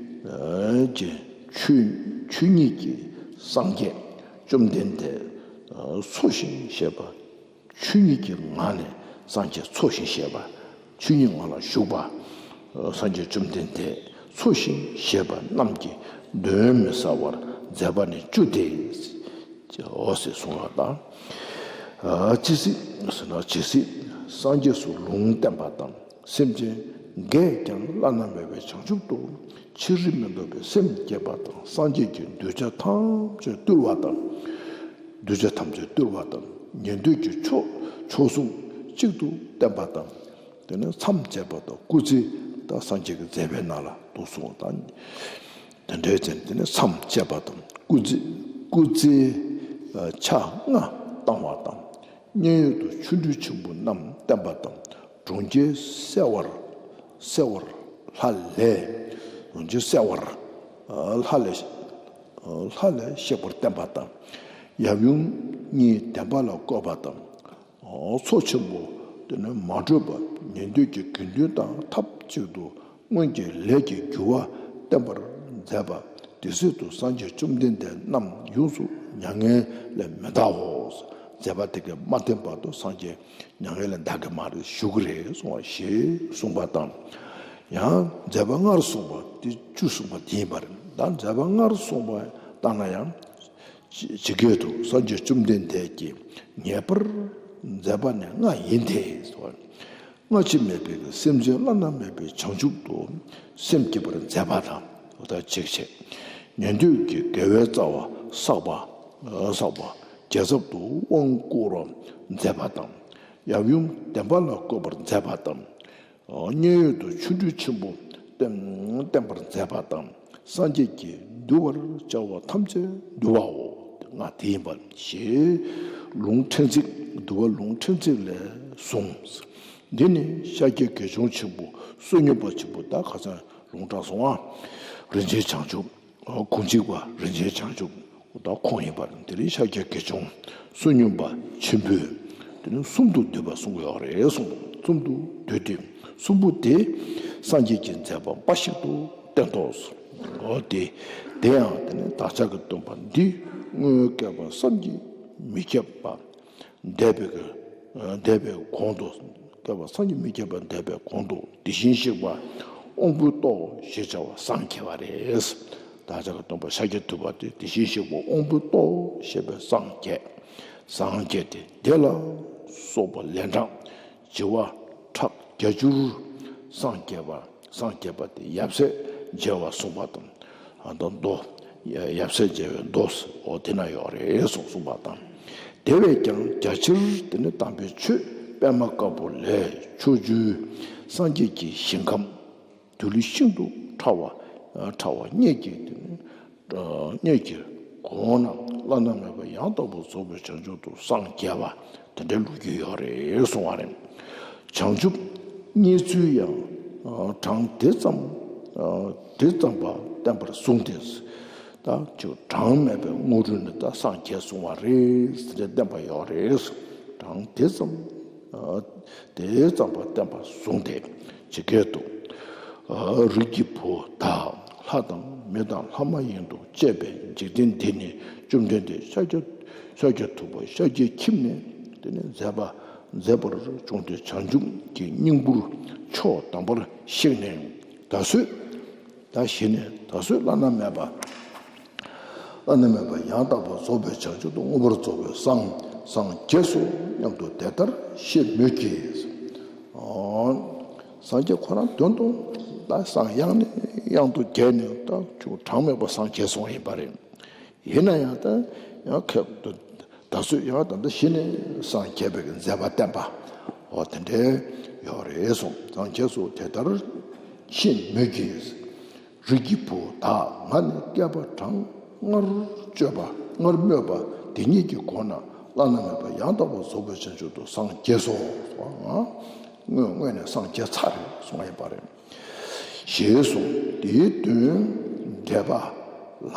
ཨ་ཀྱི་ཆོས་ཆོས་ཉིད་ཀྱི་སངས་རྒྱས་བཅོམ་ལྡན་འདས་འཚོ་ཞིང་གཞེས་པ། ཆོས་ཉིད་ཀྱི་ངང་ནས་སངས་རྒྱས་འཚོ་ཞིང་གཞེས་པ། ཆོས་ཉིད་ངང་ལ་བཞུགས་པ། སངས་རྒྱས་བཅོམ་ལྡན་འདས་འཚོ་ཞིང་གཞེས་པ་རྣམས་ཀྱི་གདོན་མི་ཟ་བར་མཛད་པ་ནི་བཅུ་སྟེ། འོ་ཞེས་གསུངས་པ་དང་། ཇི་སྲིད་ཟེར་ན་ཇི་སྲིད་སངས་རྒྱས་སུ་ལུང་བསྟན་པ་དང་། སེམས་ཅན་འགས་ཀྱང་བླ་ན་མེད་པའི་བྱང་ཆུབ་ཏུ། ཕྱིར་མི་ལྡོག་པའི་སེམས་བསྐྱེད་པ་དང་། སངས་རྒྱས་ཀྱི་གདུལ་བྱ་ཐམས་ཅད་བཏུལ་བ་དང་། གདུལ་བྱ་ཐམས་ཅད་བཏུལ་བ་དང་། ཉན་ཐོས་ཀྱི་མཆོག་མཆོག་གསུམ་གཅིག་ཏུ་བསྟན་པ་དང་། དེ་ནས་མཚམས་བཅད་པ་དང་སྐུ་ཚེ་དང་སངས་རྒྱས་ཀྱི་མཛད་པའི་ནང་ལ་འདུག་གསུངས་པ་དང་། དེ་འདྲའི་ཚེ་དེ་ནས་མཚམས་བཅད་པ་དང་སྐུ་ཚེ་སྐུ་ཚེའི་ཆ་ལྔ་བཏང་བ་དང་། མཉན་ཡོད་དུ་ཆོ་འཕྲུལ་ཆེན་པོ་རྣམས་བསྟན་པ་དང་། གྲོང་ཁྱེར་གསལ་བར་གསལ་བར་ལྷ་ལས། གྲོང་ཁྱེར་གསལ་བར་ལྷ་ལས། ལྷ་ལས་གཤེགས་པར་བསྟན་པ་དང་། ཡབ་ཡུམ་གཉིས་བདེན་པ་ལ་བཀོད་པ་དང་། ཚོགས་ཆེན་པོ་དེ་ནི་མ་གྲུབ་པ་ཉན་ཐོས་ཀྱི་དགེ་འདུན་དང་ཐབས་གཅིག་ཏུ་སྔོན་གྱི་ལས་ཀྱི་རྒྱུ་བ་བསྟན་པར་མཛད་པ། དེ་སྲིད་དུ་སངས་རྒྱས་བཅོམ་ལྡན་འདས་རྣམས་ཡོངས་སུ་མྱ་ངན་ལས་མི་འདའོ། མཛད་པ་དེ་གས་མ་བསྟན་བར་དུ་སངས་རྒྱས་མྱ་ངན་ལས་འདའ་གི་མ་རེད། བཞུགས་ཀྱི་རེད་གསུངས་པ་ཞེས་གསུངས་པ་དང་། ཡང་མཛད་པ་སྔར་གསུངས་པ་དེ་བཅུ་གསུངས་པ་དེ་ཡིན་པ་རེད། ད་མཛད་པ་སྔར་གསུངས་པ་ལྟར་ན་ཡང་། ཇི་སྐད་དུ་སངས་རྒྱས་བཅོམ་ལྡན་འདས་ཀྱིས་ངེས་པར་མཛད་པ་ནི་ལྔ་ཡིན་ཏེ། སྔ་ཕྱི་མེད་པའི་སེམས་ཅན་བླ་ན་མེད་པའི་བྱང་ཆུབ་ཏུ་སེམས་བསྐྱེད་པར་མཛད་པ་དང་། འོ་ད་གཅིག་བྱས། ཉན་ཐོས་ཀྱི་དགེ་བའི་རྩ་བ་བསགས་པ་བསགས་པ་རྒྱལ་ཚབ་ཏུ་དབང་བསྐུར་བར་མཛད་པ་དང་། ཡབ་ཡུམ་བདེན་པ་ལ་བཀོད་པར་མཛད་པ་དང་། མཉན་ཡོད་དུ་ཆོ་འཕྲུལ་ཆེན་པོ་བསྟན་བསྟན་པར་མཛད་པ་དང་། སངས་རྒྱས་ཀྱིས་འདུལ་བར་བྱ་བ་ཐམས་ཅད་འདུལ་བའོ། ལྔ་དེ་ཡིན་པ་ཞེས་ལུང་ཕྲན་ཚེགས་འདུལ་བ་ལུང་ཕྲན་ཚེགས་ལས་གསུངས། འདི་ནི་ཤཱཀྱའི་དགེ་སྦྱོང་ཆེན་པོ་བསོད་སྙོམས་པ་ཆེན་པོ་ད་ཁ་སང་ལུང་དྲངས་སོང་ང་། རིན་ཆེན་བྱང་ཆུབ། ཁོང་གཅིག་པ་རིན་ཆེན་བྱང་ཆུབ་ད་ཁོང་ཡིན་པ་རེད། དེ་རིང་ཤཱཀྱ་དགེ་སྦྱོང་བསོད་སྙོམས་པ་ཆེན་པོས་དེ་ནི་གསུམ་དུ་འདུས་པ་གསུངས་ཡོད་རེད་གསུངས། གསུམ་དུ་འདུས་ཏེ་གསུམ་པོ་དེ་སངས་རྒྱས་ཀྱི་མཛད་པ་འབའ་ཞིག་ཏུ་བསྟན་ཏོ། འོ་དེ་དེ་ཡང་དེ་ནི་བདག་ཅག་གི་སྟོན་པ་འདི་སྔོན་བསྐལ་པ་བསམ་གྱིས་མི་ཁྱབ་པ། འདས་པའི་གི་འདས་པའི་གོང་དུ་བསྐལ་པ་བསམ་གྱིས་མི་ཁྱབ་པ་འདས་པའི་གོང་དུ་དེ་བཞིན་གཤེགས་པ་དབང་པོའི་ཏོག་ཞེས་བྱ་བ་སངས་རྒྱས་པ་རེད། བདག་ཅག་གི་སྟོན་པ་ཤཱཀྱ་ཐུབ་པ་དེ་དེ་བཞིན་གཤེགས་པ་དབང་པོའི་ཏོག་ཞེས་པའི་སངས་རྒྱས། སངས་རྒྱས་ཏེ་དེ་ལ་སོགས་པ་ལན་གྲངས་བྱེ་བ་ཕྲག་བརྒྱད་ཅུར་སངས་རྒྱས་པ། སངས་རྒྱས་པ་དེ་ཡབ་སྲས་མཇལ་བར་གསུངས་པ་དང་། ཨ་ད་མདོ། ཡབ་སྲས་མཇལ་བའི་མདོ། འོ་དེ་ན་ཡོད་རེད་གསུངས་གསུངས་པ་དང་། དེ་བས་ཀྱང་རྒྱ་ཆེར་དེ་ནི་དམ་པའི་ཆོས་པདྨ་དཀར་པོ་ལས། ཕྱོགས་བཅུའི་སངས་རྒྱས་ཀྱི་ཞིང་ཁམས་དུས་ལས་ཤིན་ཏུ་ཕྲ་བ་ཕྲ་བ་སྙེད་ཀྱི་དེ་ནི་སྙེད་ཀྱི་གོང་ན་བླ་ན་མེད་པ་ཡང་དག་པར་རྫོགས་པའི་བྱང་ཆུབ་ཏུ་སངས་རྒྱས་པ། དེ་འདྲའི་ལོ་རྒྱུས་ཡོད་རེད་གསུང་བ་རེད། བྱང་ཆུབ་བརྙེས་ཚུལ་ཡང་གྲངས་དེ་ཙམ་དེ་ཙམ་པ་བསྟན་པར་གསུངས་ཏེ། ད་ཅིག་གྲངས་མེད་པའི་སྔོན་རོལ་ནས་ད་སངས་རྒྱས་གསུངས་པ་རེད་ཟེར་ཏེ་བསྟན་པ་ཡོད་རེད། གྲངས་དེ་ཙམ་ཨ་དེ་ཙམ་པ་བསྟན་པ་བཟུང་སྟེ་ཇི་སྐད་དུ། ཨ་རིགས་ཀྱི་བུ་དག་ལྷ་དང་མི་དང་ལྷ་མ་ཡིན་དུ་བཅས་པའི་འཇིག་རྟེན་འདི་ནི་བཅོམ་ལྡན་འདས་ཤཱཀྱ་ཤཱཀྱ་ཐུབ་པ་ཤཱཀྱའི་ཁྱིམ་ནས་དེ་ནས་མཛད་པ་མཛད་པར་བྱུང་སྟེ་བྱང་ཆུབ་ཀྱི་སྙིང་པོར་ཆོས་དམ་པར་གཤེགས་ནས་ད་གཟོད། ད་གཞི་ནས་ད་གཟོད་བླ་ན་མེད་པ། བླ་ན་མེད་པ་ཡང་དག་པར་རྫོགས་པའི་བྱང་ཆུབ་ཏུ་མངོན་པར་རྫོགས་པའི་སངས་སངས་རྒྱས་སོ་སྙམ་དུ་དེ་ལྟར་ཤེས་མོད་ཀྱི། ཨོ། སངས་རྒྱས་ཁོ་རང་དོན་དུ་ད་སངས་དབྱངས་ནས་དབྱངས་དུ་གྱེར་ནས་ད་ཁྱོད་གྲངས་མེད་པ་སངས་རྒྱས་སོང་ཡིན་པ་རེད། ཡིན་ན་ཡང་ད་ཡང་ཁྱད་དུ་ད་གཟོད་ཡང་ད་ལྟ་གཞི་ནས་སངས་རྒྱས་པའི་མཛད་པ་བསྟན་པ། འོ་དེ་འདྲའི་ཡོད་རེད་གསུངས། སངས་རྒྱས་སོ་དེ་ལྟར་ཤེས་མོད་ཀྱི། རིགས་ཀྱི་བུ་དག་ང་ནི་བསྐལ་པ་གྲངས་སྔར་སྤྱོད་པ་སྔར་སྨོས་པ་དེ་ཉིད་ཀྱི་སྒོ་ནས་བླ་ན་མེད་པ་ཡང་དག་པར་རྫོགས་པའི་བྱང་ཆུབ་ཏུ་སངས་རྒྱས་སོ། ང་དངོས་དངོས་ནས་སངས་རྒྱས་ཚར་རེད་གསུང་བ་ཡིན་པ་རེད། ཞེས་གསུངས། དེའི་དོན་འགྲེལ་པ་ལ།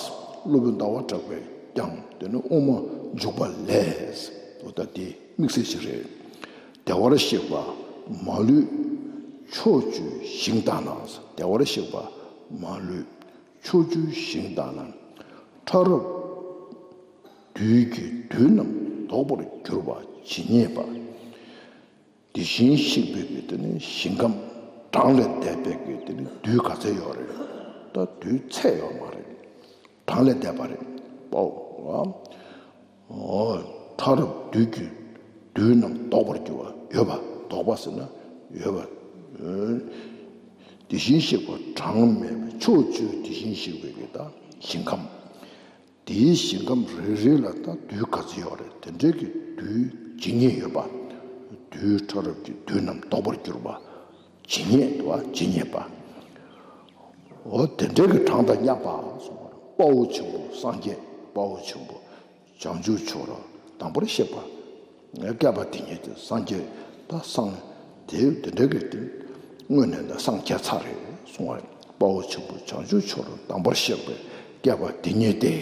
སློབ་དཔོན་ཟླ་བ་གྲགས་པས་ཀྱང་དེ་ནི་དབུ་མ་འཇུག་པ་ལས། འོ་ད་དེ་དམིགས་བསལ་ཞིག་རེད། བདེ་བར་གཤེགས་པ་མ་ལུས་ཕྱོགས་བཅུའི་ཞིང་དག་ན། བདེ་བར་གཤེགས་པ་མ་ལུས་ཕྱོགས་བཅུའི་ཞིང་དག་ན། ཕྲ་རབ་བདུད་ཀྱི་བདུད་རྣམས་བཟློག་པར་གྱུར་པ་ཇི་སྙེད་པ། དེ་བཞིན་གཤེགས་པའི་གི་དེ་ནི་ཞིང་ཁམས། གྲངས་ལས་འདས་པའི་གི་དེ་ནི་བདུད་ག་ཚད་ཡོད་རེད། ད་བདུད་ཚད་ཡོད་མ་རེད། གྲངས་ལས་འདས་པ་རེད། པའོ། ཨོ། ཕྲ་རབ་བདུད་ཀྱི་བདུད་རྣམས་བཟློག་པར་གྱུར་པ་ཡོད་པ། བཟློག་པ་ཟེར་ན་ཡོད་པ། དེ་བཞིན་གཤེགས་པ་གྲངས་མེད་པའི་ཕྱོགས་བཅུའི་དེ་བཞིན་གཤེགས་པའི་གི་ད་ཞིང་ཁམས། དེའི་ཞིང་ཁམས་རེ་རེ་ལ་ད་བདུད་ག་ཚོད་ཡོད་རེད། དེ་འདྲའི་གི་བདུད་ཇི་སྙེད་ཡོད་པ། བདུད་ཕྲ་རབ་ཀྱི་བདུད་རྣམས་བཟློག་པར་གྱུར་པ་ཇི་སྙེད་དུ་བ་ཇི་སྙེད་པ། འོ་དེ་འདྲའི་གི་གྲངས་དང་མཉམ་པ་གསུངས་པ་རེད། དཔའ་བོ་ཆེན་པོ་སངས་རྒྱས། དཔའ་བོ་ཆེན་པོ་བྱང་ཆུབ་མཆོག་རབ་དང་པོར་གཤེགས་པ། བསྐལ་པ་དེ་ཉིད་དུ་སངས་རྒྱས་ད་སངས་དེ་དེ་འདྲ་གི་དེ་དངོས་གནས་ད་སངས་རྒྱས་ཚར་རེད་གསུང་བ་རེད། དཔའ་བོ་ཆེན་པོ་བྱང་ཆུབ་མཆོག་རབ་དང་པོར་གཤེགས་པའི་བསྐལ་པ་དེ་ཉིད་དེ།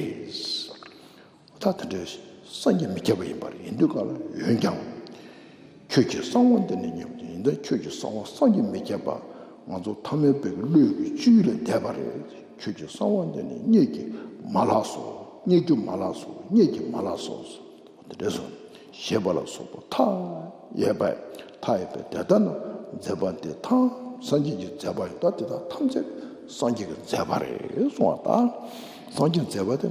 ད་དེ་འདྲའི་སངས་རྒྱས་མི་ཁྱབ་པ་ཡིན་པ་རེད། ཡིན་དུས་ག་ལ་འོན་ཀྱང་། ཁྱོད་ཀྱི་གསང་བ་འདི་ནི་ཉིད་ཡིན་ད། ཁྱོད་ཀྱི་གསང་བ་སངས་རྒྱས་མི་ཁྱབ་པ། ང་ཚོ་ཐ་མལ་པའི་བློའི་བཅུད་ལས་འདས་པ་རེད། ཁྱོད་ཀྱི་གསང་བ་འདི་ནི་རྙེད་ཀྱི་མ་ལགས་སོ། རྙེད་རྒྱུ་མ་ལགས་སོ། རྙེད་ཀྱི་མ་ལགས་སོ། དེ་འདྲས་སོ། ཞེས་པ་ལ་སོགས་པ་མཐའ་ཡས་པ། མཐའ་ཡས་པའི་དེ་ལྟ་ན་མཛད་པ་འདི་ཐམས་སངས་རྒྱས་ཀྱི་མཛད་པ་ཡིན་ད། དེ་དག་ཐམས་ཅད་སངས་རྒྱས་ཀྱི་མཛད་པ་རེད་གསུང་བ་དང་། སངས་རྒྱས་མཛད་པ་དེ་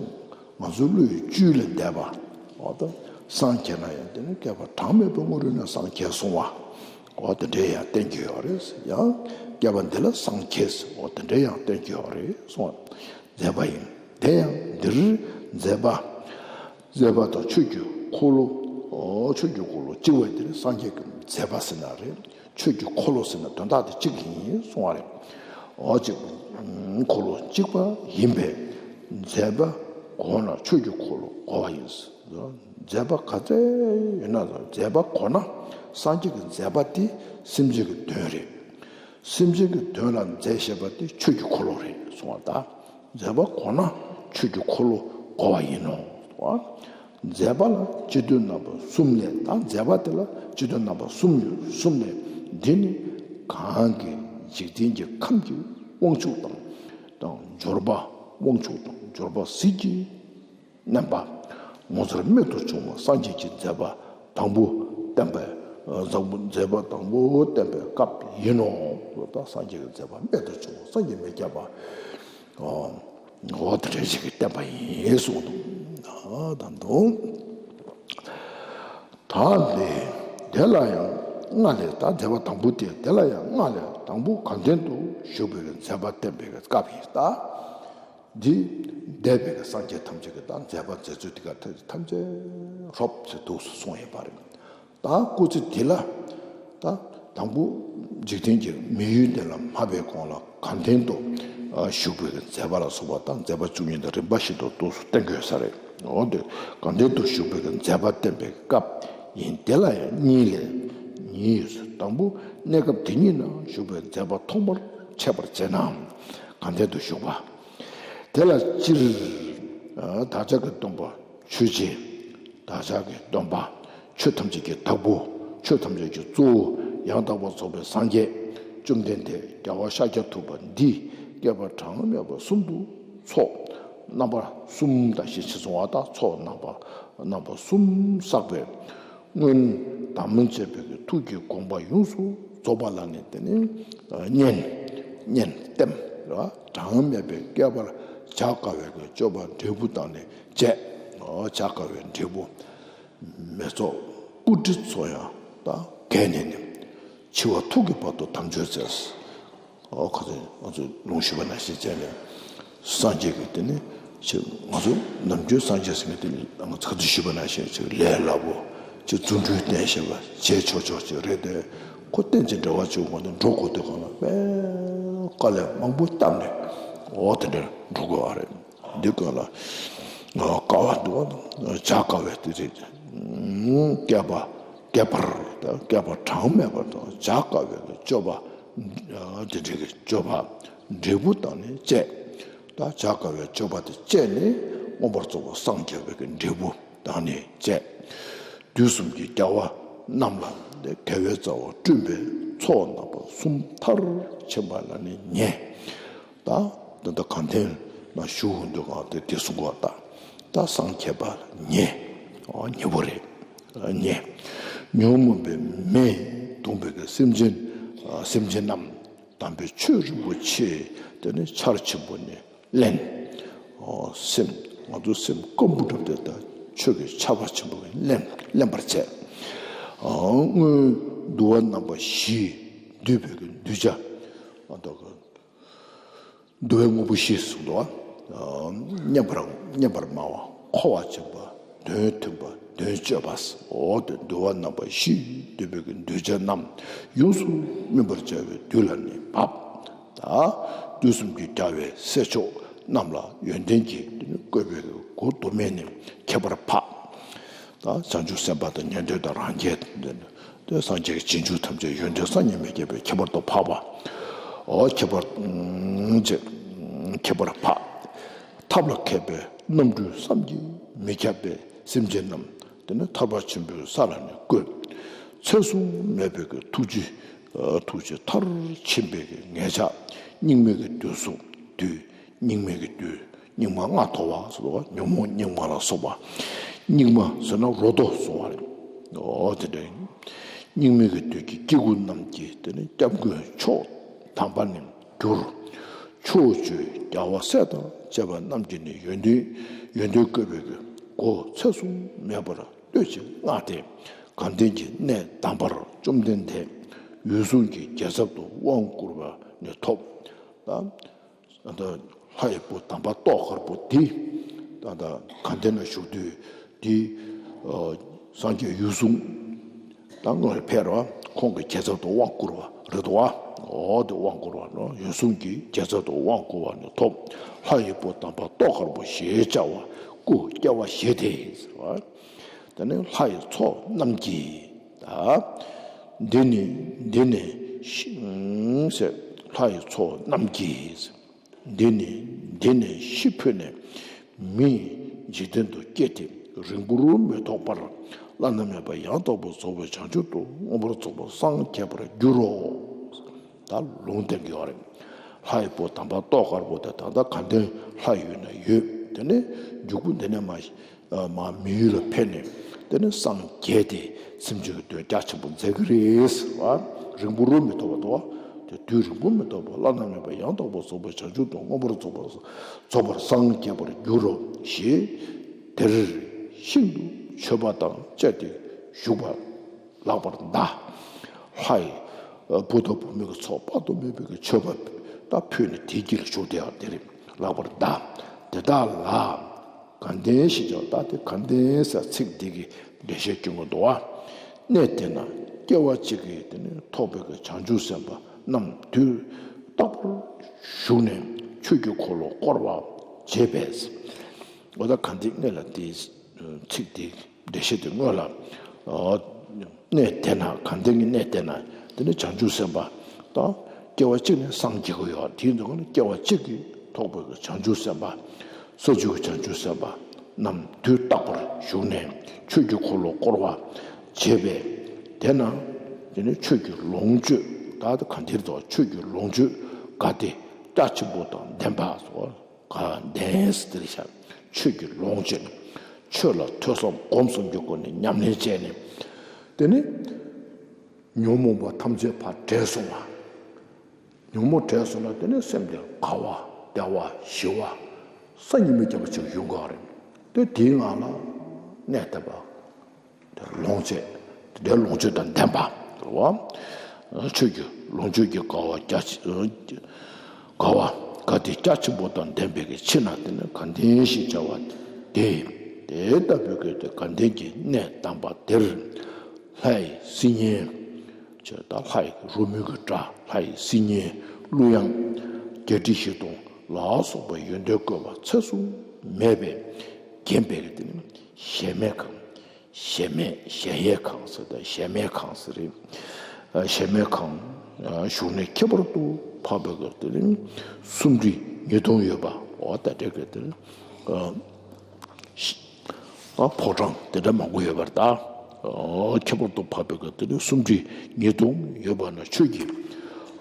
ང་ཚོའི་བློའི་བཅུད་ལས་འདས་པ། འོ་ད་སངས་རྒྱས་ན་ཡང་དེ་ནི་བསྐལ་པ་གྲངས་མེད་པའི་སྔོན་རོལ་ནས་སངས་རྒྱས་གསུང་བ། འོ་དེ་འདྲའི་ཡང་བསྟན་གྱི་ཡོད་རེད། ཡང་བསྐལ་པ་འདི་ལ་སངས་རྒྱས། འོ་དེ་འདྲའི་ཡང་བསྟན་གྱི་ཡོད་རེད་གསུང་བ། མཛད་པ་ཡིན། དེ་ཡང་འདིར་མཛད་པ། མཛད་པ་དང་ཆོས་ཀྱི་འཁོར་ལོ། ཨོ་ཆོས་ཀྱི་འཁོར་ལོ་གཅིག་པ་འདིར་སངས་རྒྱས་ཀྱི་མཛད་པ་ཟེར་ན་རེད། ཆོས་ཀྱི་འཁོར་ལོ་ཟེར་ན་དོན་དག་དེ་གཅིག་ཡིན་གསུང་བ་རེད། ཨོ་གཅིག་འཁོར་ལོ་གཅིག་པ་ཡིན་པས། མཛད་པ་གོ་ན་ཆོས་ཀྱི་འཁོར་ལོ་གོ་བ་ཡིན། མཛད་པ་ག་ཚད་ཡོད་ན་མཛད་པ་གོ་ན་སངས་རྒྱས་ཀྱི་མཛད་པ་དེ་སེམས་ཅན་གྱི་དོན་རེད། སེམས་ཅན་གྱི་དོན་ལ་མཛད་བཞག་པ་དེ་ཆོས་ཀྱི་འཁོར་ལོ་རེད་གསུང་བ་དང་། མཛད་པ་གོ་ན་ཆོས་ཀྱི་འཁོར་ལོ་གོ་བ་ཡིན་ནོ། མཛད་པ་ལ་སྤྱི་དོན་རྣམ་པ་གསུམ་ལས། ད་མཛད་པ་དེ་ལ་སྤྱི་དོན་རྣམ་པ་གསུམ་ཡོད། གསུམ་ལས་འདི་ནི་གང་གི་འཇིག་རྟེན་གྱི་ཁམས་ཀྱི་དབང་ཕྱུག་དང་། དང་འབྱོར་པ་དབང་ཕྱུག་དང་འབྱོར་པ་ཟིལ་གྱིས་མནན་པ། ངོ་མཚར་རྨད་དུ་བྱུང་བ་སངས་རྒྱས་ཀྱི་མཛད་པ་དང་པོ་བསྟན་པའི། མཛད་པ་དང་པོ་བསྟན་པའི་སྐབས་ཡིན་ནོ། ད་སངས་རྒྱས་ཀྱི་མཛད་པ་རྨད་དུ་བྱུང་བ་སངས་རྒྱས་མི་ཁྱབ་པ། འོ་དེ་འདྲ་ཞིག་གིས་བསྟན་པ་ཡིན་གསུངས་འདུག་ད་དུང་ད་འདི་དེ་ལ་ཡང་སྔ་ལས། ད་མཛད་པ་དང་པོ་དེ་དེ་ལ་ཡང་སྔ་ལས་དང་པོ་དགའ་ལྡན་དུ་བཞུགས་པའི་མཛད་པ་བསྟན་པའི་སྐབས་ཡིན་ད། འདི་འདས་པའི་སངས་རྒྱས་ཐམས་ཅད་ཀྱི་ད་མཛད་པ་མཛད་ཚུལ་འདི་ག་ཐམས་ཅད་རོབ་ཙམ་འདུག་སེ་གསུངས་ཡོད་པ་རེད། ད་སྐུ་ཚེ་འདི་ལ་ད་དང་པོ་འཇིག་རྟེན་གྱི་མི་ཡུལ་འདི་ལ་མ་ཕེབས་གོང་ལ་དགའ་ལྡན་དུ་བཞུགས་པའི་མཛད་པ་ལ་སོགས་པ་ད་མཛད་པ་བཅུ་གཉིས་དང་རིམ་པ་བཞིན་དུ་འདུག་སེ་བསྟན་དགོས་ས་རེད། འོ་དེ་དགའ་ལྡན་དུ་བཞུགས་པའི་མཛད་པ་བསྟན་པའི་སྐབས་ཡིན། དེ་ལ་ཡང་གཉིས་ལས། གཉིས་ཡོད་ཟེར། དང་པོ་གནས་སྐབས་དེ་ཉིད་ན་བཞུགས་པའི་མཛད་པ་ཐོག་མར་འཆད་པར་བྱེད་ན། དགའ་ལྡན་དུ་བཞུགས་པ། དེ་ལ་སྤྱིར། བདག་ཅག་གི་སྟོན་པ་ཆོས་རྗེ། བདག་ཅག་གི་སྟོན་པ། ཆོས་ཐམས་ཅད་ཀྱི་བདག་པོ། ཆོས་ཐམས་ཅད་ཀྱི་གཙོ་བོ། ཡང་དག་པར་རྫོགས་པའི་སངས་རྒྱས། བཅོམ་ལྡན་འདས་རྒྱལ་བ་ཤཱཀྱ་ཐུབ་པ་འདི། བསྐལ་པ་གྲངས་མེད་པ་གསུམ་དུ་ཚོགས་རྣམ་པ་གསུམ་དང་ཞེས་བྱས་སོང་བ་དང་། ཚོགས་རྣམ་པ་རྣམ་པ་གསུམ་བསགས་པའི་སྔོན་དམ་བཅས་པའི་ཐུགས་ཀྱི་དགོངས་པ་ཡོངས་སུ་རྫོགས་པ་ལ་ནི། དེ་ནི་བསྙེན། བསྙེན་བསྟིམ་ར། གྲངས་མེད་པའི་བསྐལ་པར་བྱ་དཀའ་བའི་གི་སྤྱོད་པ་འབྲས་བུ་དང་ནི་བཅས། བྱ་དཀའ་བའི་འབྲས་བུ། མེ་ཚོགས་སྤུ་གྲི་ཚོ་ཡང་དག་བརྒལ་ནས་ནི། འཆི་བ་ཐུག་གི་བར་དུ་དམ་ཆོས་བཙལ། ཨོ་ཁ་ཚོན་ང་ཚོས་ལུང་ཞུས་པ་ནང་བཞིན་བྱས་ནས། སངས་རྒྱས་ཀྱི་དེ་ནི་ཅིག་ང་ཚོ་ནམ་རྒྱུན་སངས་རྒྱས་ཟེར་མཁན་དེ་ནི་ང་ཚོ་ག་ཚོད་ཞུས་པ་ནང་བཞིན་ཅིག་ལས་སླ་པོ། ཅིག་རྫུ་འཕྲུལ་བསྟན་ཤེས་པ་བྱེད་ཆོག་ཆོག་ཅིག་རེད་དེ། ཁོ་རྟེན་ཅིང་འབྲེལ་བ་བྱེད་དགོས་ན་འགྲོ་དགོས་དུས་སྒང་ལ་དཔེ་དཀའ་ལས་མང་པོ་བཏབ་ནས། ཨོ་དེ་འདྲ་འགྲོ་དགོས་པ་རེད། འདི་སྒང་ལ་དཀའ་བ་འདུག་བ། བྱ་དཀའ་བའི་དེ་རེད། བསྐལ་པ་བསྐལ་པར་དང་བསྐལ་པ་གྲངས་མེད་པ་དང་བྱ་དཀའ་བའི་སྤྱོད་པ། དེ་འདྲའི་གི་སྤྱོད་པ་འབྲས་བུ་དང་ནི་བཅས། ད་བྱ་དཀའ་བའི་སྤྱོད་པ་དེ་བཅས་ནས་མངོན་པར་རྫོགས་པར་སངས་རྒྱས་པའི་གི་འབྲས་བུ་དང་ནི་བཅས། དུས་གསུམ་གྱི་རྒྱལ་བ་རྣམས་ལ་དེ་དགེ་བའི་རྩ་བ་བསྐྲུན་པའི་ཚོགས་རྣམ་པ་གསུམ་མཐར་ཕྱིན་པ་ལ་ནི་ཉེ། ད་ད་ལྟ་གང་ཐེན་ན་ཞུ་འོང་དུས་སྒང་དེ་དེ་གསུང་གོ་ད། ད་སངས་རྒྱས་པ་ཉེ། ཨོ་ཉེ་བོ་རེད། ཉེ། ཉོན་མོངས་པའི་མེས་གདུངས་པའི་གི་སེམས་ཅན། སེམས་ཅན་རྣམས་དམ་པའི་ཆོས་རིན་པོ་ཆེ་དེ་ནི་ཆར་ཆེན་པོ་ནི་བརླན། ཨོ་སེམས་ང་ཚོ་སེམས་སྐམ་པོ་འགྲུབ་སྟེ་ད་ཆོས་ཀྱི་ཆར་པ་ཆེན་པོ་གིས་བརླན་བརླན་པར་བྱས། ཨོ་སྔོན་འདུལ་བ་རྣམ་པ་བཞིས་བསྡུས་པའི་གི་གདུལ་བྱ། ཨ་ད་ག་འདུལ་བའི་དངོས་པོ་བཞི་གསུངས་འདུག་བ། བསྙེན་པར་བསྙེན་པར་སྨྲ་བ། འཁོར་བ་འཇིག་པ། དོན་མཐུན་པ། དོན་སྤྱོད་པ། འོ་དེ་འདུལ་བ་རྣམ་པ་བཞིས་བསྡུས་པའི་གི་གདུལ་བྱ་རྣམས་ཡོངས་སུ་སྨིན་པར་བྱ་བའི་དུས་ལ་ནི་བབ། ད་དུས་གསུམ་གྱི་རྒྱལ་བའི་སྲས་མཆོག་རྣམས་ལ་ཡོན་ཏན་གྱིས་བསྐོས་པའི་གི་གོ་དུ་མས་ནི་ཁྱད་པར་འཕགས། ད་བྱང་ཆུབ་སེམས་དཔའ་དང་ཉན་ཐོས་དང་རང་རྒྱལ་དེ་ནི། དེ་སངས་རྒྱས་ཀྱི་རྗེས་འཇུག་ཐམས་ཅད་ཡོན་ཏན་བསམ་གྱིས་མི་ཁྱབ་པའི་ཁྱད་པར་དུ་འཕགས་པ། ཨོ་ཁྱད་པར། ཨང་ཅེ། ཁྱད་པར་འཕགས། ཐབས་ལ་མཁས་པའི་རྣམ་འཕྲུལ་བསམ་གྱིས་མི་ཁྱབ་པའི་སེམས་ཅན་རྣམས་དེ་ནི་ཐར་པ་ཆེན་པོའི་ས་ལ་ནི་བཀོད། ཚད་གཟུང་མེད་པའི་གི་ཐུགས་རྗེ། ཐུགས་རྗེ་མཐར་ཕྱིན་པའི་གི་ངེས་ཆགས་སྙིགས་མའི་གི་དུས་སུ་དུས། སྙིགས་མའི་གི་དུས། སྙིགས་མ་ལྔ་དོར་བ་ཟེར་བ། ཉོན་མོངས་སྙིགས་མ་ལ་སོགས་པ། སྙིགས་མ་ཟེར་ན་རོ་ཏོ་ཟེར་བ་རེད། འོ་དེ་འདྲ་ཡིན། སྙིགས་མའི་གི་དུས་ཀྱི་སྐྱེ་དགུ་རྣམས་ཀྱི་དེ་ནི་སྐྱབས་མགོན་མཆོག་དམ་པ་ནི་གྱུར། ཕྱོགས་བཅུའི་རྒྱལ་བ་སྲས་དང་བཅས་པ་རྣམས་ཀྱིས་ནི་ཡོན་ཏན་ཡོན་ཏན་བཀོད་པའི་གི་གོ་ཚད་གཟུང་མེད་པར་བསྟོད་ཅིང་བསྔགས་ཏེ། གང་དེང་གི་གནས་དམ་པར་བཅོམ་ལྡན་འདས་འོད་སྲུང་གི་རྒྱལ་ཚབ་ཏུ་དབང་བསྐུར་བ་ནི་ཐོབ། ད་ད་ལྷ་ཡི་བུ་དམ་པ་ཏོག་དཀར་པོ་དེ་ད་ལྟ་གངས་ལྡན་ན་བཞུགས་དུས་དེ། ཨ་སངས་རྒྱས་འོད་སྲུང་ད་སྔོན་ལ་ཕེབས་ར་ཁོང་གི་རྒྱལ་ཚབ་ཏུ་དབང་བསྐུར་བ་རེད་དོ། འོ་དེ་དབང་བསྐུར་བ་ནི་འོད་སྲུང་གི་རྒྱལ་ཚབ་ཏུ་དབང་བསྐུར་བ་ནི་ཐོབ། ལྷ་ཡི་བུ་དམ་པ་ཏོག་དཀར་པོ་ཞེས་བྱ་བ་སྐུ་སྐྱེ་བ་བཞེས་ཏེ་ཟེར་བ། དེ་ནི་ལྷ་ཡི་ཚོགས་རྣམས་ཀྱིས་ད་འདི་ནི་འདི་ནི་ཤི་ཟེར། ལྷ་ཡི་ཚོགས་རྣམས་ཀྱིས། འདི་ནི་འདི་ནི་ཤི་འཕོས་ནས་མི་འཇིག་རྟེན་དུ་སྐྱེས་ཏེ་རིང་པོར་མི་ཐོགས་པར་བླ་ན་མེད་པ་ཡང་དག་པར་རྫོགས་པའི་བྱང་ཆུབ་ཏུ་མངོན་པར་རྫོགས་པར་སངས་རྒྱས་པར་འགྱུར་རོ། ད་ལུང་བསྟན་གྱི་ཡོད་རེད། ལྷ་ཡི་བུ་དམ་པ་ཏོག་དཀར་པོ་དེ་ད་ལྟ་གངས་ལྡན་ལྷ་ཡུལ་ན་ཡོད། དེ་ནས་འཇུག་པོ་འདི་ནས་མ། མ་མི་ཡུལ་ལ་ཕེབས་ནས་དེ་ནས་སངས་རྒྱས་ཏེ་སེམས་ཅན་གྱི་དོན་རྒྱ་ཆེན་པོ་མཛད་ཀྱི་རེད་ཟེར་བ། རིང་པོ་རུ་མི་ཐོགས་པ་དོ། དེ་དུས་རིང་པོ་མི་ཐོགས་པ་བླ་ན་མེད་པ་ཡང་དག་པར་རྫོགས་པའི་བྱང་ཆུབ་ཏུ་མངོན་པར་རྫོགས་པར་རྫོགས་པར་སངས་རྒྱས་པར་འགྱུར་རོ་ཞེས། དེར་ཤིན་ཏུ་མཆོད་པ་དང་བཅས་ཏེ་བཞུགས་པ་ལགས་པར་གདའ། ལྷ་ཡི་བུ་དང་བུ་མོའི་ཚོགས་དཔག་ཏུ་མེད་པའི་མཆོད་པ་ད་ཕུལ་ནས་དེའི་དཀྱིལ་ལ་བཞུགས་ཏེ་ཡང་དེ་རེད་ལགས་པར་གདའ། དེ་དག་ལ། དགའ་ལྡན་ཞེས་བྱ་བ་ད་དེ་དགའ་ལྡན་ཟེར་ཚིག་འདི་གི་འགྲེལ་བཤད་སྐྱོན་གྱི་འདུག་བ། གནས་དེ་ན་སྐྱེ་བ་གཅིག་གིས་དེ་ནི་ཐོབ་པའི་གི་བྱང་ཆུབ་སེམས་དཔའ་རྣམས་དུས་རྟག་པར་བཞུགས་ནས་ཆོས་ཀྱི་འཁོར་ལོ་བསྐོར་བར་བྱེད་པས། འོ་ད་ག་འདི་སྔོན་ལ་དེའི་ཚིག་འདི་འགྲེལ་བཤད་དེ་སྔོན་ལ། གནས་དེ་ན་ག་འདི་གི་གནས་དེ་ན་དེ་ནི་བྱང་ཆུབ་སེམས་དཔའ་དང་སྐྱེ་བ་གཅིག་ནས་སངས་རྒྱས་ཀྱི་ཡོད། དེའི་འདུག་ན་སྐྱེ་བ་གཅིག་གིས་ རྟོགས་པའི་གི་བྱང་ཆུབ་སེམས་དཔའ། ས་བཅུ་གི་བྱང་ཆུབ་སེམས་དཔའ་རྣམས་དུས་རྟག་པར་བཞུགས་ནས་ཆོས་ཀྱི་འཁོར་ལོ་བསྐོར་བ་བྱས་པས། དེ་ན་དེ་ནི་ཆོས་ཀྱི་ལོངས་སྤྱོད། ད་ག་འདིར་དུ་ཆོས་ཀྱི་ལོངས་སྤྱོད་དགའ་བདེ་རྒྱ་ཆེན་པོ་དང་ལྡན་པ་སོགས། ག་ལྡན་ཟེར་ཏེ་བྱ། ཆོས་ཀྱི་ལོངས་སྤྱོད། ཆོས་ལ་ཐོས་བསམ་སྒོམ་གསུམ་གྱི་སྒོ་ནས་ཉམས་ལེན་བྱས་ནས། དེ་ནི་ཉོན་མོངས་པ་ཐམས་ཅད་ཕར་བྲལ་སོང་བ། ཉོན་མོངས་བྲལ་སོང་ན་དེ་ནི་སེམས་དེ་དགའ་བ་བདེ་བ་ཞི་བ་སེམས་གཉིས་མེད་རྒྱ་ཆེན་པོ་ཅིག་ཡོང་གི་རེད། དེ་དེའི་ངང་ལ་གནས་བསྡད་པ། དེ་ལོངས་སྤྱོད། དེ་འདྲའི་ལོངས་སྤྱོད་དང་ལྡན་པ། ཆོས་ཀྱི་ལོངས་སྤྱོད་ཀྱི་དགའ་བ་རྒྱ་ཆེ། དགའ་བ་དགའ་བདེ་རྒྱ་ཆེན་པོ་དང་ལྡན་པའི་གི་ཕྱིར་ན་དེ་ནི་དགའ་ལྡན་ཞེས་བྱ་བ་སྟེ། དེ་ལྟ་བུའི་གི་དེ་དགའ་ལྡན་གྱི་གནས་དམ་པ་དེར། ལྷ་ཡི་སིལ་སྙན། ཅེས་དང་ལྷ་ཡི་རོལ་མོའི་གི་སྒྲ། ལྷ་ཡི་སིལ་སྙན། གླུ་དབྱངས། བརྒྱད་ཁྲི་བཞི་སྟོང་ལ་སོགས་པའི་ཡོན་ཏན་བཀོད་པ་ཚད་དུ་མེད་པས་བརྒྱན་པའི་གི་དེ་ནི་གཞལ་མེད་ཁང་། གཞལ་མེད་གཞལ་ཡས་ཁང་ཟེར་ཏེ་གཞལ་མེད་ཁང་ཟེར་རེད། ཨ་གཞལ་མེད་ཁང་ཨ་བཞུགས་གནས་ཁྱད་པར་དུ་འཕགས་པའི་གི་དེ་ནི་སུམ་ཁྲི་ཉིས་སྟོང་ཡོད་པ། འོ་ད་དེ་གི་དེ་ནི་ཨ་ཨ་ཕོ་བྲང་དེ་འདྲ་མང་པོ་ཡོད་པར་གདའ། ཨ་ཁྱད་པར་དུ་འཕགས་པའི་གི་དེ་ནི་སུམ་ཁྲི་ཉིས་སྟོང་ཡོད་པ་ན་ཆོས་ཀྱི་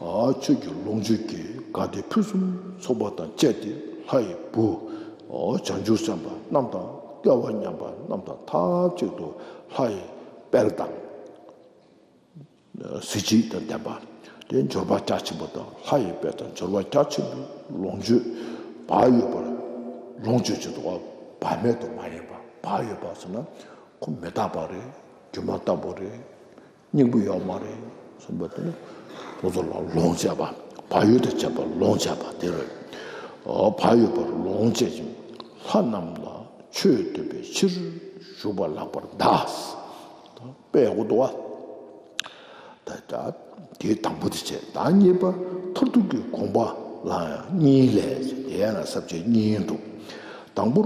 ཨ་ཆོས་ཀྱི་ལོངས་སྤྱོད་ཀྱི་དགའ་བདེ་ཕུན་སུམ་ཚོགས་པ་དང་བཅས་ཏེ་ལྷ་ཡི་བུ་ཨ་བྱང་ཆུབ་སེམས་དཔའ་རྣམས་དང་སྐལ་བ་མཉམ་པ་རྣམས་དང་ཐབས་ཅིག་ཏུ་ལྷ་ཡི་དཔལ་དང་། གཟི་བརྗིད་དང་ལྡན་པ། དེ་འབྱོར་པ་རྒྱ་ཆེན་པོ་དང་ལྷ་ཡི་དཔལ་དང་འབྱོར་པ་རྒྱ་ཆེན་པོའི་ལོངས་སྤྱོད་བག་ཡོད་པར། ལོངས་སྤྱོད་ཅེས་དང་བག་མེད་དུ་མ་ཡིན་པ། བག་ཡོད་པ་ཟེར་ན་ཁོ་མི་རྟག་པ་རེད། སྒྱུ་མ་ལྟ་བུ་རེད། སྙིང་པོ་ཡོད་མ་རེད་གསུངས་པ་དེ་ནི་ཁོ་ཚོ་ལ་ལོངས་སྤྱད་པ། བག་ཡོད་དང་བཅས་པ་ལོངས་སྤྱད་པ་དེ་རེད། བག་ཡོད་པར་ལོངས་སྤྱད་ཅིང་ལྷ་རྣམས་ལ་ཆོས་སྟོན་པའི་ཕྱིར་བཞུགས་པ་ལགས་པར་གདའ། དཔེ་ཡག་པོ་འདུག་བ། ད་ད་དེ་དང་པོ་དེ་བྱས། ད་གཉིས་པ་མཐར་ཐུག་གི་དགོངས་པ་ལ་ཡང་གཉིས་ལས། དེ་ཡང་ས་བཅད་གཉིས་འདུག། དང་པོར་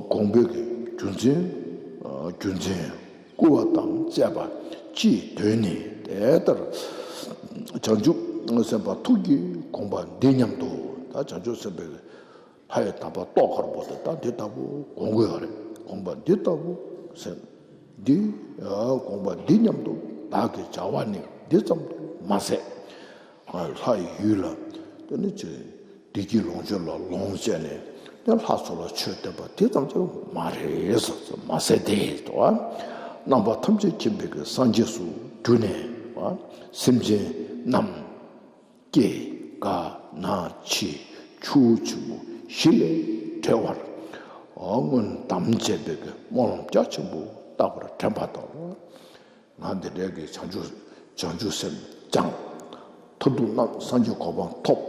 དགོངས་པའི་གི་རྒྱུ་མཚན། རྒྱུ་མཚན། བསྐུལ་བ་དང་བཅས་པ་སྤྱིའི་དོན་ནི། དེ་ལྟར་བྱང་ཆུབ་སེམས་དཔའ་ཐུགས་ཀྱི་དགོངས་པ་འདི་སྙམ་དུ། ད་བྱང་ཆུབ་སེམས་དཔའི་ལྷ་ཡི་དམ་པ་ཏོག་དཀར་པོ་དེ་ད་འདི་ལྟ་བུ་དགོངས་དགོས་པ་རེད། དགོངས་པ་འདི་ལྟ་བུ་སེམས་འདི། དགོངས་པ་འདི་སྙམ་དུ་བདག་གིས་བྱ་བ་ནི་འདི་ཙམ་དུ་མ་ཟད། ལྷ་ཡི་ཡུལ་ལ་དེ་ནི་ཅི། བདེ་སྐྱིད་ལོངས་སྤྱོད་ལ་ལོངས་སྤྱད་ནས་དེ་ལྷ་ཚོ་ལ་ཆོས་བསྟན་པ་དེ་ཙམ་གྱིས་མ་རེད་ཟེར། མ་ཟད་དེ་དོ། རྣམ་པ་ཐམས་ཅད་མཁྱེན་པའི་གི་སངས་རྒྱས་སུ་གྱུར་ནས་སེམས་ཅན་རྣམས་སྐྱེ་རྒ་ན་འཆི་ཆུ་བོ་ཆེན་པོ་བཞི་ལས་བསྒྲལ་བར་སྔོན་དམ་བཅས་པའི་གི་སྨོན་ལམ་རྒྱ་ཆེན་པོ་བཏབ་པར་དྲན་པ་དང་། ང་འདི་འདྲའི་གི་བྱང་ཆུབ་བྱང་ཆུབ་སེམས་སྦྱངས། མཐར་ཐུག་རྣམས་སངས་རྒྱས་གོ་འཕང་ཐོབ།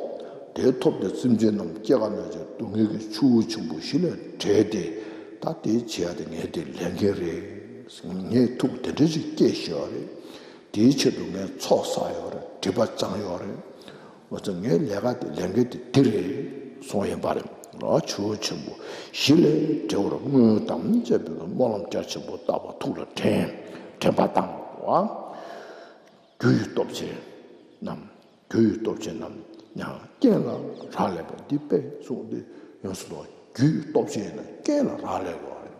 དེ་ཐོབ་སྟེ་སེམས་ཅན་རྣམས་སྐྱེ་རྒ་ན་འཆིའི་སྡུག་བསྔལ་གྱི་ཆུ་བོ་ཆེན་པོ་བཞི་ལས་བསྒྲལ་ཏེ། ད་དེ་བྱེད་ཡ་དེ་ངའི་དེ་ལས་འགན་རེད། ངས་ཐུགས་དེ་འདྲ་ཞིག་སྐྱེས་བཞག་ཡོད་རེད། དེའི་ཆེད་དུ་ངས་ཚོགས་བསགས་ཡོད་རེད། སྒྲིབ་པ་སྦྱངས་ཡོད་རེད། འོ་ཙང་ངའི་ལས་ཀ་དེ་ལས་འགན་དེ་འདི་རེད་གསུངས་ཡིན་པ་རེད། ལ་ཆུ་བོ་ཆེན་པོ་བཞི་ལས་བསྒྲལ་བར་སྔོན་དམ་བཅས་པའི་སྨོན་ལམ་རྒྱ་ཆེན་པོ་བཏབ་པ་ཐུགས་ལ་དྲན། དྲན་པ་དང་བ། རྒྱུ་ཡི་སྟོབས་ཆེན་རྣམས། རྒྱུ་ཡི་སྟོབས་ཆེན་རྣམས་ཡང་རྐྱེན་ལ་རག་ལས་པ་འདི་དཔེ་གསུངས་ཏེ་ཡོངས་སུ་རྫོགས། རྒྱུ་ཡི་སྟོབས་ཆེན་ཡིན་ན་རྐྱེན་ལ་རག་ལས་དགོས་པ་རེད།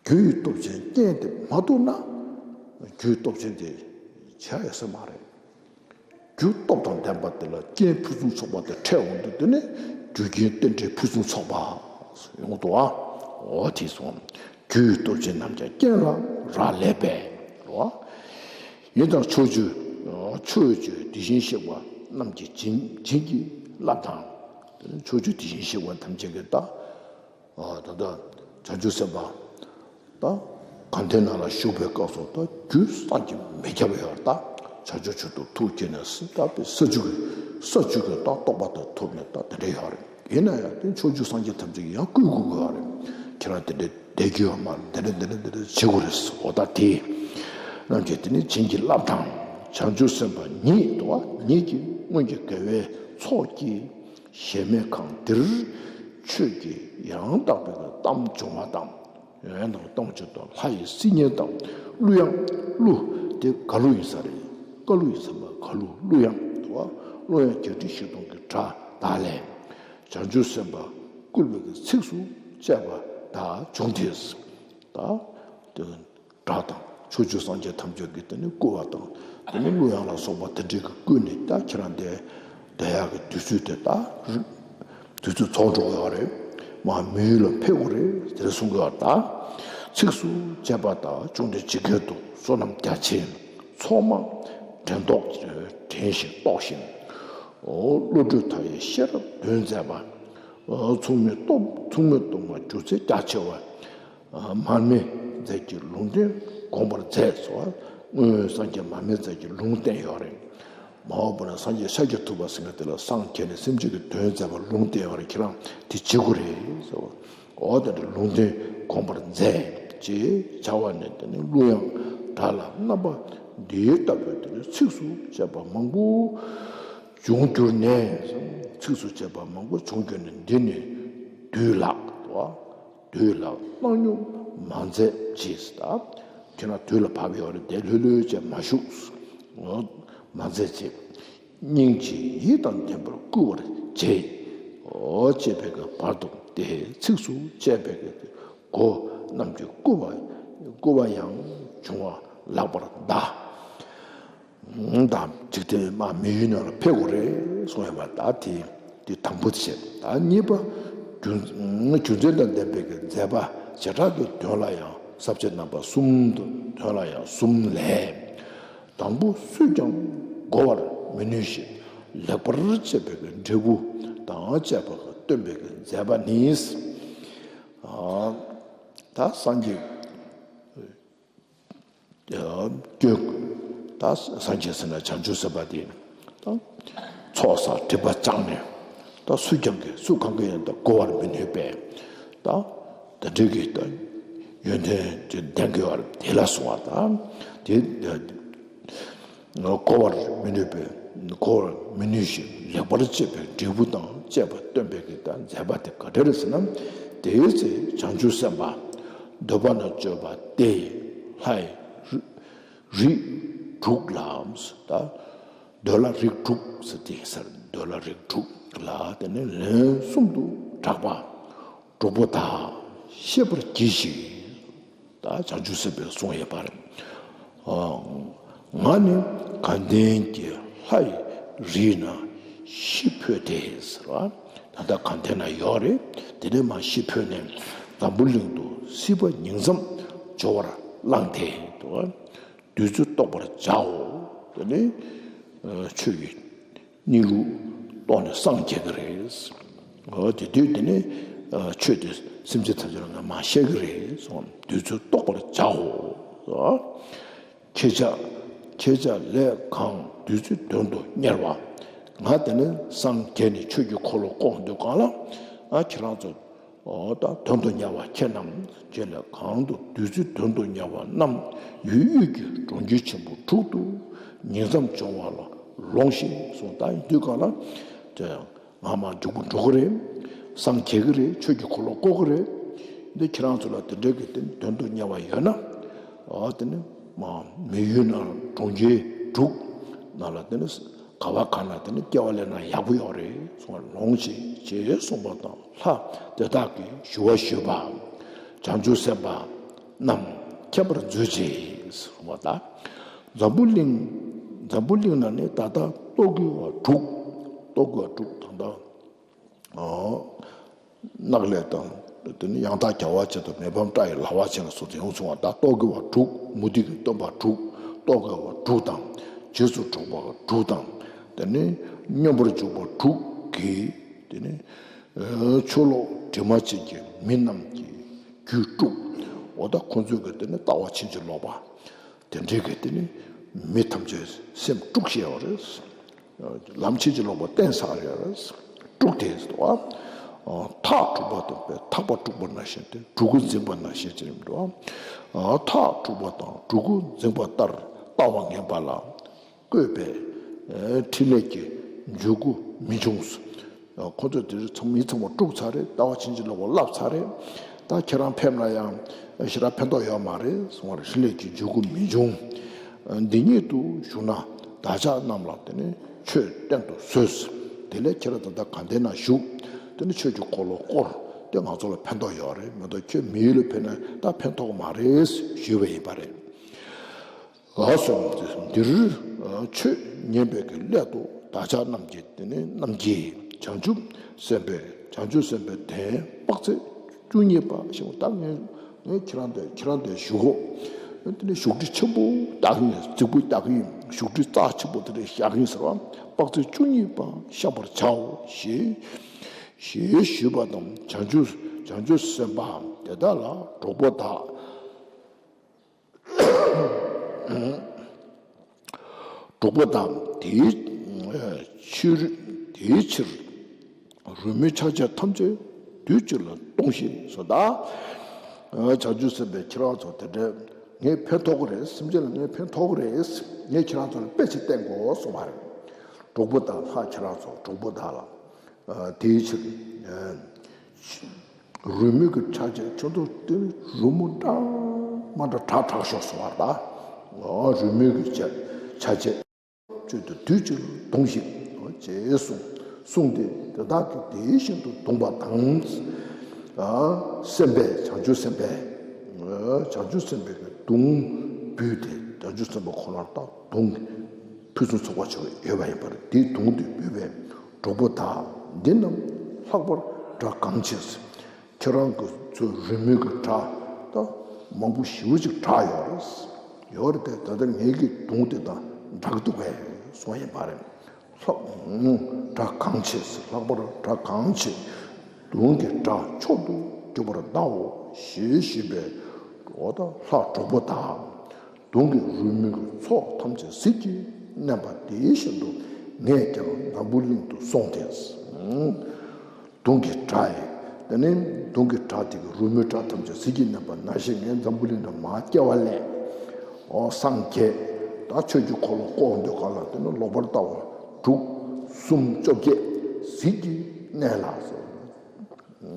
རྒྱུ་ཡི་སྟོབས་ཆེན་རྐྱེན་དེ་མ་ཐུག་ན་རྒྱུ་ཡི་སྟོབས་ཆེན་དེ་བྱ་ཡོད་ས་མ་རེད། རྒྱུ་སྟོབས་དང་ལྡན་པ་དེ་ལ་རྐྱེན་ཕུན་སུམ་ཚོགས་པ་དེ་འཕྲད་འོང་དུས་དེ་ནི་རྒྱུ་རྐྱེན་རྟེན་འབྲེལ་ཕུན་སུམ་ཚོགས་པ་ཡོང་དུ་བ། འོ་དེ་སོང་། རྒྱུ་ཡི་སྟོབས་ཆེན་རྣམས་ཀྱང་རྐྱེན་ལ་རག་ལས་པས་རོ། ཡིན་ཙང་ཕྱོགས་བཅུའི་ཆོས་ཀྱི་དེ་བཞིན་གཤེགས་པ་རྣམས་ཀྱི་བྱིན་བྱིན་གྱིས་བརླབས་དང་། ཕྱོགས་བཅུའི་དེ་བཞིན་གཤེགས་པ་ཐམས་ཅད་ཀྱི་ད། ད་ལྟ་བྱང་ཆུབ་སེམས་དཔའ་ད་དགའ་ལྡན་ནང་ལ་བཞུགས་པའི་སྐབས་སུ་ད་རྒྱུ་བསམ་གྱིས་མི་ཁྱབ་པ་ཡོད་རེད། ད་བྱང་ཆུབ་མཆོག་ཏུ་ཐུགས་བསྐྱེད་ནས་ད་ས་བཅུ་གི་ས་བཅུ་གི་ད་རྟོགས་པ་དང་ཐོབ་ནས་ད་དེ་འདྲ་ཡོད་རེད། ཡིན་ན་ཡང་དེ་ཕྱོགས་བཅུའི་སངས་རྒྱས་ཐམས་ཅད་ཀྱིས་ཡང་བསྐུལ་དགོས་ཀྱི་ཡོད་རེད། ཁྱེད་རང་དེ་འདྲ་བསྡད་རྒྱུ་ཡོད་མ་རེད། འདི་འདྲ་འདི་འདྲ་འདི་འདྲ་བྱེད་དགོས་རེད་ཟེར། འོ་ད་དེ་རྣམས་ཀྱིས་དེ་ནི་བྱིན་གྱིས་བརླབས་དང་། བྱང་ཆུབ་སེམས་དཔའ་ཉིད་དོ། ཉིད་ཀྱིས་སྔོན་གྱི་དགེ་བའི་ཚོགས་ཀྱིས། གཞལ་མེད་ཁང་འདིར་ཆོས་ཀྱི་ཡང་དག་པའི་གཏམ་བྱུང་བ་དང་། ཡང་དག་གཏམ་བྱུང་དང་ལྷ་ཡི་སིལ་སྙན་དང་གླུ་དབྱངས། གླུ་དེ་ག་གླུ་ཡིན་ས་རེད། ཀ་གླུ་ཡིན་ས་མ། ག་གླུ། གླུ་དབྱངས་དུ་བ། གླུ་དབྱངས་བརྒྱད་ཁྲི་བཞི་སྟོང་གི་སྒྲ་དག་ལས། བྱང་ཆུབ་སེམས་དཔའ་བསྐུལ་བའི་གི་ཚིགས་སུ་བཅད་པ་དག་བྱུང་སྟེ། ད་དེ་སྒྲ་དང་ཕྱོགས་བཅུའི་སངས་རྒྱས་ཐམས་ཅད་ཀྱིས་དེ་ནི་བསྐུལ་བ་དང་། དེ་ནི་གླུ་དབྱངས་ལ་སོགས་པ་དེ་འདྲའི་གི་བསྐུལ་ནས། ད་ཁྱེད་རང་དེ་བསྡད་ཡག་གི་དུས་ཚོད་དེ་ད་དུས་ཚོད་རྫོགས་འགྲོ་གི་ཡོད་རེད། མར་མི་ཡུལ་ལ་ཕེབས་དགོས་རེད་ཟེར་གསུང་གི་ཡོད། ད་ཚིགས་སུ་བཅད་པ་དག་བྱུང་སྟེ། ཇི་སྐད་དུ། བསོད་ནམས་རྒྱ་ཆེན་ཚོགས་མང་དྲན་རྟོག་དྲན་ཞིང་རྟོགས་ཤིང་། བློ་གྲོས་མཐའ་ཡས་ཤེས་རབ་འདོན་མཛད་པ། མཚུངས་མེད་སྟོབས། མཚུངས་མེད་སྟོབས་མ་སྒྱུ་རྩལ་རྒྱ་ཆེ་བ། མར་མེ་མཛད་ཀྱི་ལུང་བསྟན་དགོངས་པར་མཛད་སོ། སངས་རྒྱས་མར་མེ་མཛད་ཀྱི་ལུང་བསྟན་ཡོད་རེད། མ་འོངས་པ་ན་སངས་རྒྱས་ཤཱཀྱ་ཐུབ་པ་ཟེར་མཁན་དེ་ལ་སངས་རྒྱས་ནས་སེམས་ཅན་གྱི་དོན་མཛད་པ་ལུང་བསྟན་ཡོད་རེད། ཁྱེད་རང་དེ་བྱེད་དགོས་རེད་ཟེར་བ། འོ་དེ་འདྲ་ལུང་བསྟན་དགོངས་པར་མཛད་ཅེས་བྱ་བ་ནས། དེ་ནི་གླུ་དབྱངས་སྒྲ་ལ་རྣམ་པ་འདི་ལྟ་བུའི་དེ་ནི་ཚིགས་སུ་བཅད་པ་མང་པོ་བྱུང་གྱུར་ནས། ཚིགས་སུ་བཅད་པ་མང་པོ་བྱུང་གྱུར་ནས། འདི་ནི་དུས་ལགས་ཏོ། དུས་ལ་བཏང་སྙོམས་མ་མཛད་ཅེས། ད་ཁྱེད་རང་དུས་ལ་བབ་ཡོད་རེད། དེ་ལྷོད་ལྷོད་བྱས་མ་བཞུགས། འོ་མ་མཛད་ཅེས། སྙིང་རྗེའི་ཡིད་དང་ལྡན་པར་བསྐུལ་བར་བྱེད། འོ་ཅེས་པའི་གི་བར་དུ་དེ་ཚིགས་སུ་བཅད་པའི་གི་སྒོ་རྣམས་ཀྱིས་བསྐུལ་བ། བསྐུལ་བ་ཡང་འབྱུང་བ་ལགས་པར་གདའ། དང་འཇིག་རྟེན་མ་མི་ཡུལ་ནང་ལ་ཕེབས་དགོས་རེད་གསུངས་ཡོད་པ། ད་དེ་དེ་དང་པོ་བྱས། ད་གཉིས་པ་རྒྱུ་རྒྱུ་མཚན་དང་ལྡན་པའི་གི་མཛད་པ་བྱེ་བྲག་གི་དོན་ལ་ཡང་ས་བཅད་རྣམ་པ་གསུམ་དུ། དོན་ལ་ཡང་གསུམ་ལས། དང་པོ་སུས་ཀྱང་གོ་བར་མི་ནུས་ཤིང་། ལེགས་པར་བཅད་པའི་གི་འབྲས་བུ་དང་བཅས་པ་སྟོན་པའི་གི་མཛད་པ་ནི། ད་སངས་རྒྱས་སྐྱོན། ད་སངས་རྒྱས་ཟེར་ན་བྱང་ཆུབ་སེམས་དཔའ་དེ། ད་ཚོགས་བསགས་སྒྲིབ་པ་སྦྱངས་ནས། ད་སུས་ཀྱང་གིས་སུ་གང་གིས་ཡང་ད་གོ་བར་མི་ནུས་པས། ད་དེ་འདྲའི་གི་ད་ཡོན་ཏན་དེ་ལྡན་གྱི་ཡོད་རེད། དེ་ལ་སོགས་པ་ད་དེ་གོ་བར་མི་ནུས་པས། གོ་བར་མི་ནུས་ཤིང་། ལེགས་པར་བཅད་པའི་འབྲས་བུ་དང་བཅས་པ་སྟོན་པའི་གི་ད་མཛད་པ་དེ་ག་འདྲ་རེད་ཟེར་ན། དེའི་ཚེ་བྱང་ཆུབ་སེམས་དཔའ་འདོད་པ་ན་སྤྱོད་པ་སྟེ། ལྷའི་རིགས་དྲུག་ལ། ད་འདོད་ལྷ་རིགས་དྲུག་ཟེར་དེ་ཟེར། འདོད་ལྷ་རིགས་དྲུག་ལ་དེ་ནི་ལན་གསུམ་དུ་གྲགས་པ་དྲུག་པོ་དག་ཤེས་པར་གྱིས་ཤིག། ད་བྱང་ཆུབ་སེམས་དཔས་གསུངས་ཡོད་པ་རེད། ཨ། ང་ནི་དགའ་ལྡན་གྱི་ལྷ་ཡི་རིགས་ན་ཤི་འཕོས་ཏེ་ཟེར་བ། ད་ལྟ་དགའ་ལྡན་ན་ཡོད་རེད། དེ་ནས་མར་ཤི་འཕོས་ནས་འཛམ་བུ་གླིང་དུ་སྲིད་པ་ཉིང་མཚམས་སྦྱོར་བར་བླངས་ཏེ་འདུག། བདུད་རྩི་གཏོགས་པར་བྱའོ། དེ་ནས་ཆོས་ཀྱི་གནས་ལུགས་རྟོགས་ནས་སངས་རྒྱས་ཀྱི་རེད། འོ་དེ་དུས་དེ་ནས་ཆོས་དེ་སེམས་ཅན་ཐམས་ཅད་ལ་ང་མར་བཤད་ཀྱི་རེད་གསུངས། བདུད་རྩི་གཏོགས་པར་བྱའོ། ཁྱེད་ཅག་ཁྱེད་ཅག་ལས་གང་བདུད་རྩིའི་དོན་དུ་གཉེར་བ། ང་དེ་ནས་སངས་རྒྱས་ནས་ཆོས་ཀྱི་འཁོར་ལོ་བསྐོར་དུས་སྒང་ལ། ཨ། ཁྱེད་རང་ཚོ། འོ་ད་དོན་དུ་གཉེར་བ་ཁྱེད་རྣམས་ཀྱིས་ལས་གང་དུ་བདུད་རྩིའི་དོན་དུ་གཉེར་བ་རྣམས་ཡུལ་དབུས་ཀྱི་གྲོང་ཁྱེར་ཆེན་པོ་དྲུག་ཏུ་ཉིང་མཚམས་སྦྱོར་བ་ལ་ལོངས་ཤིག་གསུངས། ད་ཡིན་དུས་སྒང་ལ་དེ་ང་མར་འཇུག་པར་འགྲོ་གི་རེད། སངས་རྒྱས་ཀྱི་རེད། ཆོས་ཀྱི་འཁོར་ལོ་བསྐོར་གྱི་རེད། འདི་ཁྱེད་རང་ཚོ་ལ་དེ་འདྲའི་གི་དེ་དོན་དུ་གཉེར་བ་ཡོད་ན། འོ་དེ་ནི་མ་མི་ཡུལ་ན་གྲོང་ཁྱེར་དྲུག་ནང་ལ་དེ་ནི་ག་བ་གང་ན་དེ་ནི་སྐྱེ་བ་ལེན་ན་ཡག་པོ་ཡོད་རེད་གསུངས་པ། ལོངས་ཤིག་ཅེས་གསུངས་པ་དང་། ལྷ་དེ་དག་གིས་ཞུ་བ་ཞུས་པ། བྱང་ཆུབ་སེམས་དཔའ་རྣམས་མཁྱེན་པར་མཛོད་ཅིག་གསུངས་པ་དང་། འཛམ་བུ་གླིང་། འཛམ་བུ་གླིང་ན་ནི་ད་ལྟ་རྟོག་གེ་བ་དྲུག། རྟོག་གེ་བ་དྲུག་ད་ལྟ། ཨོ། གནག་ལས་དང་། དེ་ནི་ཡང་དག་རྒྱལ་བ་བྱེད་དང་། མི་ཕམ་སྐྲ་ཡི་ལ་བ་ཅན་ལ་སོགས་ཏེ་ཡོངས་སུ་བར། ད་རྟོག་གེ་བ་དྲུག། མུ་སྟེགས་ཀྱི་སྟོན་པ་དྲུག། རྟོག་གེ་བ་དྲུག་དང་། རྗེས་སུ་འགྲོ་བ་དྲུག་དང་། དེ་ནི་སྙོམས་པར་འཇུག་པ་དྲུག་གིས་དེ་ནི་ཆོས་ལོག་དྲི་མ་ཅན་གྱི་མི་རྣམས་ཀྱི་རྒྱུད་དཀྲུགས། འོ་ད་ཁོང་ཚོས་གི་དེ་ནི་ལྟ་བ་ཕྱིན་ཅི་ལོག་པ་དེ་འདྲའི་གི་དེ་ནི་མི་ཐམས་ཅད་སེམས་དཀྲུགས་བྱས་པ་རེད། ལམ་ཕྱིན་ཅི་ལོག་པ་བསྟན་ཚར་ཡོད་རེད། དཀྲུགས་ཏེ་འདུག་པ། ཐག་དཀྲུགས་པ་དང་པས་ཐག་པ་དཀྲུགས་པ་ནང་བཞིན་ཏེ། གྲུ་གུ་འཛིངས་པ་ནང་བཞིན་ཅི་རིགས་འདུག་པ། ཐག་དཀྲུགས་པ་དང་གྲུ་གུ་འཛིངས་པ་ལྟར་ལྟ་བ་ངན་པ་ལ་བཀོད་པའི་ཕྲིན་ལས་ཀྱི་འབྱུང་ཁུངས་མི་འབྱུང་། ཁོ་ཚོས་དེ་ཚང་མི་ཚང་མ་དཀྲུགས་ཚར་རེད། ལྟ་བ་ཕྱིན་ཅི་ལོག་པ་བསླབས་ཚར་རེད། ད་ཁྱེད་རང་ཕེབས་ན་ཡང་ཞེ་དྲག་ཕན་ཐོགས་ཡོད་མ་རེད་གསུངས་པ་རེད། ཕྲིན་ལས་ཀྱི་འབྱུང་ཁུངས་མི་འབྱུང་། འདི་ཉིད་དུ་བཞུགས་ན་བདག་ཅག་རྣམས་ལ་དེ་ནི་ཆོས་བསྟན་དུ་གསོལ། དེ་ལས་ཁྱེད་རང་ད་ལྟ་དགའ་ལྡན་ན་བཞུགས། དེ་ནི་ཆོས་ཀྱི་འཁོར་ལོ་བསྐོར་ཏེ་ང་ཚོ་ལ་ཕན་ཐོགས་ཡོད་རེད་མ་གཏོགས་ཁྱོད་མི་ཡུལ་ལ་ཕེབས་ན་ད་ཕན་ཐོགས་མ་རེད་ཞུས་པ་ཡིན་པ་རེད། ཨ་སོ། འདིར་ཆོས་ཉན་པའི་གི་སླད་དུ་བདག་ཅག་རྣམས་ཀྱིས་དེ་ནི་རྣམས་ཀྱིས་བྱང་ཆུབ་སེམས་དཔའི་བྱང་ཆུབ་སེམས་དཔའི་གདན་དཔག་ཚད་བཅུ་གཉིས་པ་ཞེས་པ་ད་ངས་ངས་ཁྱེད་རང་དེ་ཁྱེད་རང་དེ་བཞུགས་གོ། དེ་ནི་བཞུགས་ཁྲི་ཆེན་པོ་བཏགས་ཡིན་རྫིག་པོ་བཏགས་ཡིན་བཞུགས་ཁྲི་རྩ་ཆེན་པོ་དེ་འདྲ་བཞག་ཡིན་ཟེར་བ་དཔག་ཚད་བཅུ་གཉིས་པ་བཤམས་པར་བྱའོ་ཞེས་ཞེས་ཞུས་པ་དང་བྱང་ཆུབ་བྱང་ཆུབ་སེམས་དཔའ་དེ་དག་ལ་གྲོགས་པོ་དག་གྲོགས་པོ་དག་དེའི་ཕྱིར་དེའི་ཕྱིར་རོལ་མོའི་ཕྱག་རྒྱ་ཐམས་ཅད་དུས་གཅིག་ལ་གཏོང་ཞིག་ཟེར་ད། བྱང་ཆུབ་སེམས་དཔའི་ཁྱེད་རང་ཚོ་དེ་འདྲའི་ངས་ཕན་ཐོགས་ཀྱི་རེད། སེམས་ཅན་ལ་ངས་ཕན་ཐོགས་ཀྱི་རེད། ངས་ཁྱེད་རང་ཚོ་ལ་དཔེ་ཆ་བསྟན་དགོས་གསུངས་པ་རེད། གྲོགས་པོ་དག་ལྷ་ཁྱེད་རང་ཚོ་གྲོགས་པོ་དག་ལ། དེའི་ཕྱིར། རོལ་མོའི་གི་ཕྱག་རྒྱ་ཁྱོད་ཚོ་དེ་རོལ་མོ་འདྲ་མ་འདྲ་གྲགས་གྲགས་ཤོག་གསུངས་པ་རེད་ད། རོལ་མོའི་གི་ཕྱག་རྒྱ་ཁྱོད་ཚོ་དུས་གཅིག་ལ་གཏོང་ཞིག་ཅེས་གསུངས་གསུངས་ཏེ་དེ་དག་གིས་དེ་བཞིན་དུ་གཏོང་པ་དང་། སེམས་དཔའ་བྱང་ཆུབ་སེམས་དཔའ་བྱང་ཆུབ་སེམས་དཔའི་གི་དུང་འབུད་དེ་བྱང་ཆུབ་སེམས་དཔའ་ཁོ་ནར་ད་དུང་ཕུན་སུམ་ཚོགས་པ་ཆེ་བ་ཡོད་པ་ཡིན་པར་དེའི་དུང་དུ་འབུད་པའི་གྲོགས་པོ་དག་འདི་རྣམས་ལྷག་པར་སྒྲ་གང་ཆེ། ཁྱེད་རང་གི་ཚོའི་རོལ་མོའི་གི་སྒྲ་ད་མང་པོ་ཞེ་པོ་ཅིག་གྲགས་ཡོད་རེད། ཡོད་རེད་དེ་ད་ལྟ་ངེད་ཀྱི་དུང་དེ་དང་འདྲ་འདུག་གས་གསུངས་ཡིན་པ་རེད། ལྷག་སྒྲ་གང་ཆེ་ལྷག་པར་སྒྲ་གང་ཆེ་དུང་གི་སྒྲ་མཆོག་ཏུ་གྱུར་པར་གདའོ་ཞེས་ཞུས་པས་འོ་ད་ལྷ་གྲོགས་པོ་དག་དུང་གི་རོལ་མོའི་ཚོགས་ཐམས་ཅད་ཟིལ་གྱིས་མནན་པ་དེ་བཞིན་དུ་ངས་ཀྱང་འཛམ་བུ་གླིང་དུ་སོང་སྟེ། དུང་གི་སྒྲ་ཡིས། དེ་ནས་དུང་གི་སྒྲ་དེ་གི་རོལ་མོའི་སྒྲ་ཐམས་ཅད་ཟིལ་གྱིས་མནན་པ་ནང་བཞིན་ངས་འཛམ་བུ་གླིང་དུ་མར་སྐྱེ་བ་ལེན། འོ་སངས་རྒྱས། ད་ཆོས་ཀྱི་འཁོར་ལོ་བསྐོར་འདོད་ག་ལ་དེ་ནི་ལོག་པར་ལྟ་བ་དྲུག་གསུམ་བཅོ་བརྒྱད་ཟིལ་གྱིས་མནན་ལ་ཟེར།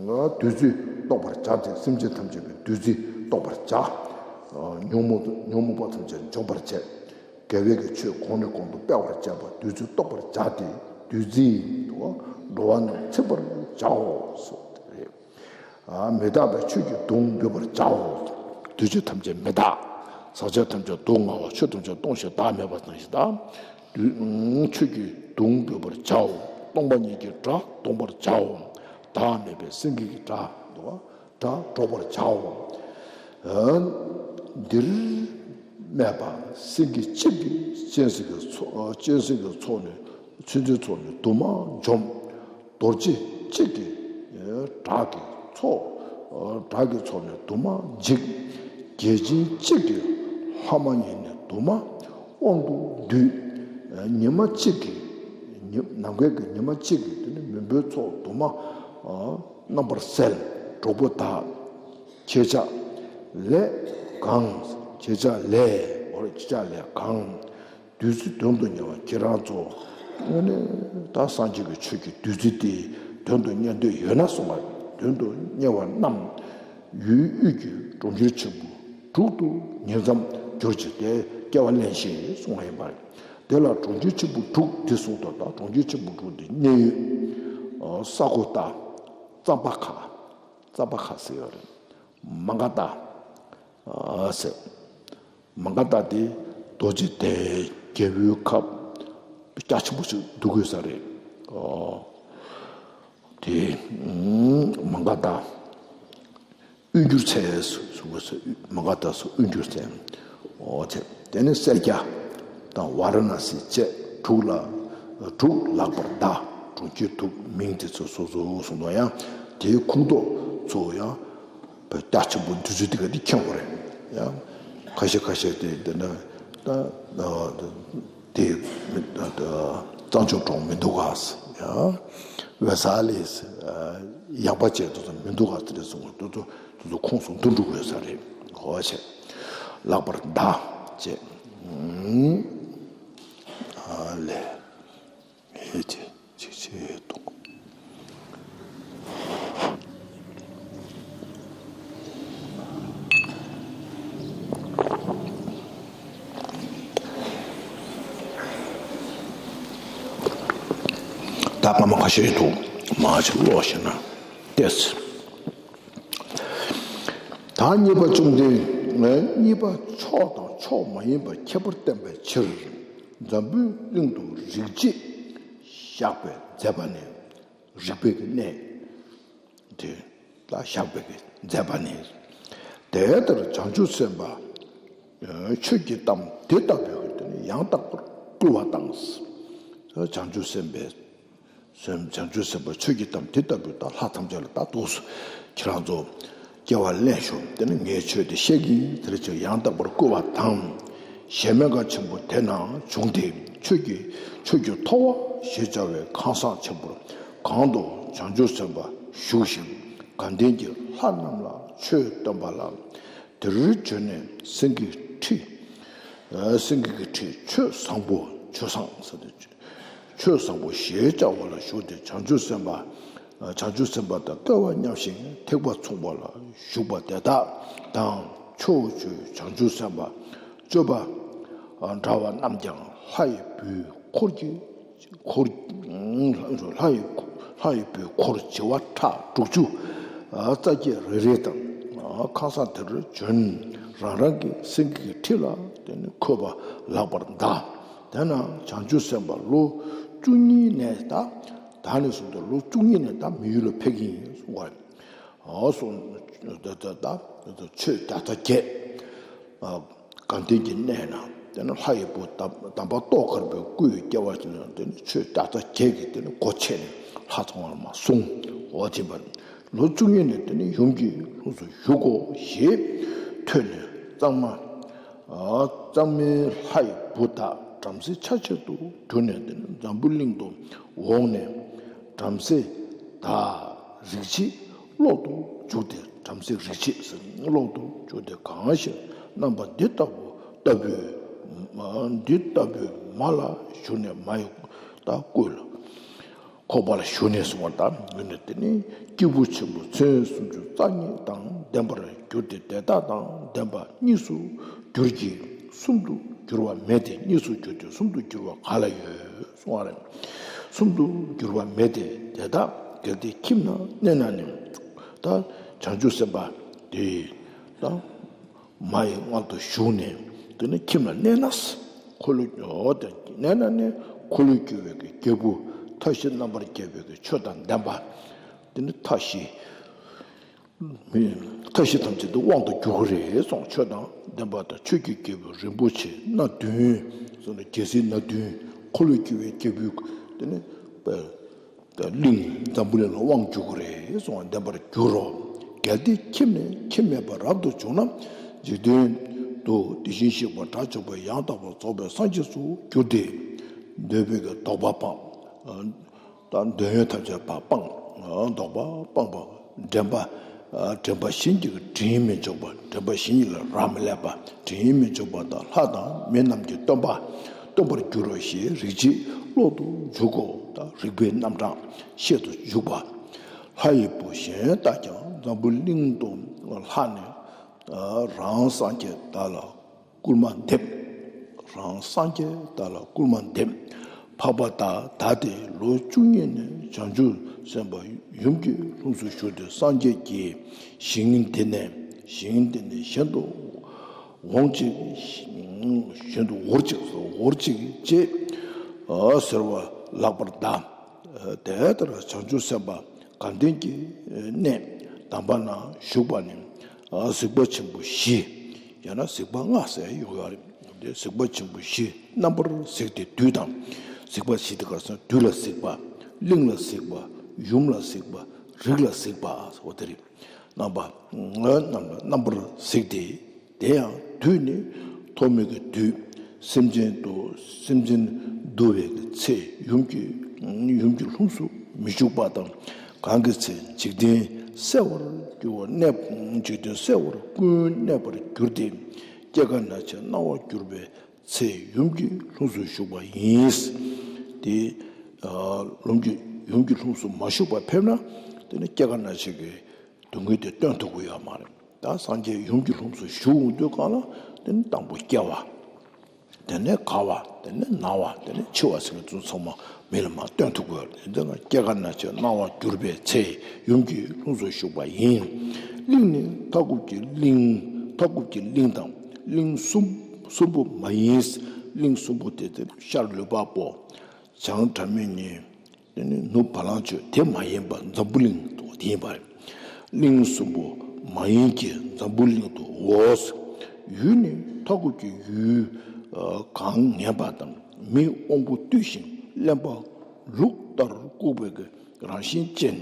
བདུད་རྩི་རྟོགས་པར་བྱ་སྟེ་སེམས་ཅན་ཐམས་ཅད་ཀྱི་བདུད་རྩི་རྟོགས་པར་བྱ། ཉོན་མོངས་ཉོན་མོངས་པ་ཐམས་ཅད་འཇོམས་པར་བྱེད། དགེ་བའི་གི་ཆོས་གོང་ནས་གོང་དུ་སྤེལ་བར་བྱེད་པ་བདུད་རྩི་རྟོགས་པར་བྱ་སྟེ་བདུད་རྩི་ཡིས་འགྲོ་བ་རྣམས་ཚིམ་པར་བྱའོ་ཟེར་བ་དེ་རེད། མི་རྟག་པའི་ཆོས་ཀྱི་དུང་འབུད་པར་བྱའོ། འདུས་བྱས་ཐམས་ཅད་མི་རྟག་ཟག་བཅས་ཐམས་ཅད་སྡུག་བསྔལ་བ་ཆོས་ཐམས་ཅད་སྟོང་ཞིང་བདག་མེད་པ་དང་ཞེས་དང་། ཆོས་ཀྱི་དུང་འབུད་པར་བྱའོ། སྟོང་པ་ཉིད་ཀྱི་སྒྲ་གཏོང་པར་བྱའོ། བདག་མེད་པའི་སེང་གེ་གི་སྒྲ་འདུག་པ། སྒྲ་སྒྲོག་པར་བྱའོ། འདིར་སྨྲས་པ། སེང་གེ་གཅིག་གིས་གཅན་གཟན་གྱི་ཚོགས་གཅན་གཟན་གྱི་ཚོགས་ནི་ཚུལ་འཛིན་ཚོགས་ནི་དུ་མ་འཇོམས། རྡོ་རྗེ་གཅིག་གིས་བྲག་གི་ཚོགས་བྲག་གི་ཚོགས་ནི་དུ་མ་འཇིག། རྒྱལ་ཆེན་གཅིག་གིས་ལྷ་མ་ཡིན་ནི་དུ་མ་དབང་དུ་བསྡུས། ཉི་མ་གཅིག་གིས་ཉི་ནམ་མཁའི་གི་ཉི་མ་གཅིག་གིས་དེ་ནི་མུན་པའི་ཚོགས་དུ་མ། རྣམ་པར་སེལ། གྲོགས་པོ་དག་ཁྱེད་ཅག་ལས་གང་། ཁྱེད་ཅག་ལས་འོ་ཁྱེད་ཅག་ལས་གང་། བདུད་རྩི་དོན་དུ་གཉེར་བ་ཁྱེད་རང་ཚོ་དངོས་གནས་ད་སངས་རྒྱས་ཀྱི་ཆོས་ཀྱི་བདུད་རྩི་དེ་དོན་དུ་གཉེར་འདོད་ཡོད་ན་གསུངས་པ་དོན་དུ་གཉེར་བ་རྣམས་ཡུལ་དབུས་ཀྱི་གྲོང་ཁྱེར་ཆེན་པོ་དྲུག་ཏུ་ཉེ་མཚམས་གྱུར་ཅིག་སྟེ་སྐྱེ་བ་ལེན་ཞེས་གསུངས་པ་ཡིན་པ་རེད། དེ་ལ་གྲོང་ཁྱེར་ཆེན་པོ་དྲུག་འདི་གསུངས་ཏོ། ད་གྲོང་ཁྱེར་ཆེན་པོ་དྲུག་འདི་མཉན་ཡོད། ས་གོ་ཏ། ཙམ་པ་ཁ། ཙམ་པ་ཁ་ཟེར་ཡོད་རེད། མ་ག་ཏ། ཟེར། མ་ག་ཏ་དེ་རྡོ་རྗེ་གདན་རྒྱལ་པོའི་ཁབ་རྒྱ་ཆེན་པོ་ཞིག་འདུག་དགོས་ས་རེད། དེ་མ་ག་ཏ། དབུས་འགྱུར་ཚལ་སུ་སུ་སུ་མ་ག་ཏ་སུ་དབུས་འགྱུར་ཚལ། འོ་དེ་དེ་ནི་སེར་སྐྱ་དང་ཝཱ་ར་ཎ་སི་བཅས་དྲུག་ལ་དྲུག་ལྷག་པར་གདའ། གྲོང་ཁྱེར་དྲུག་མིང་དེ་ཚོ་སོ་སོ་སོ་ནོ་ཡང་དེའི་ཁོངས་གཏོགས་ཚོ་ཡང་བོད་རྒྱ་ཆེན་པོ་འདི་ཚོ་དེ་ག་དེ་ཁྱེད་ཀོ་རེད། ཡང་ཁ་ཤས་ཁ་ཤས་དེ་དེ་ན་ད། དེ་གཙང་ཆུ་གྲོང་མི་འདུག་ག་ཡང་ཝེ་སཱ་ལི་ཡག་པ་བྱས་དུ་མི་འདུག་ག་དེ་རེད་གསུངས། དུ་དུ་དུ་དུ་ཁོངས་སུ་འདུ་འགྲོ་དགོས་ས་རེད། འོ་བྱས་ལྷག་པར་གདའ་བྱས། ཨ་ལས་ཨེ་ཅེ་ཅིག་ཅེ་གཏོང་། ད་བླ་མ་ཁ་ཤས་འདུག་མར་ཅིག་ཀློག་ཤེས་ན་ཏེ། ད་གཉིས་པ་བཅོམ་ལྡན་གཉིས་པ་མཆོག་དང་མཆོག་མ་ཡིན་པ་ཁྱད་པར་བསྟན་པའི་ཕྱིར། འཛམ་བུའི་གླིང་དུ་རིགས་བྱེད་བཞག་པའི་མཛད་པ་ནི། རིགས་པའི་གི་གནས་དེ་ལ་བཞག་པའི་གི་མཛད་པ་ནི། དེ་ལྟར་བྱང་ཆུབ་སེམས་དཔའ་ཆོས་ཀྱི་གཏམ་དེ་ལྟ་བུའི་གི་དེ་ནི་ཡང་དག་པར་བསྐུལ་བ་དང་། བྱང་ཆུབ་སེམས་དཔའི་སེམས་བྱང་ཆུབ་སེམས་དཔའ་ཆོས་ཀྱི་གཏམ་དེ་ལྟ་བུའི་ད་ལྷ་ཐམས་ཅད་ལ་ད་འདུག་སེ་ཁྱེད་རང་ཚོ་སྐྱེ་བ་ལེན་ཤོག་དེ་ནི་ངས་ཆོས་དེ་བཤད་ཀྱི་ཡིན་ཟེར་ཅིག་ཡང་དག་པར་བསྐུལ་བ་དང་། གཞལ་མེད་ཁང་ཆེན་པོ་དེ་ན་བྱུང་སྟེ་ཆོས་ཀྱི་ཆོས་ཀྱི་ཐོ་བ་ཞེས་བྱ་བའི་ཁང་བཟང་ཆེན་པོར་གང་དུ་བྱང་ཆུབ་སེམས་དཔའ་བཞུགས་ཤིང་དགའ་ལྡན་གྱི་ལྷ་རྣམས་ལ་ཆོས་སྟོན་པ་ལ། དེར་བྱོན་ནས་སེང་གེའི་ཁྲི། སེང་གེ་གི་ཁྲི་ཆོས་བཟང་པོ་ཆོས་བཟང་ཟེར་ཏེ། ཆོས་བཟང་པོ་ཞེས་བྱ་བ་ལ་བཞུགས་ཏེ་བྱང་ཆུབ་སེམས་དཔའ། བྱང་ཆུབ་སེམས་དཔའ་དང་སྐལ་བ་མཉམ་ཞིང་ཐེག་པ་མཚུངས་པ་ལ་བཞུགས་པ་དེ་དག་དང་ཕྱོགས་བཅུའི་བྱང་ཆུབ་སེམས་དཔའ་སྤྱོད་པ་འདྲ་བ་རྣམས་ཀྱང་ལྷ་ཡི་བུའི་འཁོར་གྱི་འཁོར། ལྷ་ཡི་ལྷ་ཡི་བུའི་འཁོར་བྱེ་བ་ཕྲག་དྲུག་ཅུ་རྩ་བརྒྱད་རེ་རེ་དང་། ཁང་བཟང་དེར་བྱོན། རང་རང་གི་སེང་གེའི་ཁྲི་ལ་དེ་ནི་འཁོད་པ་ལག་པར་གདའ། དེ་ན་བྱང་ཆུབ་སེམས་དཔའ་ལོ་བཅུ་གཉིས་ནས་ད། ད་ནས་བཟུང་སྟེ་ལོ་བཅུ་གཉིས་ནས་ད་མི་ཡུལ་ལ་ཕེབས་ཀྱི་ཡིན་གསུངས་པ་རེད། ཨོ་གསུངས། ད་ད་ད་ཆོས་བརྒྱ་རྩ་བརྒྱད། དགའ་ལྡན་གྱི་གནས་ན་དེ་ན་ལྷ་ཡི་བུ་དམ་དམ་པ་ཏོག་དཀར་པོའི་སྐུའི་སྐྱེ་བ་ཅན་ན་དེ་ནི་ཆོས་བརྒྱ་རྩ་བརྒྱད་ཀྱི་དེ་ནི་སྒོ་ཕྱེ་ནས་ལྷ་ཚང་བར་མ་གསུངས། འོ་དེ་བར་ལོ་བཅུ་གཉིས་ནས་དེ་ནི་ཡུམ་གྱི་ལྷུམས་སུ་ཞུགས་གོ་ཞེས་ཐོས་ནས་གཙང་མ། གཙང་མའི་ལྷ་ཡི་བུ་དག་བྲམ་ཟེ་ཆ་བྱད་དུ་གྱུར་ནས་དེ་ནི་འཛམ་བུ་གླིང་དུ་འོངས་ནས་བྲམ་ཟེ་དག་རིག་བྱེད་ཀློག་ཏུ་འཇུག་སྟེ། བྲམ་ཟེ་རིག་བྱེད་ཟེར་ཀློག་ཏུ་འཇུག་སྟེ་གང་ཞིག་རྣམ་པ་འདི་ལྟ་བུ་ལྟ་བུའི་འདི་ལྟ་བུའི་མ་ལ་ཞུགས་ནས་མ་ཡི་ད་བསྐུལ། ཁོག་པ་ལ་ཞུགས་ནས་གསུངས་པ་དང་། ཡུལ་ནི་དེ་ནི་སྐྱེས་བུ་ཆེན་པོ་མཚན་སུམ་ཅུ་རྩ་གཉིས་དང་ལྡན་པར་གྱུར་ཏེ་དེ་དག་དང་ལྡན་པ་གཉིས་སུ་འགྱུར་གྱི་གསུམ་དུ་འགྱུར་བ་མེད་དེ། གཉིས་སུ་འགྱུར་ཏེ་གསུམ་དུ་འགྱུར་བ་ག་ལ་ཡོད་གསུང་བ་རེད། གསུམ་དུ་འགྱུར་བ་མེད་དེ། དེ་དག་གལ་ཏེ་ཁྱིམ་ན་གནས་ན་ནི། ད་བྱང་ཆུབ་སེམས་དཔའ་དེ་ད། མ་ཡི་མངལ་དུ་ཞུགས་ནས་དེ་ནི་ཁྱིམ་ལ་གནས་ན། འཁོར་ལོས་འོ་དེ་གནས་ན་ནི་འཁོར་ལོས་སྒྱུར་བའི་གི་རྒྱལ་པོ་མཐའ་བཞི་རྣམ་པར་རྒྱལ་བའི་གི་ཆོས་དང་ལྡན་པ། དེ་ནི་མཐའ་བཞི་མཐའ་བཞི་ཐམས་ཅད་དུ་དབང་དུ་འགྱུར་གི་རེད་གསུངས། ཆོས་དང་ལྡན་པ་དང་ཆོས་ཀྱི་རྒྱལ་པོ་རིན་པོ་ཆེ་སྣ་བདུན། གསུངས་ནས་རྒྱལ་སྲིད་སྣ་བདུན། འཁོར་ལོས་སྒྱུར་བའི་རྒྱལ་པོའི་དེ་ནི། གླིང་འཛམ་བུ་གླིང་ལ་དབང་བསྒྱུར་དགོས་རེད་གསུངས་པ་ལྡན་པར་འགྱུར་རོ། གལ་ཏེ་ཁྱིམ་ནས་ཁྱིམ་མེད་པར་རབ་ཏུ་བྱུང་ན། འཇིག་རྟེན་དུ་དེ་བཞིན་གཤེགས་པ་དགྲ་བཅོམ་པ་ཡང་དག་པར་རྫོགས་པའི་སངས་རྒྱས་སུ་འགྱུར་ཏེ། འདོད་པའི་གི་དོགས་པ་སྤངས། ད་འདོད་ཡོན་ཐམས་ཅད་པ་སྤངས། དོགས་པ་སྤངས་པ། དྲན་པ། དྲན་པ་གཞན་གྱི་དྲིན་མི་འཇོག་པ། དྲན་པ་གཞན་ཉིད་ལ་རག་མི་ལས་པ། དྲིན་མི་འཇོག་པ་དང་ལྷ་དང་མི་རྣམས་ཀྱི་སྟོན་པ། སྟོན་པར་འགྱུར་རོ་ཞེས་རིག་བྱེད་ཀློག་ཏུ་འཇུག་གོ། ད་རིག་པའི་རྣམ་གྲངས་བཤད་དུ་འཇུག་པ། ལྷ་ཡི་བུ་གཞན་དག་ཀྱང་འཛམ་བུ་གླིང་དུ་ལྷགས་ནས་རང་སངས་རྒྱས་བདག་ལ་སྐུལ་མ་འདེབས། རང་སངས་རྒྱས་བདག་ལ་སྐུལ་མ་འདེབས། འཕགས་པ་དག་ད་དེ་ལོ་བཅུ་གཉིས་ནས་བྱང་ཆུབ་སེམས་དཔའ་ཡུམ་གྱི་ལྷུམས་སུ་ཞུགས་ཏེ་སངས་རྒྱས་ཀྱི་ཞིང་འདི་ནས་ཞིང་འདི་ནས་གཞན་དུ་འོང་ཅིག་གཞན་དུ་འོར་ཅིག་འོར་ཅིག་ཅེས་ཟེར་བ་ལག་པར་གདའ། དེ་ལྟར་བྱང་ཆུབ་སེམས་དཔའ་དགའ་ལྡན་གྱི་གནས་དམ་པ་ན་བཞུགས་པ་ནི། གཟིགས་པ་ཆེན་པོ་བཞི། ཡང་ན་གཟིགས་པ་ལྔ་ཟེར་ཡོད་ཡོད་རེད། དེ་གཟིགས་པ་ཆེན་པོ་བཞི་རྣམ་པར་གཟིགས་ཏེ་དུས་དང་། གཟིགས་པ་བཞི་དེ་ག་རེ་ཟེར་ན་དུས་ལ་གཟིགས་པ། གླིང་ལ་གཟིགས་པ། ཡུམ་ལ་གཟིགས་པ། རིགས་ལ་གཟིགས་པ་ཟེར་བ་དེ་རེད། རྣམ་པ་ལྔ་རྣམས་ལ་རྣམ་པར་གཟིགས་ཏེ། དེ་ཡང་དུས་ནི་ཐོག་མེད་ཀྱི་དུས། སེམས་ཅན་དུ་སེམས་ཅན་འདུལ་བའི་ཚེ་ཡུམ་གྱི་ཡུམ་གྱི་ལྷུམས་སུ་མི་ཞུགས་པ་དང་། གང་གི་ཚེ་འཇིག་རྟེན་གསལ་བར་གྱུར་པ་གནས། འཇིག་རྟེན་གསལ་བར་ཀུན་གནས་པར་གྱུར་ཏེ། སྐྱེ་རྒ་ན་འཆིའི་སྣང་བ་གྱུར་པའི་ཚེ་ཡུམ་གྱི་ལྷུམས་སུ་ཞུགས་པ་ཡིན། དེ་ཡུམ་གྱི་ཡུམ་གྱི་ལྷུམས་སུ་མ་ཞུགས་པར་ཕེབས་ན་དེ་ནི་སྐྱེ་རྒ་ན་འཆི་གི་སྡུག་བསྔལ་དེ་སྟོན་ཐུབ་ཀྱི་ཡོད་མ་རེད། ད་སངས་རྒྱས་ཡུམ་གྱི་ལྷུམས་སུ་ཞུགས་འོང་དུས་གང་ལ་དེ་ནི་དང་པོ་སྐྱེ་བ། དེ་ནས་རྒ་བ། དེ་ནས་ན་བ། དེ་ནས་འཆི་བ་ཟེར་མཁན་དེ་ཚོ་ཚང་མ་མི་ལ་མར་སྟོན་ཐུབ་དགོས། དེ་ནས་སྐྱེ་རྒ་ན་འཆི་སྣང་བར་གྱུར་པའི་ཚེ། ཡུམ་གྱི་ལྷུམས་སུ་ཞུགས་པ་ཡིན། གླིང་ནི་མཐའ་འཁོབ་ཀྱི་གླིང་། མཐའ་འཁོབ་ཀྱི་གླིང་དང་། གླིང་གསུམ། གསུམ་པོ་མ་ཡིན། གླིང་གསུམ་པོ་དེ་དེ་ཤར་ལུས་འཕགས་པོ། བྱང་སྒྲ་མི་སྙན། དེ་ནི་ནུབ་བ་ལང་སྤྱོད་དེ་མ་ཡིན་པ་འཛམ་བུ་གླིང་དུ་དེ་ཡིན་པ་རེད། གླིང་གསུམ་པོ་མ་ཡིན་གྱི་འཛམ་བུ་གླིང་དུ་འོ། ཡུལ་ནི་མཐའ་འཁོབ་ཀྱི་ཡུལ་གང་ངན་པ་དང་། མི་དབང་པོ་བཏུལ་ཞིང་གླེན་པ་ལུག་ལྟར་བཀུག་པའི་རང་བཞིན་ཅན།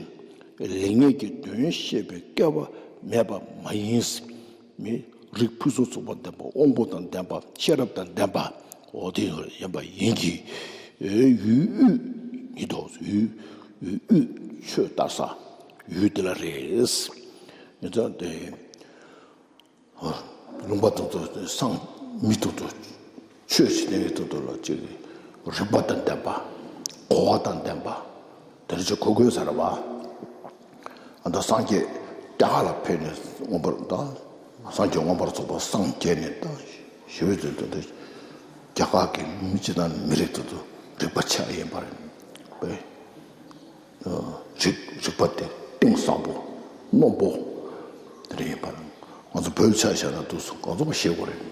ལེགས་ཉེས་ཀྱི་དོན་ཤེས་པའི་སྐལ་བ་མེད་པ་མ་ཡིན། མི་རིགས་ཕུན་སུམ་ཚོགས་པ་ལྡན་པ། དབང་པོ་དང་ལྡན་པ། ཤེས་རབ་དང་ལྡན་པ། འོ་དེ་ཡིན་པ་ཡིན་གྱི། ཡུལ་དབུས་ཉིད་དོ། ཡུལ་དབུས་ཆོས་ལྟ་ས་ཡུལ་དེ་ལ་རེད། ཡིན་ཙང་དེ་ལུང་པ་དང་དུ་སངས། མི་དང་དུ་ཆོས་ཀྱི་གནས་དང་དུ་ལ་ཅིག་རིག་པ་དང་ལྡན་པ། གོ་བ་དང་ལྡན་པ། དེ་འདྲ་ཅིག་གོ་དགོས་ས་རེད་བ། ཨ་ད་སངས་རྒྱས་རྒྱ་གར་ལ་ཕེབས་ནས་མངོན་པར། ད་སངས་རྒྱས་མངོན་པར་རྫོགས་པར་སངས་རྒྱས་ནས། ད་ཞེ་པོ་ཅིག་ད་རྒྱ་གར་གྱི་མི་སྤྱི་དང་མི་རིགས་དེ་ཚོ་རིག་པ་ཆེ་བ་ཡིན་པ་རེད་པས། རིག་རིག་པ་དེ་གཏིང་ཟབ་པོ། རྣོན་པོ་དེ་འདྲ་ཡིན་པ་རེད། ང་ཚོ་བོད་ཆ་བཞག་ན་འདུག་སེ་གང་ཚོགས་པ་ཤེས་དགོས་རེད།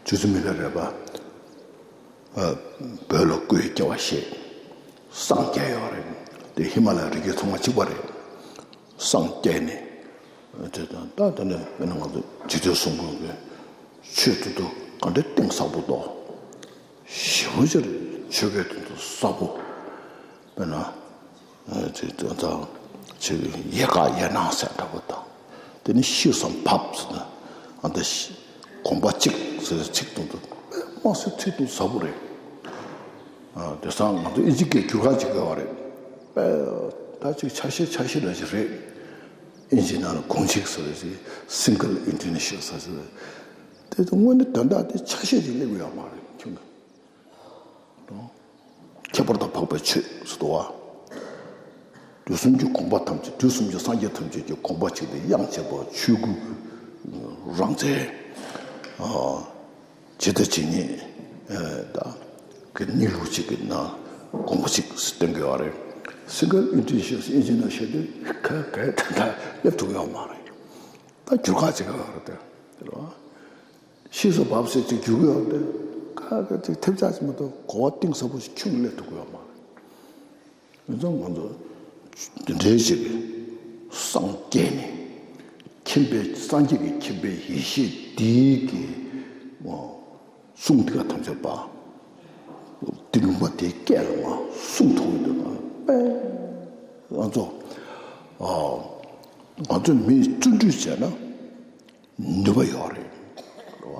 ཆུ་ཚོད་མི་ལ་རས་པ། བོད་ལ་སྐུའི་སྐྱེ་བ་བཞེས། སངས་རྒྱས་ཡོད་རེད། དེ་ཧི་མ་ལ་ཡའི་རི་རྒྱུད་ཚང་མ་གཅིག་པ་རེད། སངས་རྒྱས་ནས། དེ་དང་ད་དེ་ནས་དཔེར་ན་ང་ཚོ་རྗེ་བཙུན་གསུང་མགོན་གྱི་ཆོས་དེ་ཚོ་ག་འདྲའི་གཏིང་ཟབ་པོ་འདུག་ཞེ་པོ་ཅིག་རེད། ཆོས་སྐད་དེ་ཚོ་ཟབ་པོ། དཔེར་ན། ཅིག་དང་ཅིག་ཡལ་ག་ཡལ་སྣང་ཟེར་འདྲ་པོ་དང་། དེ་ནི་ཤི་བསམ་བབས་ཟེར་ན། ཨ་ད་ཤི། གོམ་པ་གཅིག་ཟེར་ཚིག་དང་དུ། དམངས་སེ་ཚིག་དང་ཟབ་པོ་རེད། ཨ་དེང་སང་ང་ཚོ་ཨིན་ཇི་སྐད་བསྒྱུར་ཁ་ཅིག་དགོས་པ་རེད། ད་ཅིག་ཆ་ཤས་ཆ་ཤས་འདྲ་ཅིག་རེད། ཨིན་ཇི་ནང་ལ་གོང་ཚིག་ཟེར་བ་ཅིག single intonation ཟེར་ཟེར། དེ་དུས་དངོས་གནས་དོན་དག་དེ་ཆ་ཤས་ཅིག་སླེབས་ཡོད་མ་རེད་ཁྱོད། ཁྱད་པར་དུ་འཕགས་པའི་ཆོས་ཟེར་དུས། དུས་གསུམ་གྱི་དགོངས་པ་ཐམས་ཅད། དུས་གསུམ་གྱི་སངས་རྒྱས་ཐམས་ཅད་ཀྱི་དགོངས་པ་གཅིག་སྟེ། དབྱངས་གཅིག་པ། ཆོས་སྐུ་རང་རྩལ། ཇི་ལྟ་ཇི་སྙེད་དང་གི་གནས་ལུགས་གཅིག་གི་ནང་དགོངས་པ་གཅིག་སྟོན་དགོས་པ་རེད། single intonation ཨིན་ཇི་ནང་བཤད་དུས་ག་ག་ད་ད་སླེབས་ཐུབ་ཡོད་མ་རེད། ད་བསྒྱུར་ཁ་ཅིག་ཡོད་རེད་དེ། དེ་རེད་བ། ཤི་བསམ་བབས་ཟེར་ཅིག་བསྒྱུར་གི་ཡོད་དེ། ཁ་ཁ་ཅིག་ཐེབས་ཆག་ཅིག་མ་གཏོགས་གོ་བ་གཏིང་ཟབ་པོ་ཞིག་ཁྱོན་ནས་སླེབས་ཐུབ་ཀྱི་ཡོད་མ་རེད། ཡིན་ཙང་ང་ཚོ་འདི་འདྲའི་ཞིག་སངས་རྒྱས་ནས། མཁྱེན་པའི་སངས་རྒྱས་ཀྱི་མཁྱེན་པའི་ཡེ་ཤེས་འདིའི་གི་གསུང་འདི་ག་ཐམས་ཅད་པ། འདི་ལུང་པ་དེའི་སྐད་ལ་མར་གསུང་ཐུབ་ཀྱི་འདུག་ན། དཔེ་ང་ཚོ་ཨ་ང་ཚོ་མི་བརྩོན་འགྲུས་བྱས་ན་ནུས་པ་ཡོད་རེད། རེད་བ།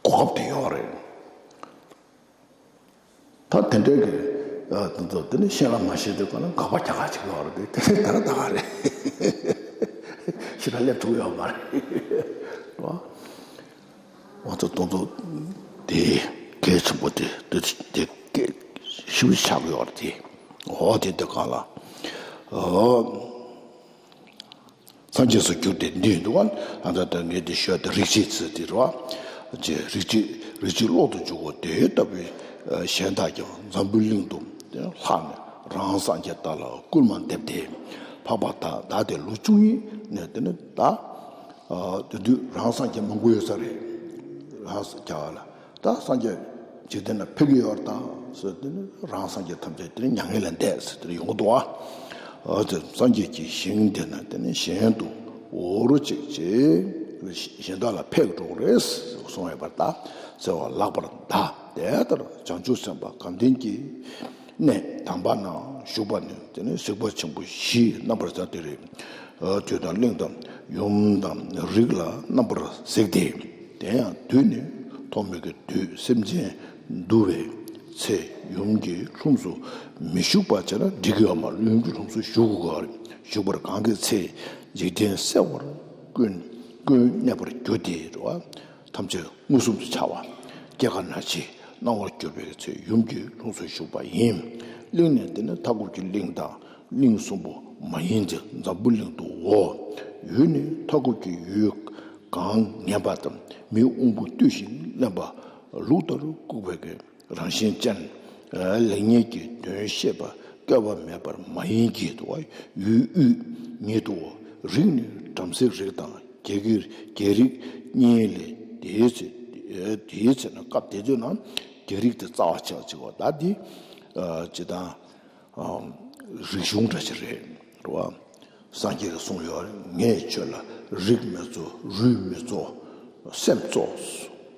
གོ་སྐབས་དེ་ཡོད་རེད། ད་དེ་འདྲའི་གི་ཨ་དེ་ཚོ་དེ་ནི་ཤེས་ལ་མ་ཤེས་དུས་ག་ན་དགག་པ་རྒྱག་ག་ཅིག་ཡོད་རེད། དེ་དེ་ད་ར་ད་ག་རེད། ཤི་ད་སླེབས་ཐུབ་ཡོད་མ་རེད། རེད་བ། ང་ཚོ་དོན་དུ་དེ་གལ་ཆེན་པོ་དེ་དེ་དེ་གལ་ཞིབ་ཆགས་ཡོད་རེད་དེ། འོ་དེ་དེ་གང་ལ། འོ། སངས་རྒྱས་སུ་གྱུར་ཏེ་འདི་འདུག་ག་ཨ་ད་ད་ངས་འདི་ཞུ་ཡ་དེ་རིགས་གཅིག་ཚུལ་དེ་རེད་བ། རིགས་གཅིག་རིགས་གཅིག་ཀློག་ཏུ་འཇུག་གོ། དེ་ལྟ་བུའི་གཞན་དག་ཀྱང་འཛམ་བུའི་གླིང་དུ་ལྷགས་ནས་རང་སངས་རྒྱས་དག་ལ་སྐུལ་མ་འདེབས་ཏེ། འཕགས་པ་དག་བདག་དེ་ལོ་བཅུ་གཉིས་ནས་དེ་ནི་ད། དེ་དུས་རང་སངས་རྒྱས་མང་པོ་ཡོད་ས་རེད། རང་སངས་རྒྱས་ལ། ད་སངས་རྒྱས་འཇིག་རྟེན་ན་ཕེབས་ཀྱི་ཡོད་དམ་ཟེར། དེ་ནི་རང་སངས་རྒྱས་ཐམས་ཅད་དེ་ནི་མྱ་ངན་ལས་འདས་ཟེར་དེ་ནི་ཡོང་གི་འདུག་ཨ། འོ་དེ་སངས་རྒྱས་ཀྱི་ཞིང་དེ་ན་དེ་ནི་གཞན་དུ་འོ་རུ་ཅིག་ཅེས་གཞན་དག་ལ་ཕེབས་འགྲོ་གི་རེད་གསུངས་ཡོད་པར་གདའ། ཟེར་བ་ལགས་པར་གདའ། དེ་ལྟར་བྱང་ཆུབ་སེམས་དཔའ་དགའ་ལྡན་གྱི་གནས་དམ་པ་ན་བཞུགས་པ་ནི་དེ་ནི་གཟིགས་པ་ཆེན་པོ་བཞིས་རྣམ་པར་གཟིགས་ཏེ་རེད། དུས་དང་གླིང་དང་ཡུམ་དང་རིགས་ལ་རྣམ་པར་གཟིགས་ཏེ། དེ་ཡང་དུས་ནི་ཐོག་མེད་ཀྱི་དུས་སེམས་ཅན་འདུལ་བའི་ཚེ་ཡུམ་གྱི་ལྷུམས་སུ་མི་ཞུགས་པ་བྱས་ན་འགྲིག་གི་ཡོད་མ་རེད། ཡུམ་གྱི་ལྷུམས་སུ་ཞུགས་དགོས་རེད། ཞུགས་པར་གང་གི་ཚེ་འཇིག་རྟེན་གསལ་བར་ཀུན་ཀུན་གནས་པར་འགྱུར་ཏེ་རེད་བ། ཐམས་ཅད་མངོན་སུམ་དུ་འཆར་བ། སྐྱེ་རྒ་ན་འཆི་སྣང་བར་གྱུར་པའི་ཚེ་ཡུམ་གྱི་ལྷུམས་སུ་ཞུགས་པ་ཡིན། གླིང་ནི་དེ་ནི་མཐའ་འཁོབ་ཀྱི་གླིང་དང་། གླིང་གསུམ་པོ་མ་ཡིན་ཏེ་འཛམ་བུ་གླིང་དུའོ། ཡུལ་ནི་མཐའ་འཁོབ་ཀྱི་ཡུལ་གང་ངན་པ་དང་། མི་དབང་པོ་བཏུལ་ཞིང་གླེན་པ་ ལུགས་ལྟར་བཀུག་པའི་གི་རང་བཞིན་ཅན། ལེགས་ཉེས་ཀྱི་དོན་ཤེས་པ་བསྐལ་པ་མེད་པར་མ་ཡིན་གྱི་དུ་བ་ཡུལ་དབུས་ཉིད་དུ། རིགས་ནི་བྲམ་ཟེའི་རིགས་དང་རྒྱལ་གྱི་རྒྱལ་རིགས་གཉིས་ལས། དེའི་ཚེ་དེའི་ཚེ་ན་སྐབས་དེ་དུས་ན་རྒྱལ་རིགས་དེ་རྩ་བ་ཆགས་ཅིག་བ་ད་འདི་ཇི་ལྟར། རིག་གཞུང་འདྲ་ཞིག་རེད་རེད་བ། སངས་རྒྱས་ཀྱིས་གསུངས་ཡོད་རེད། ངས་ཁྱོད་ལ་རིགས་མི་གཙོ་རུས་མི་གཙོ་སེམས་གཙོ།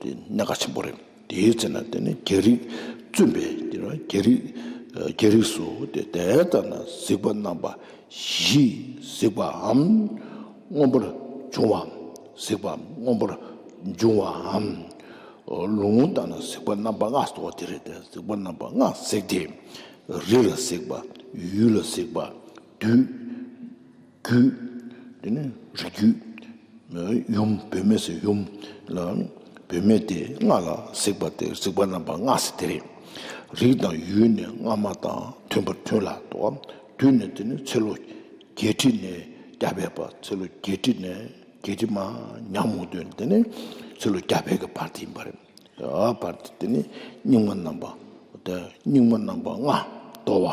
དེ་གནད་འགག་ཆེན་པོ་རེད། དེའི་ཚེ་ན་དེ་ནི་རྒྱལ་རིགས་བཙུན་པས་དེ་ར་རྒྱལ་རིགས་རྒྱལ་རིགས་སུ་དེ་དེ་ལྟ་ན་གཟིགས་པ་རྣམ་པ་བཞི་གཟིགས་པའམ་མངོན་པར་འབྱུང་བའམ་གཟིགས་པའམ་མངོན་པར་འབྱུང་བའམ། ལུང་ལྟར་ན་གཟིགས་པ་རྣམ་པ་ལྔ་སོགས་དེ་རེད་དེ་གཟིགས་པ་རྣམ་པ་ལྔ་གཟིགས་ཏེ། རི་ལ་གཟིགས་པ། ཡུལ་ལ་གཟིགས་པ། དུས། རྒྱུད། དེ་ནི་རིགས་རྒྱུད། ཡུམ་བུད་མེད་ཟེར་ཡུམ་ལ། བུད་མེད་དེ་ལྔ་ལ་གཟིགས་པ་དེ་གཟིགས་པ་རྣམ་པ་ལྔ་ཟེར་དེ་རེད། རིགས་དང་ཡུལ་ནི་སྔ་མ་དང་མཐུན་པར་མཐུན་ལ་དོ། དུས་ནི་དེ་ནི་ཚེ་ལོ་བརྒྱད་ཁྲི་ནས་བརྒྱ་བས་པ་ཚེ་ལོ་བརྒྱད་ཁྲི་ནས་བརྒྱད་ཁྲི་མ་ཉམས་མོ་དོན་དེ་ནི་ཚེ་ལོ་བརྒྱ་བས་ཀྱི་བར་དེ་ཡིན་པ་རེད། བར་དེ་ནི་སྙིགས་མ་རྣམ་པ། དེ་སྙིགས་མ་རྣམ་པ་ལྔ་དོ་བ།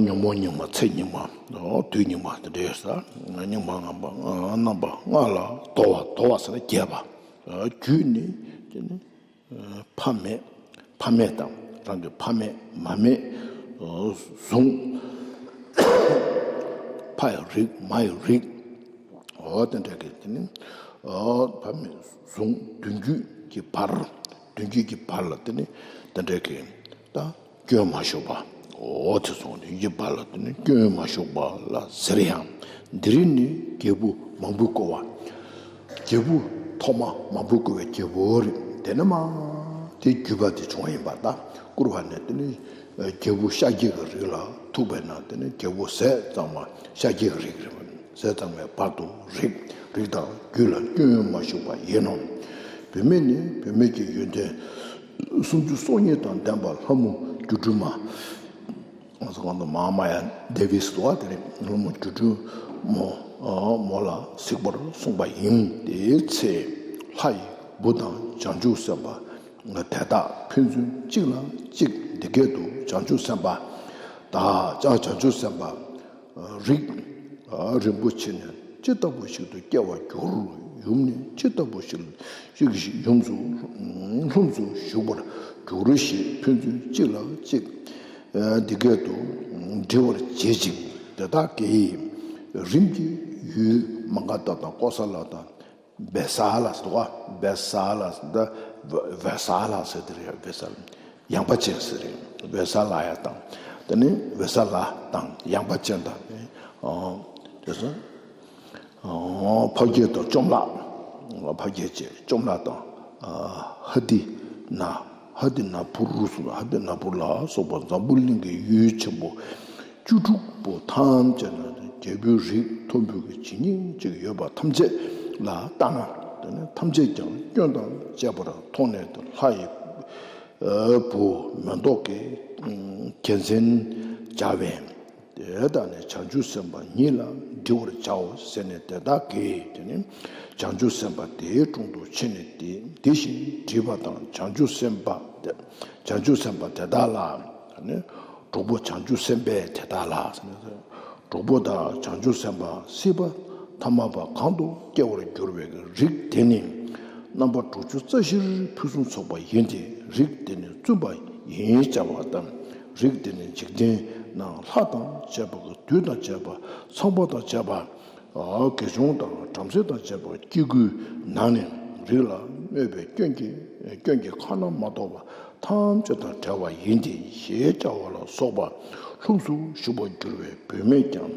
ཉོན་མོངས་སྙིགས་མ་ཚེ་སྙིགས་མ། དུས་སྙིགས་མ་དེ་འདྲ་ཡོད་ས། སྙིགས་མ་རྣམ་པ་རྣམ་པ་ལྔ་ལ་དོ་བ་དོ་བ་ཟེར་ན་རྒྱས་པ། རྒྱུད་ནི་དེ་ནི་ཕ་མེས་ཕ་མེས་དང་རང་གི་ཕ་མེས་མ་མེས་གཟུངས། ཕ་ཡི་རིགས་མ་ཡི་རིགས། འོ་དེ་འདྲ་གི་དེ་ནི་ཕ་མེས་གཟུངས་བདུན་རྒྱུད་ཀྱི་བར། བདུན་རྒྱུད་ཀྱི་བར་ལ་དེ་ནི་དེ་འདྲ་གི་ད་སྐྱོན་མ་ཞུགས་པ། འོ་དེ་སོང་བདུན་རྒྱུད་བར་ལ་དེ་ནི་སྐྱོན་མ་ཞུགས་པ་ལ་ཟེར་ཡང་། འདི་རིགས་ནི་རྒྱལ་བུ་མང་པོས་བསྐོར་བ། རྒྱལ་བུ་ཐོག་མ་མང་པོས་བསྐོར་བའི་རྒྱལ་བུ་རེད། དེ་ནི་མ་དེ་བརྒྱུད་པ་དེ་བྱུང་བ་ཡིན་པ་ད་བསྐོར་བ་ནས་དེ་ནི་རྒྱལ་བུ་ཤཱཀྱའི་རིགས་ལ་ཐུག་པས་ན་དེ་ནི་རྒྱལ་བུ་ཟས་གཙང་མ་ཤཱཀྱའི་རིགས་རེད། ཟས་གཙང་མའི་བར་དུ་རིགས་རིགས་དང་རྒྱུད་ལ་སྐྱོན་མ་ཞུགས་པ་ཡིན་ནོ། བུད་མེད་ནི་བུད་མེད་ཀྱི་ཡོན་ཏན་སུམ་ཅུ་སོ་གཉིས་དང་ལྡན་པ་ལྷ་མོ་སྒྱུ་འཕྲུལ་མ། ང་ཚོ་གང་དུ་མ་མ་ཡ་དེ་བིས་དོ་དེ་རེད། ལྷ་མོ་སྒྱུ་འཕྲུལ་མོ་མོ་ལ་གཟིགས་པར་གསུངས་པ་ཡིན། དེའི་ཚེ་ལྷ་ཡི་བུ་དང་བྱང་ཆུབ་སེམས་དཔའ་དེ་དག་ཕན་ཚུན་གཅིག་ལ་གཅིག་འདི་སྐད་དུ་བྱང་ཆུབ་སེམས་དཔའ་དག་ཀྱང་བྱང་ཆུབ་སེམས་དཔའ་རིགས་རིན་པོ་ཆེ་ནི་ཅི་ལྟ་བུ་ཞིག་ཏུ་སྐྱེ་བར་འགྱུར། ཡུམ་ནི་ཅི་ལྟ་བུ་ཞིག་ཞིག་ཡུམ་སུ་ལྷུམས་སུ་ཞུགས་པར་འགྱུར་ཞེས་ཕན་ཚུན་གཅིག་ལ་གཅིག་འདི་སྐད་དུ་འདྲི་བར་བྱེད་ཅིང་། དེ་དག་གིས་རིམ་གྱིས་ཡུལ་མ་ག་དྷ་དང་ཀོ་ས་ལ་དང་བེ་ས་ལ་ཟེར་བ། བེ་ས་ལ་ཟེར་ད་བེ་ས་ལ་ཟེར་དེ་རེད། བེ་ས་ལ་ཡངས་པ་ཅན་ཟེར་རེད། བེ་ས་ལ་ཡ་དང་དེ་ནི་བེ་ས་ལ་དང་ཡངས་པ་ཅན་དང་དེ་ཚོ། ཕ་རྒྱལ་དང་བཅོམ་བརླག་ཕ་རྒྱལ་བཅས་བཅོམ་བརླག་དང་། ཧ་ཏི་ན་ཧ་ཏི་ན་པུ་རུ་སོགས་ཧ་ཏི་ན་པུ་ལ་སོགས་པ་འཛམ་བུ་གླིང་གི་ཡུལ་ཆེན་པོ་བཅུ་དྲུག་པོ་ཐམས་ཅད་ན་རྒྱལ་པོའི་རིགས་མཐོན་པོའི་གི་ཇི་སྙེད་ཅིག་ཡོད་པ་ཐམས་ཅད་ལ་བལྟ་ན། དེ་ནི་ཐམས་ཅད་ཀྱང་སྐྱོན་དང་བཅས་པར་མཐོང་ནས་ལྷ་ཡི་བུ་མེ་ཏོག་གི་རྒྱལ་མཚན་སྦྱར་བས། དེ་དག་ནི་བྱང་ཆུབ་སེམས་དཔའ་ཉིད་ལ་འདྲི་བར་བྱའོ་ཟེར་ནས། དེ་དག་གིས་དེ་ནི་བྱང་ཆུབ་སེམས་དཔའ་དེའི་དྲུང་དུ་ཕྱིན་ནས་དེ་འདི་བཞིན་དྲིས་པ་དང་། བྱང་ཆུབ་སེམས་དཔའ་དེ་བྱང་ཆུབ་སེམས་དཔའ་དེ་དག་ལ་དེ་ནི་གྲོགས་པོ་བྱང་ཆུབ་སེམས་དཔའ་དེ་དག་ལ་ཟེར་ནས། གྲོགས་པོ་དང་བྱང་ཆུབ་སེམས་དཔའ་སྲིད་པ་ཐ་མལ་པ་གང་དུ་སྐྱེ་བར་འགྱུར་བའི་རིགས་དེ་ནི་རྣམ་པ་དྲུག་ཅུ་རྩ་བཞིར་ཕུན་སུམ་ཚོགས་པ་ཡིན་ཏེ། རིགས་དེ་ནི་བཙུན་པ་ཡིན་བྱ་བ་དང་། རིགས་དེ་ནི་འཇིག་རྟེན་ན་ལྷ་དང་བཅས་པ་གི་བདུད་དང་བཅས་པ། ཚངས་པ་དང་བཅས་པ། དགེ་སྦྱོང་དང་བྲམ་ཟེ་དང་བཅས་པ་སྐྱེ་དགུའི་ནང་ནས་རིགས་ལ་སྨོད་པའི་སྐྱོན་གྱི་སྐྱོན་གྱི་ཁ་ན་མ་ཐོ་བ་ཐམས་ཅད་དང་བྲལ་བ་ཡིན་ཏེ་ཞེས་བྱ་བ་ལ་སོགས་པ་ལྷུམས་སུ་ཞུགས་པར་འགྱུར་བའི་བུད་མེད་ཀྱང་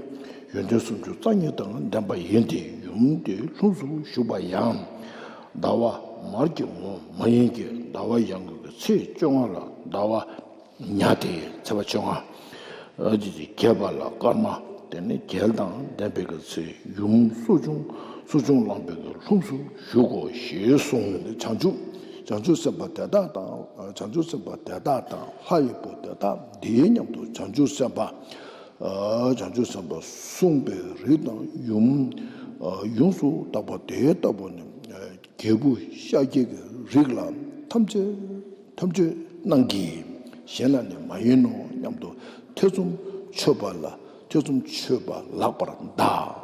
ཡོན་ཏན་སུམ་ཅུ་རྩ་གཉིས་དང་ལྡན་པ་ཡིན་ཏེ། ཡུམ་དེ་ལྷུམས་སུ་ཞུགས་པ་ཡང་ཟླ་བ་མར་གྱི་ངོ་མ་ཡིན་གྱི། ཟླ་བ་ཡང་གི་ཚེས་བཅོ་ལྔ་ལ་ཟླ་བ་ཉ་སྟེ་ཚེས་པ་བཅོ་ལྔ། རྒྱས་པ་ལ་སྐར་མ་དེ་ནི་རྒྱལ་དང་ལྡན་པའི་གི་ཚེ་ཡུམ་གསོ་སྦྱོང་གསོ་སྦྱོང་བླངས་པའི་གི་ལྷུམས་སུ་ཞུགས་གོ་ཞེས་གསུངས། བྱང་ཆུབ་བྱང་ཆུབ་སེམས་དཔའ་དེ་དག་དང་། བྱང་ཆུབ་སེམས་དཔའ་དེ་དག་དང་ལྷ་ཡི་བུ་དེ་དག་འདིའི་མཉམ་དུ་བྱང་ཆུབ་སེམས་དཔའ་ བྱང་ཆུབ་སེམས་དཔའ་གསུངས་པའི་རིགས་དང་ཡུམ་ཡོངས་སུ་དག་པ་དེ་ལྟ་བུ་ནི། རྒྱལ་བུ་ཤཱཀྱའི་རིགས་ལ་ཐམས་ཅད་ཐམས་ཅད་གནང་གི། གཞན་ལ་ནི་མ་ཡིན་ནོ་སྙམ་དུ་ཐེ་ཚོམ་ཆོད་པ་ལ་ཐེ་ཚོམ་ཆོད་པ་ལགས་པར་གདའ།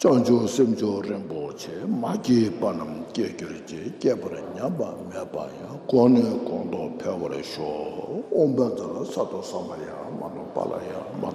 བྱང་ཆུབ་སེམས་མཆོག་རིན་པོ་ཆེ། མ་སྐྱེས་པ་རྣམས་སྐྱེ་གྱུར་ཅིག་སྐྱེས་པར་ཉམས་པ་མེད་པ་ཡང་། གོང་ནས་གོང་དུ་འཕེལ་བར་ཤོག་ཨོཾ་བཛྲ་སཏྭ་ས་མ་ཡ། མ་ཎི་པཱ་ལ་ཡ། མ་